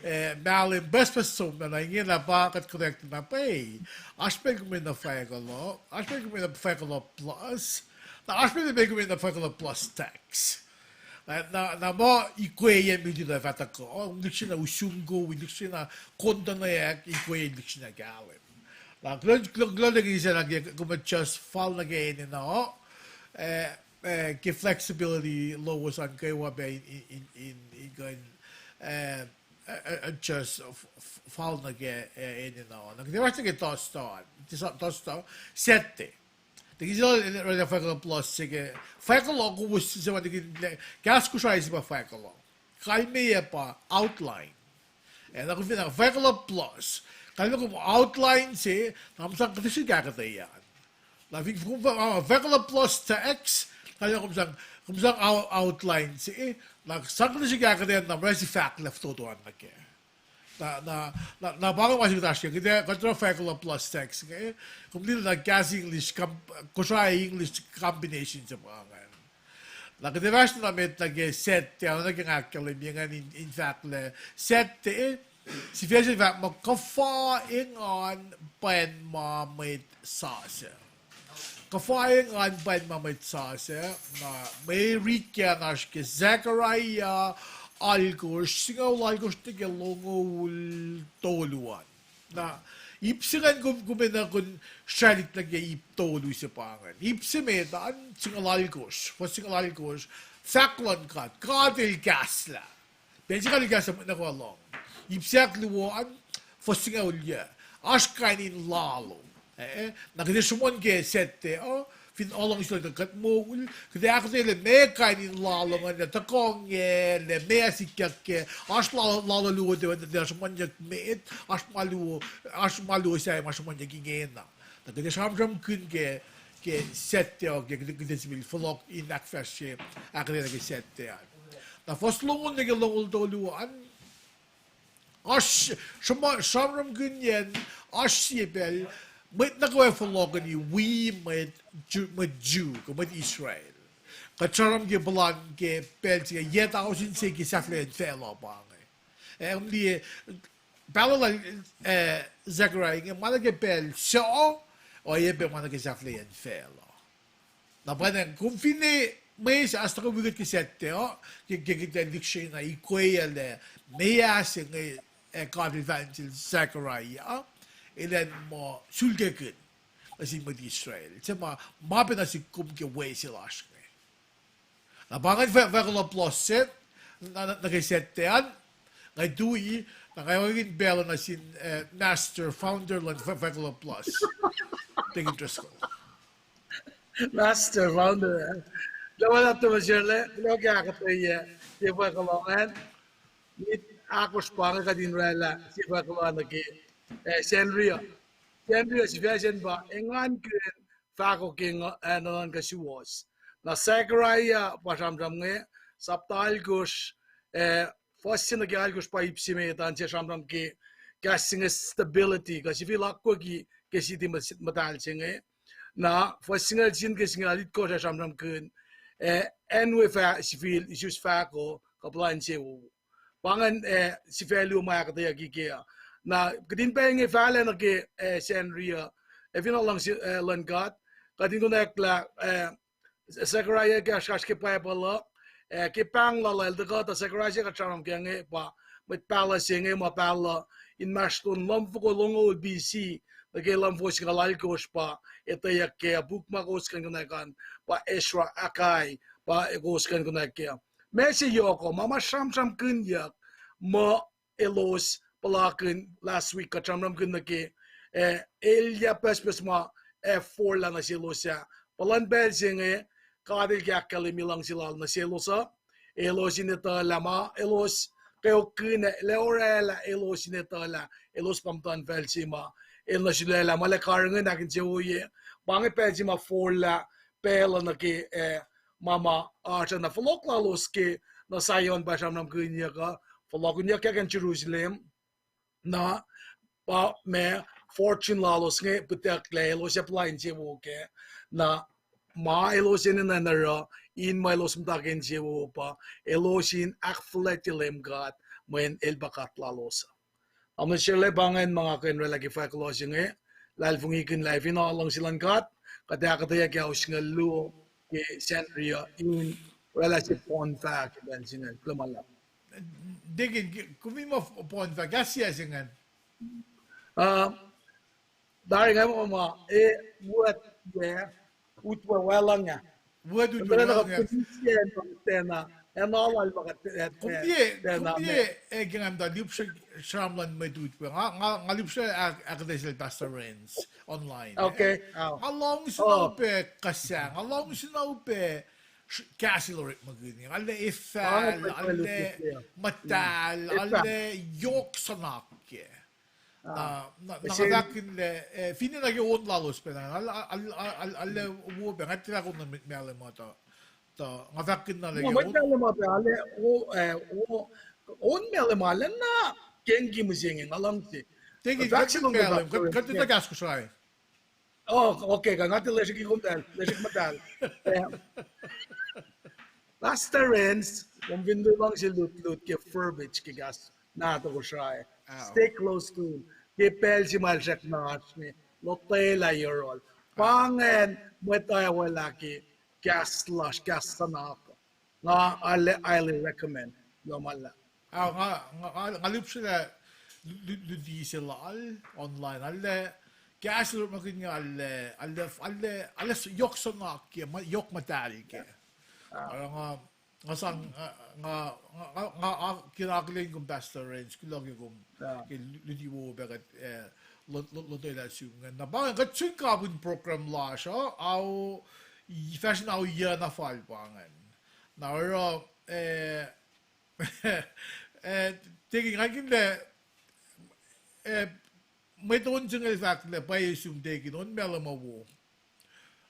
eh, mahlwem pucspucs somlah na ingena pa kuht connect na pwacye. Oasr pacl kom na fahko la, oasr pacl kom na fahko la plus. Na oasr pacl, pacl kom na fahko la plus tax. Na, na, na muh ikweyac mituh na fah tuhkuh, kom lihksreni na usrnguck, kom lihksreni na kontaneyuck, ikweyac lihksreni na kahlwem. Na kuloh, kuloh, kuloh nuh ke sacna ke kom just fal nuh ke enenuh, eh, eh, ke flexibility lowos an kwewa pac in, in, in, in, in kuh in, eh, eh, eh, just f-, f-, fal nuh ke, eh, enenuh. Na kuht ac fahsr nuh ke Thursday, Thus-, Thursday, Saturday. Tuh ke sel orwaclah fahko la plus se ke, fahko la kowos se ma tuh ke kahs Kosrae se pa fahko la. Kalmeyac pa outline. Eh, na kom fin fahko la plus, kalmeyac kom outline se, na kom sang kuhtuh srihk ahkuhtweyac an. Na fin kom fahko la plus tax, kalmeyac kom sang, kom sang out-, outline se, na sang kuhtuh srihk ahkuhtweyac an, na mura si fahk lah fototo an nuh kac. Na, na, na, na pa inge ma se kuht oasr ke, kuht ac, kuht oruh fahko la plus tax inge, kom liye na kahs English, com-, Kosrae English combination se pa ingacn. Na kuht ac fahsr na met nuh ke Saturday, na ke nga ahkkahlwemye ingacn in, in fahk lah Saturday, sifac se fahk muh kuhfa engan pwacn ma mwet sasuc. Kuhfa engan pwacn ma mwet sasuc, na mwe rit ke an oasr ke Zechariah alkosr, singucul alkosr nuh ke longoul tolu an. Na ip se ingacn kom, kom enenuh in srwaclihk nuh ke ip tolu se pa ingacn. Ip se met an, singucul alkosr, fuhs singucul alkosr, fahk luhn God, God El kahslah. Pacl se God El kahslah mwet nuh kwewa lohng. Ip se ahkluo an, fuhs singucul yuc, oasr kain in lalo. Eh, na kuht ac sruhmuhn ke Saturday uh, fin aluhngse luhn kuht moul, kuht ac ahkuhtweyac lah meac kain in lalo ingacn, tuhkuh inge, lah meac sikyak kac, oasr lalo, lalo luo tuh, tuh sruhmuhnyuck met, oasr ma luo, oasr ma luo sahyac ma sruhmuhnyuck ingena. Na kuht ac sramsramkihn ke, ke Saturday uh, ke kuht, kuht ac sifil fohlohk in ahkfahsrye, ahkuhtweyac nuh ke Saturday an. Na fuhs longoul nuh ke longoul tolu an, oasr, sram-, sramsramkihnyacn, oasr sie pacl, mwet nuh kwewa fohlohkeni wi mwet Ju-, mwet Jew, kuh mwet Israel. Kuht sramsram ke puhlan ke pacl se ke yac tausin se ke sahflahiyacn facluh pa inge. Eh, kom liye, pahluh lal, eh, Zechariah inge, ma nuh ke pacl suc, oacyacpac ma nuh ke sahflahiyacn facluh. Na pwacnwacng kom finne mwe se oasr tuhkuh wi kuht ke Saturday uh, ke, ke kuht ac lihksreni na ikweyac lah meac se inge, eh, God El fahk nuh sel Zechariah, elan muh sulkakihn nuh sin mwet Israel. Se ma, ma pacna sihk kom ke we se lasr inge. Na pa ingacn fah-, fahko la plus se, na, na, nuh ke Saturday an, nga tui, na nga oakin pacl nuh sin, eh, master founder luhn fah-, fahko la plus. Deacon Driscoll. Master founder, eh. Kuloh ma luhlahp Tohkohsrah, kuloh ke ahkuhtweyac, ke fahko la ingacn. Met ahkosr pa inge kuht in orwaclah, ke fahko la nuh ke, eh, Sacnri uh. Sacnri uh sifac sacn pa engankihn fahko ke, eh, nuhnuhnkuh suwohs. Na Zechariah pa sramsram inge, sapta alkosr, eh, fuhs se nuh ke alkosr pa ip se met an se sramsram ke kahs se inge stability, kuh sifil akwucki ke siti muhtahl se inge. Na fuhs singucul sie nuh ke singucul itkohsr ah sramsramkihn, eh, acn we fah sifil isus fahko kuh puhlan insewowo. Pa ingacn, eh, sifac luo ma ahkuhtweyucki ke uh. Na kuht in pac inge fahlac nuh ke, eh, Sacnri uh, ac fin luhngse, eh, luhn God, kuht in konwacack lah, eh, Zechariah ke oasr ke Bible uh, eh, ke pahng lal el tuhkuh tuh Zechariah se kuht sramsram ke inge pa mwet pahluh se inge ma pahluh inmahsrlon lumfoko longoul B C, nuh ke lumfoko singucul alkosr pa etweyuck ke uh, puk ma kowos kuh in konwacack an pa Ezra, Haggai, pa kowos kuh in konwacack ke uh. Ma se yohk uh, ma ma sramsramkihnyuck muh elos puhlakihn last week, kuht sramsramkihn nuh ke, eh, elyah pucspucs ma ac forlah nuh selos ah. Puhlan pacl se inge, God El ke ahkkahlwemye luhngse Lal nuh selos uh, elos in etuhlah ma elos kweokkihn, El oraclah elos in etuhlah, elos pa muhtuhnfacl se ma El nuh sulaclah, ma El karihngihn ahkinsewowoye. Pa inge pacl se ma forlah pacl uh nuh ke, eh, ma ma oasr uh na fohlohk lalos ke nuh Zion pa sramsramkihnyuck uh, fohlohkihnyuckyak acn Jerusalem. Na pa ma fortune lalos inge pihtucklac, elos ac puhla insewowo kac. Na ma elos enenuh in oruh, in ma elos muhta ke insewowo pa, elos in ahkfuhlwactye Leum God mweyen El pa God lalos uh. Am nuh sel pa ingacn ma nga kuh in oraclah ke fahk loh se inge, luhlahlfongikihn lah fin luhngse luhn God, kuht ac ahkuhtweyac ke ao singucul luo ke Sacnri uh in oraclah se poun fahk ke pacl se inge, kuloh ma luhlahp. Deacon, kom fin muh poun fahk, kahs se ingacn. Uh, tari inge ma ma, e, word, yeah, utwe wacluhng ah. Word utwe wacluhng ah. Kom liye, kom liye, e, ke nga muhta lihpsre sramsram luhn mwet utwe. Nga, nga, nga lihpsre ahkuhtweyac sel Pastor Renz online. Nga luhngse na upac kuhsah, nga luhngse na upac kahs el orekmakihn. Arlac efahl, arlac muhtahl, arlac yohk suhnak kac. Na, na nga fahkkihn lah, e, finne nuh ke on lalos pac na, arlac wo pac, nga tiac fahk on nuh met mahlwem uh, tuh, tuh nga fahkkihn na lah ke on mahlwem uh pac, arlac, on mahlwem uh arlac na kengki mihsenge, nga luhngse. Fahk se kuht, kuht etuh kahs Kosrae. Oh, okay, kuh nga tiac lesriki kom tahl, lesriki muhtahl. Pastor Renz, kom fin luhngse lutlut ke verbiage ke kahs nahtuhsr Kosrae, stay close to, ke pacl se ma el srackna oasr inge, lotwelah yohrohl. Pa ingacn mwet uh ac welah ke kahs lasr, kahs suhnak. Nga arlac highly recommend. Kuloh ma luhlahp. Nga, nga, nga lihpsrwelah luti se lal online, arlac kahs el orekmakihn inge, arlac, arlac, arlac yohk suhnak kac, yohk muhtahl kac. Oruh nga, nga sang, nga, nga, nga, nga kena akihlen kom Pastor Renz, kuloh ke kom ke luti wo pac kuht, e, lotwelah sum ingacn. Na pa ingacn kuht sun kapihn program lasr uh, ao, fahsr in ao yac na fal pa ingacn. Na oruh, e, e, Deacon, nga kihtin lah, e, mwet on se inge el fahk lah pwacye sum Deacon, on mahlwem uh wo.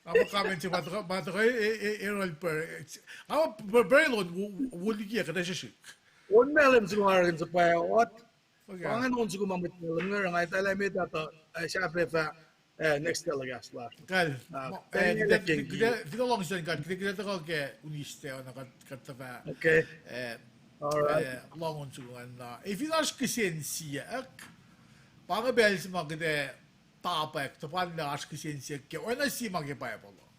Nga muh comment se ma tuhkuh, ma tuhkuh, e, e, erol pacl. Nga muh pacl on wo liki ah kuhtuh srihsrihk. On mahlwem se ma orekmakihn suhpwacot. Pa ingacn on soko ma mwet mahlwem inge, nga etuh lah met ah tuh, e, sahp fah, e, next telecast lasr. Kal, fin luhngse God, kuht, kuht tuhkuh ke Wednesday uh na kuht, kuht tuhfah, e, lohng on soko ingacn na. E, fin oasr kihsen siyuck, pa inge pacl se ma kuht ac topuk, tuhpan lah oasr kihsen siyuck ke oacna sie ma ke Bible uh.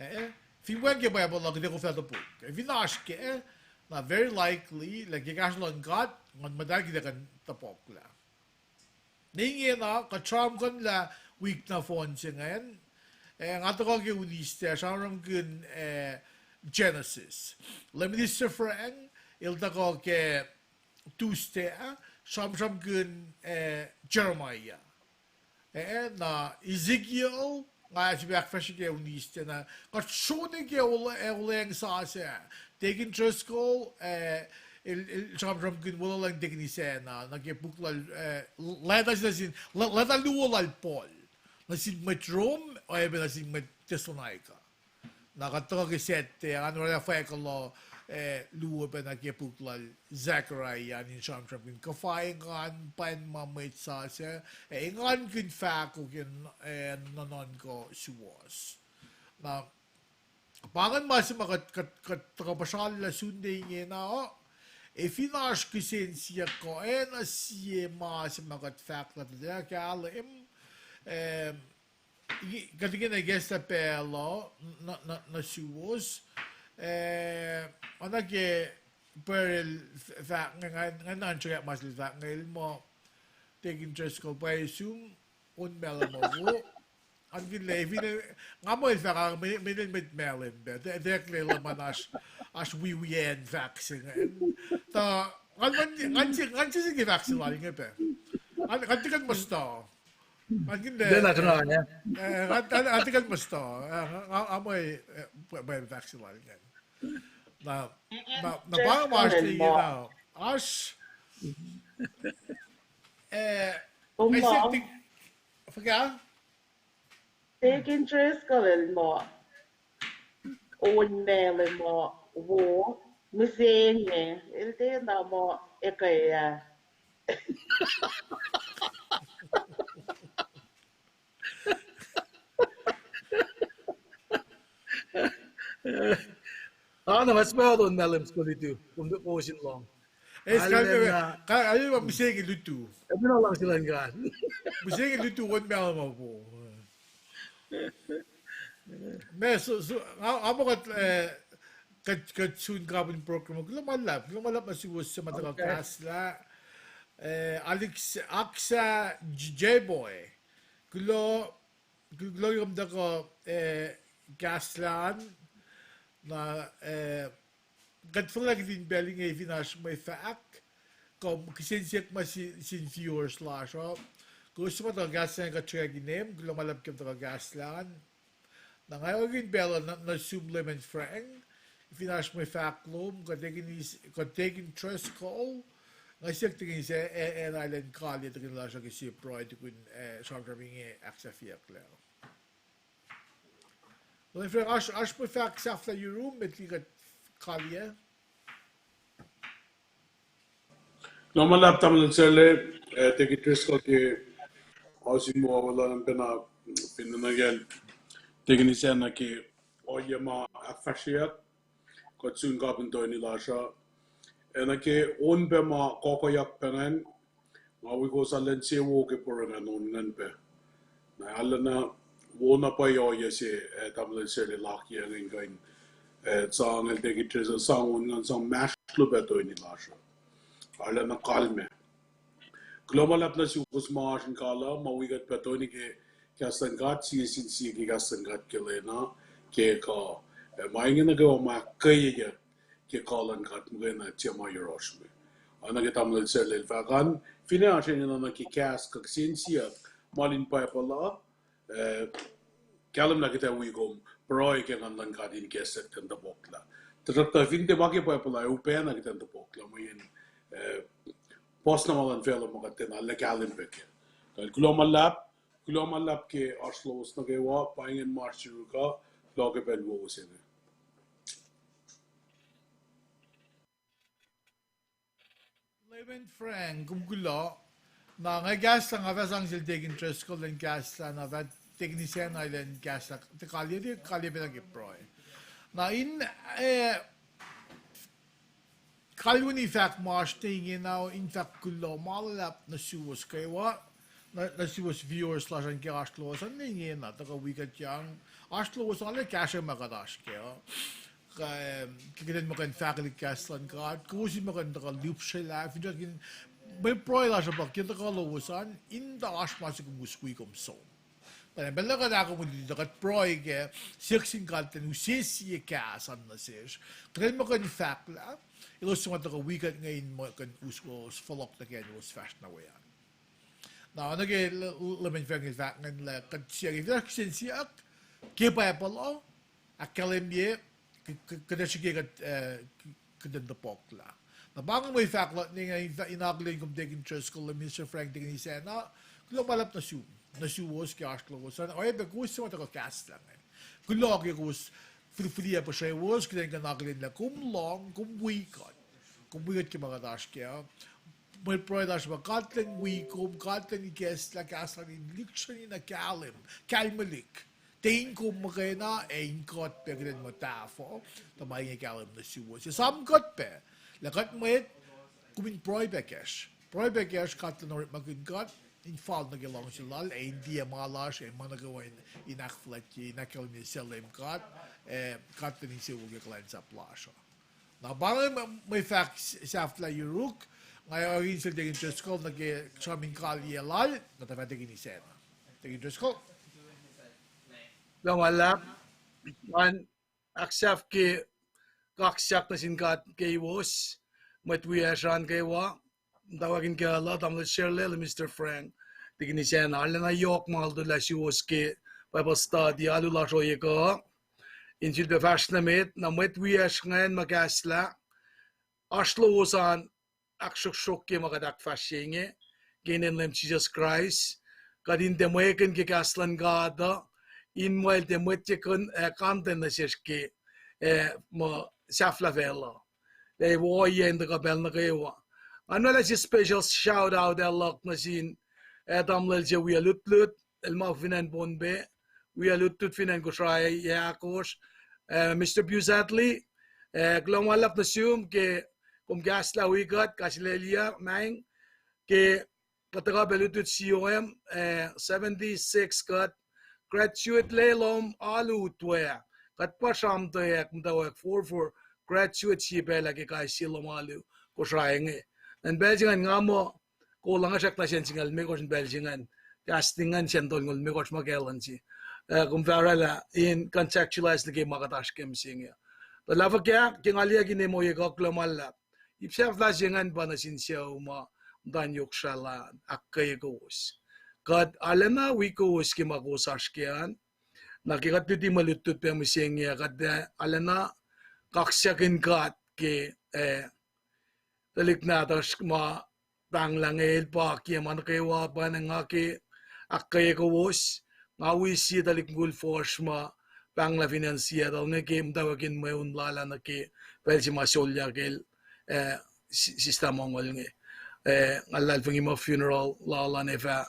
E, fin wacngihn ke Bible uh kuht ac koflah topuk. E, fin oasr kac, na very likely lah ke kahsruh luhn God, Nguhn Muhtahl, kuht ac kuh in topuklah. Ne ingena kuht sramsramkihn lah wik nohfohn se ingacn, e, nga tuhkuh ke Wednesday sramsramkihn, e, Genesis. Lay Minister Frank el tuhkuh ke Tuesday ah sramsramkihn, e, Jeremiah. E, na Ezekiel nga sifilpac ahkfahsrye ke Wednesday na kuht srone ke, e, olweacng sasuc. Deacon Driscoll, e, el, el sramsramkihn olweacng Deacon Isacna nuh ke puk lal, e, leta se nuh sin, leta luo lal Paul nuh sin mwet Rome, oacyacpac nuh sin mwet Thessalonica. Na kuht tuhkuh ke Saturday, nga oraclah fahkuhlah, e, luo pac nuh ke puk lal Zechariah in sramsramkihn kuhfa engan, pwacn ma mwet sasuc, e, engankihn fahko ke, e, nuhnuhnkuh suwohs. Na pa ingacn ma se ma kuht, kuht, kuht tuhkuh puhsrallah Sunday ingena uh. E, fin oasr kihsen siyuck kuh oacna sie ma se ma kuht fahk lah tuh tiac kahlwem, e, kuht ingena ikacslah pacl uh nuh, nuh, nuh suwos. E, oacna ke pacl el fahk inge, nga, nga nuhnkuh ma sel fahk inge el muh, Deacon Driscoll, pwacye sum, on mahlwem uh wo. Nga kihtin lah, fin, nga muh el fahk ah, mwe, mwe, mwet mahlwem pac, tiac, tiac eklac luhman oasr, oasr wiwi acn fahk se ingacn. Tuh Ngan, ngan, ngan se, ngan se ke fahk se lal inge pac. Ngan, ngan tiac kuh in muhta. Ngan kihn, eh, ngan, ngan, ngan tiac kuh in muhta. Eh, nga, nga, nga mwe, eh, mwe, mwe fahk se lal ingacn. Na, na, na pa nga ma oasr liki na. Oasr. Eh, I think, fuhkah? Deacon Driscoll el muh on Malem uh, wo, mihsenge, el tiac na muh ekuh ah. Ah, na mas ma on Malem School lutu, kom tu kosin lohng. Eis, kalmac, kalmac mihsenge lutu. Emin alang silan God. Mihsenge lutu on Malem uh, wo. Ma, so, so, nga, nga muh kuht, eh, kuht, kuht sun kapin program. Kuloh ma luhlahp, kuloh ma luhlahp nuh suwos suc ma tuhkuh kahslah. Eh, Alex, Aksa, J-, J-Boy. Kuloh, kuloh, kuloh kom tuhkuh, eh, kahslah an. Na, eh, kuht fuhlwact in pacl inge fin oasr mwe fahk, kom kihsen siyuck ma si-, sin viewers lasr uh. Kowos suc ma tuhkuh kahslah an, kuht sruhkwack inem, kuloh ma luhlahp ke tuhkuh kahslah an. Na nga orekmakihn pacl uh nuh, nuh sum Layman Frank, fin oasr mwe fahk lom, kuht Deacon Is-, kuht Deacon Driscoll, nga siyuck Deacon Is-, eh, eh, na elan kalye tuhkweni lasr uh ke sie pruhe tukun, eh, sramsram inge ahksahfyeyucklac. Layman Frank, oasr, oasr mwe fahk sahflah yurum met liki kuht kalye? Kuloh ma luhlahp tamuhlwel Sele, eh, Deacon Driscoll ke oasr in muh weluhl an pacna, fin nuh kacl Deacon Isacna ke ohiyac ma ahkfahsryeyuck, kuht sun kapin toeni lasr uh. Eh, nuh ke on pac ma kohkohyak pac ingacn, nga wi kowos arlac insewowo ke program an on ingacn pac. Na arulacna wo na pwacye ohiyac se, eh, tamuhlwel Sele lakye ingacn kuh in, eh, sang el Deacon Driscoll sang on ingacn sang inmahsrlon pac toeni lasr uh. Arulacna kalmac. Kuloh ma luhlahp nuh suwos ma oasr in kalu, ma wi kuht pac toeni ke kahs luhn God, sie sin sie ke kahs luhn God ke lwen uh, ke kuh, eh, ma inge nuh kwewa ma ahkkweyeyuck ke kuh luhn God muhkwena tiac ma yohrohsr me. Oacna ke tamuhlwel Sele el fahk an, finne oasr enenuh nuh ke kahs kuh kihsen siyuck ma lin Bible uh, eh, kahlwem lah kuht ac wi kom pruhe ke Nguhn luhn God in kahs kuht in topuklah. Tuhsruhktuh fin tiac ma ke Bible uh ac upacna kuht in topuklah mweyen, eh, puhs na ma luhn facluh ma kuht tiacna arlac kahlwem pac kac. Kuh kuloh ma luhlahp, kuloh ma luhlahp ke oasr lowos nuh kwewa, pa ingacn ma oasr yuruk uh, kuloh ke pacl wowo se inge. Layman Frank, kom kuloh. Na nga kahslah, nga fah sang sel Deacon Driscoll elan kahslah, na fah Deacon Isacna elan kahslah, tuh kalye, tuh kalye pacna ke pruhe. Na in, eh, kalweni fahk ma oasr ne ingena, in fahk kuloh ma luhlahp nuh suwos kwewa, nuh, nuh suwos viewers lasr an ke oasr lowos an ne ingena, tuhkuh wi kuht yang, oasr lowos an lah kahsruh ma kuht oasr kac uh. Ke, ke kuht in muh kuh in fahkwelihk kahs luhn God, kowos in muh kuh in tuhkuh lihpsrelah, finsrak in, mwe pruhe lasr uh pa ke tuhkuh lowos an, in tuh oasr ma se kom us wi kom som. Pacl, pacl na kuht ahkkahlwemye tuh kuht pruhe kac, siyuck sin God elan use sie kahs an nuh sesr. Kuht in muh kuh in fahklah, elos suc ma tuhkuh wi kuht inge in muh kuh in us kowos fohlohk nuh ke acn elos fahsr nuh we an. Na, oacna ke Layman Frank el fahk ingacn lah kuht siyuck, fin oasr kihsen siyuck ke Bible uh, ahkkahlwemye, kuht ac srihke kuht, eh, kuht in topuklah. Na pa inge mwe fahk luhk ne inge, in akihlen kom Deacon Driscoll, Minister Frank, Deacon Isacna, kuloh ma luhlahp nuh sum, nuh suwos ke oasr lowos an, oacyacpac kowos suc ma tuhkuh kahslah inge. Kuloh ke kowos fihliyac puhsrewos, kuht in kuh in akihlen lah kom lohng, kom wi kuht. Kom wi kuht ke ma kuht oasr kac. Mwe pruhe lasr pa God elan wi kom, God elan ikacslah kahs lal in lihksreni na kahlwem, kalmelik. Tiac in kom muhkwena, ac in kuht pac kuht in muhta fuh, tuh ma inge kahlwem nuh suwos. Esam kuht pac, lah kuht mwet, kom in pruhe pac kacsr. Pruhe pac kacsr, God elan orekmakihn kuht in fal nuh ke luhngse lal, ac in tiac ma lasr, ac ma nuh kwewa in, in ahkfuhlwactye, in ahkkahlwemye sel Leum God, ac God elan insewowo ke kuhlwacnsap lasr uh. Na pa inge mwe fahk sahflah yuruk, nga oacyacpac sel Deacon Driscoll nuh ke sram in kaliyac lal, na tuh fah Deacon Isacna. Deacon Driscoll. Kuloh ma luhlahp, ngan ahksahf ke kaksak nuh sin God keiwos, mwet wiyacsr an kwewa, muhtwacwacack in kuh lah tamuhlwel Sherlel, Mister Frank, Deacon Isacna, arulacna yohk ma lutlut lah suwos ke Bible study alu lasr ohiyac kuh, in sifilpac fahsr nuh met, na mwet wiyacsr ingacn ma kahslah, oasr lowos an ahksruhksruhk ke ma kuht ahkfahsrye inge, ke inen Leum Jisus Kraist, kuht in tiac mwekihn ke kahs luhn God uh, in muh El tiac mwet ye kuh in, ah, content nuh sesr ke, ah, muh sahflah facluh. Lah wo ohiyac in tuhkuh pacl nuh kwewa. Nga oraclah sie special shout out ah luhk nuh sin, ah, tamuhlwel se wia lutlut, el ma fin acn Pohnpei, wia lutlut fin acn Kosrae yac ahkosr, ah, Mister Pius Atli, ah, kuloh ma luhlahp nuh sum ke kom kahslah wi kuht, kahs Lelu ah, maing, ke kuht tuhkuh pac lutlut C O M, ah, seventy-six kuht, graduate lac lom alu utwe, kuht pa sramtweack muhtwacwacack forfor graduate sie pacl ah ke kais sie lom alu Kosrae inge. Acn pacl se ingacn nga muh, kol nga srackna sacn singucul limekohsr in pacl se ingacn, kahs ingacn sacn tolngoul limekohsr ma kahlwem se. Ah, kom fah oraclah in contextualize nuh ke ma kuht oasr ke mihsenge. Tuh lah fuhkah, ke nga liye kihtin ohiyac kuh, kuloh ma luhlahp. Ip sahflah se ingacn pa nuh sin sucu ma muhta in yohk srah lal, ahkkweye kowos. Kuht arulacna wi kowos ke ma kowos oasr ke an. Na ke kuht luti mwe lutlut pac mihsenge ah, kuht, ah, arulacna kaksakihn God ke, ah, tuhlihk nahtuhsr ma pahnglah inge, el pa kiyac ma nuh kwewa, pa nga ke ahkkweye kowos, nga wi sie tuhlihk mukul fuhsr ma pahnglah fin acn Seattle inge ke muhtwacwacack in mweun lal ah nuh ke pacl se ma solyak el, ah, si-, sista mongoul inge. Ah, nga luhlahlfongi muh funeral lal an ac fah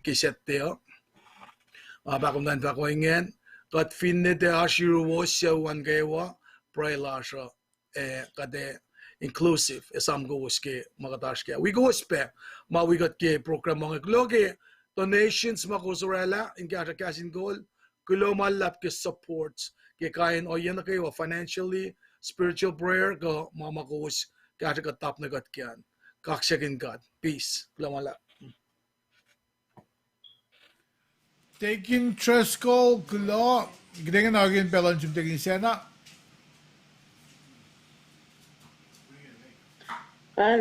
ke Saturday uh. Nga pahkomuhta in fahk ohinge, kuht finne tiac oasr yuruwos sucu an kwewa, pruhe lasr uh, ah, kuht ac inclusive, ac esam kowos ke ma kuht oasr ke. Wi kowos pac ma wi kuht ke program ma inge. Kuloh ke donations ma kowos oraclah in kahsruh kahs in kol. Kuloh ma luhlahp ke support ke kain ohiyac nuh kwewa, financially, spiritual prayer, kuh ma ma kowos kahsruh kuht, top nuh kuht ke an. Kaksakihn God. Peace. Kuloh ma luhlahp. Deacon Driscoll, kuloh. Kihtin akihlen pacl luhn sum Deacon Isacna.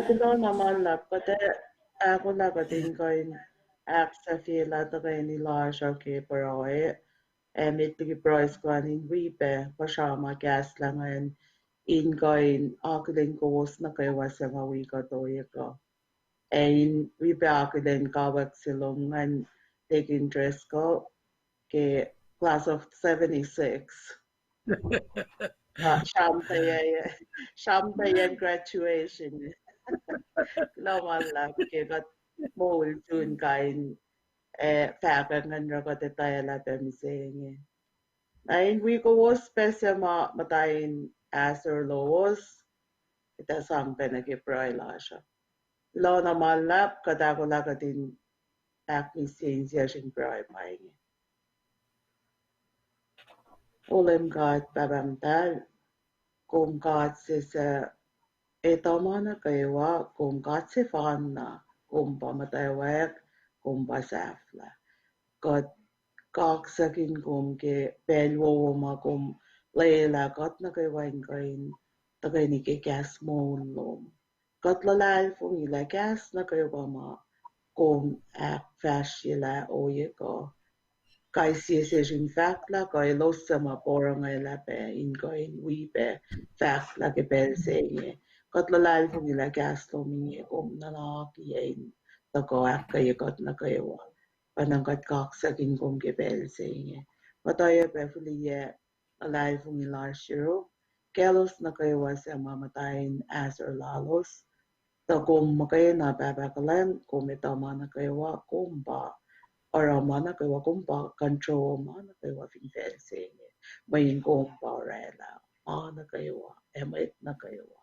Kuloh na ma luhlahp, kuht ac ahkolah kuht in kuh in ahksahfyelah tuhkweni lasr uh ke pruhe, ac met liki pruhe soko an in wi pac puhsra ma kahslah ingacn, in kuh in akihlen kowos nuh kwewa suc ma wi kuht ohiyac kuh. Ac in wi pac akihlen kawuck se lom ingacn, Deacon Driscoll, ke class of seventy-six. Ah, sramtweack, sramtweack graduation. Kuloh ma luhlahp ke kuht moul sun kain, ah, fahkwack ingacn oruh kuht etwaclah pac mihsenge. Na in wi kowos pac suc ma muhta in ahsor lowos, kuht ac sang pac nuh ke pruhe lasr uh. Kuloh na ma luhlahp, kuht ahkolah kuht in ahkmihsye insiyacsr in pruhe pa inge. O Leum God, Pahpah Muhtahl, kom God se suc etuh ma nuh kwewa, kom God sefanna, kom pa muhtwacwacack, kom pa sahflah. Kuht kaksakihn kom ke pacl wowo ma kom lwelah kuht nuh kwewa in kuh in tuhkweni ke kahs moul lom. Kuht luhlahlfongi lah kahs nuh kwewa ma kom ahkfahsryelah ohiyac kuh, kais sie sesr in fahklah kuh elos suc ma porongolah pac in kuh in wi pac fahklah ke pacl se inge. Kuht luhlahlfongi lah kahs lom inge kom nuhnak in tuhkuh ahkkweye kuht nuh kwewa. Pacna kuht kaksakihn kom ke pacl se inge. Kuht oacyacpac fihliyac luhlahlfongi lasr yurum kaclos nuh kwewa suc ma muhta in ahsor lalos. Tuh kom muhkwena Pahpah kuhlwacng, kom etuh ma nuh kwewa, kom pa oruh ma nuh kwewa, kom pa control ma nuh kwewa fin facl se inge. Mweyen kom pa oraclah ma nuh kwewa ac mwet nuh kwewa.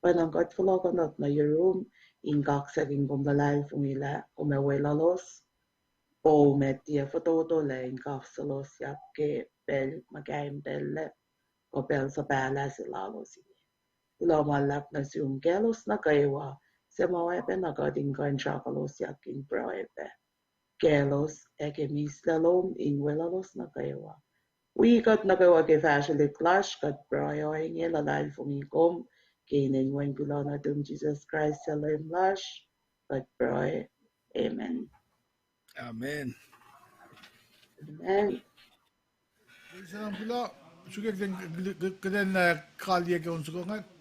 Pacna kuht fohlohkohnot nuh yurum in kaksakihn kom luhlahlfongi lah kom ac weluhlos, kom ac tiac fototolac in kafsolosyuck ke pacl ma kaimtacllac kuh pacl suhpahlah se lalos inge. Kuloh ma luhlahp nuh sum kaclos nuh kwewa suc ma oacpacna kuht in kuh in sruhkulosyuck in pruhe pac. Kaclos ac ke mislac lom in weluhlos nuh kwewa. Wi kuht nuh kwewa ke fahsrwelihk lasr, kuht pruhe ohinge, luhlahlfongi kom ke inen Wen kuloh nuhtum Jisus Kraist su Leum lasr, kuht pruhe. Amen. Amen. Amen. Sram kuloh, suk kuht in, kuht in, uh, kaliyac ke on soko ingacn.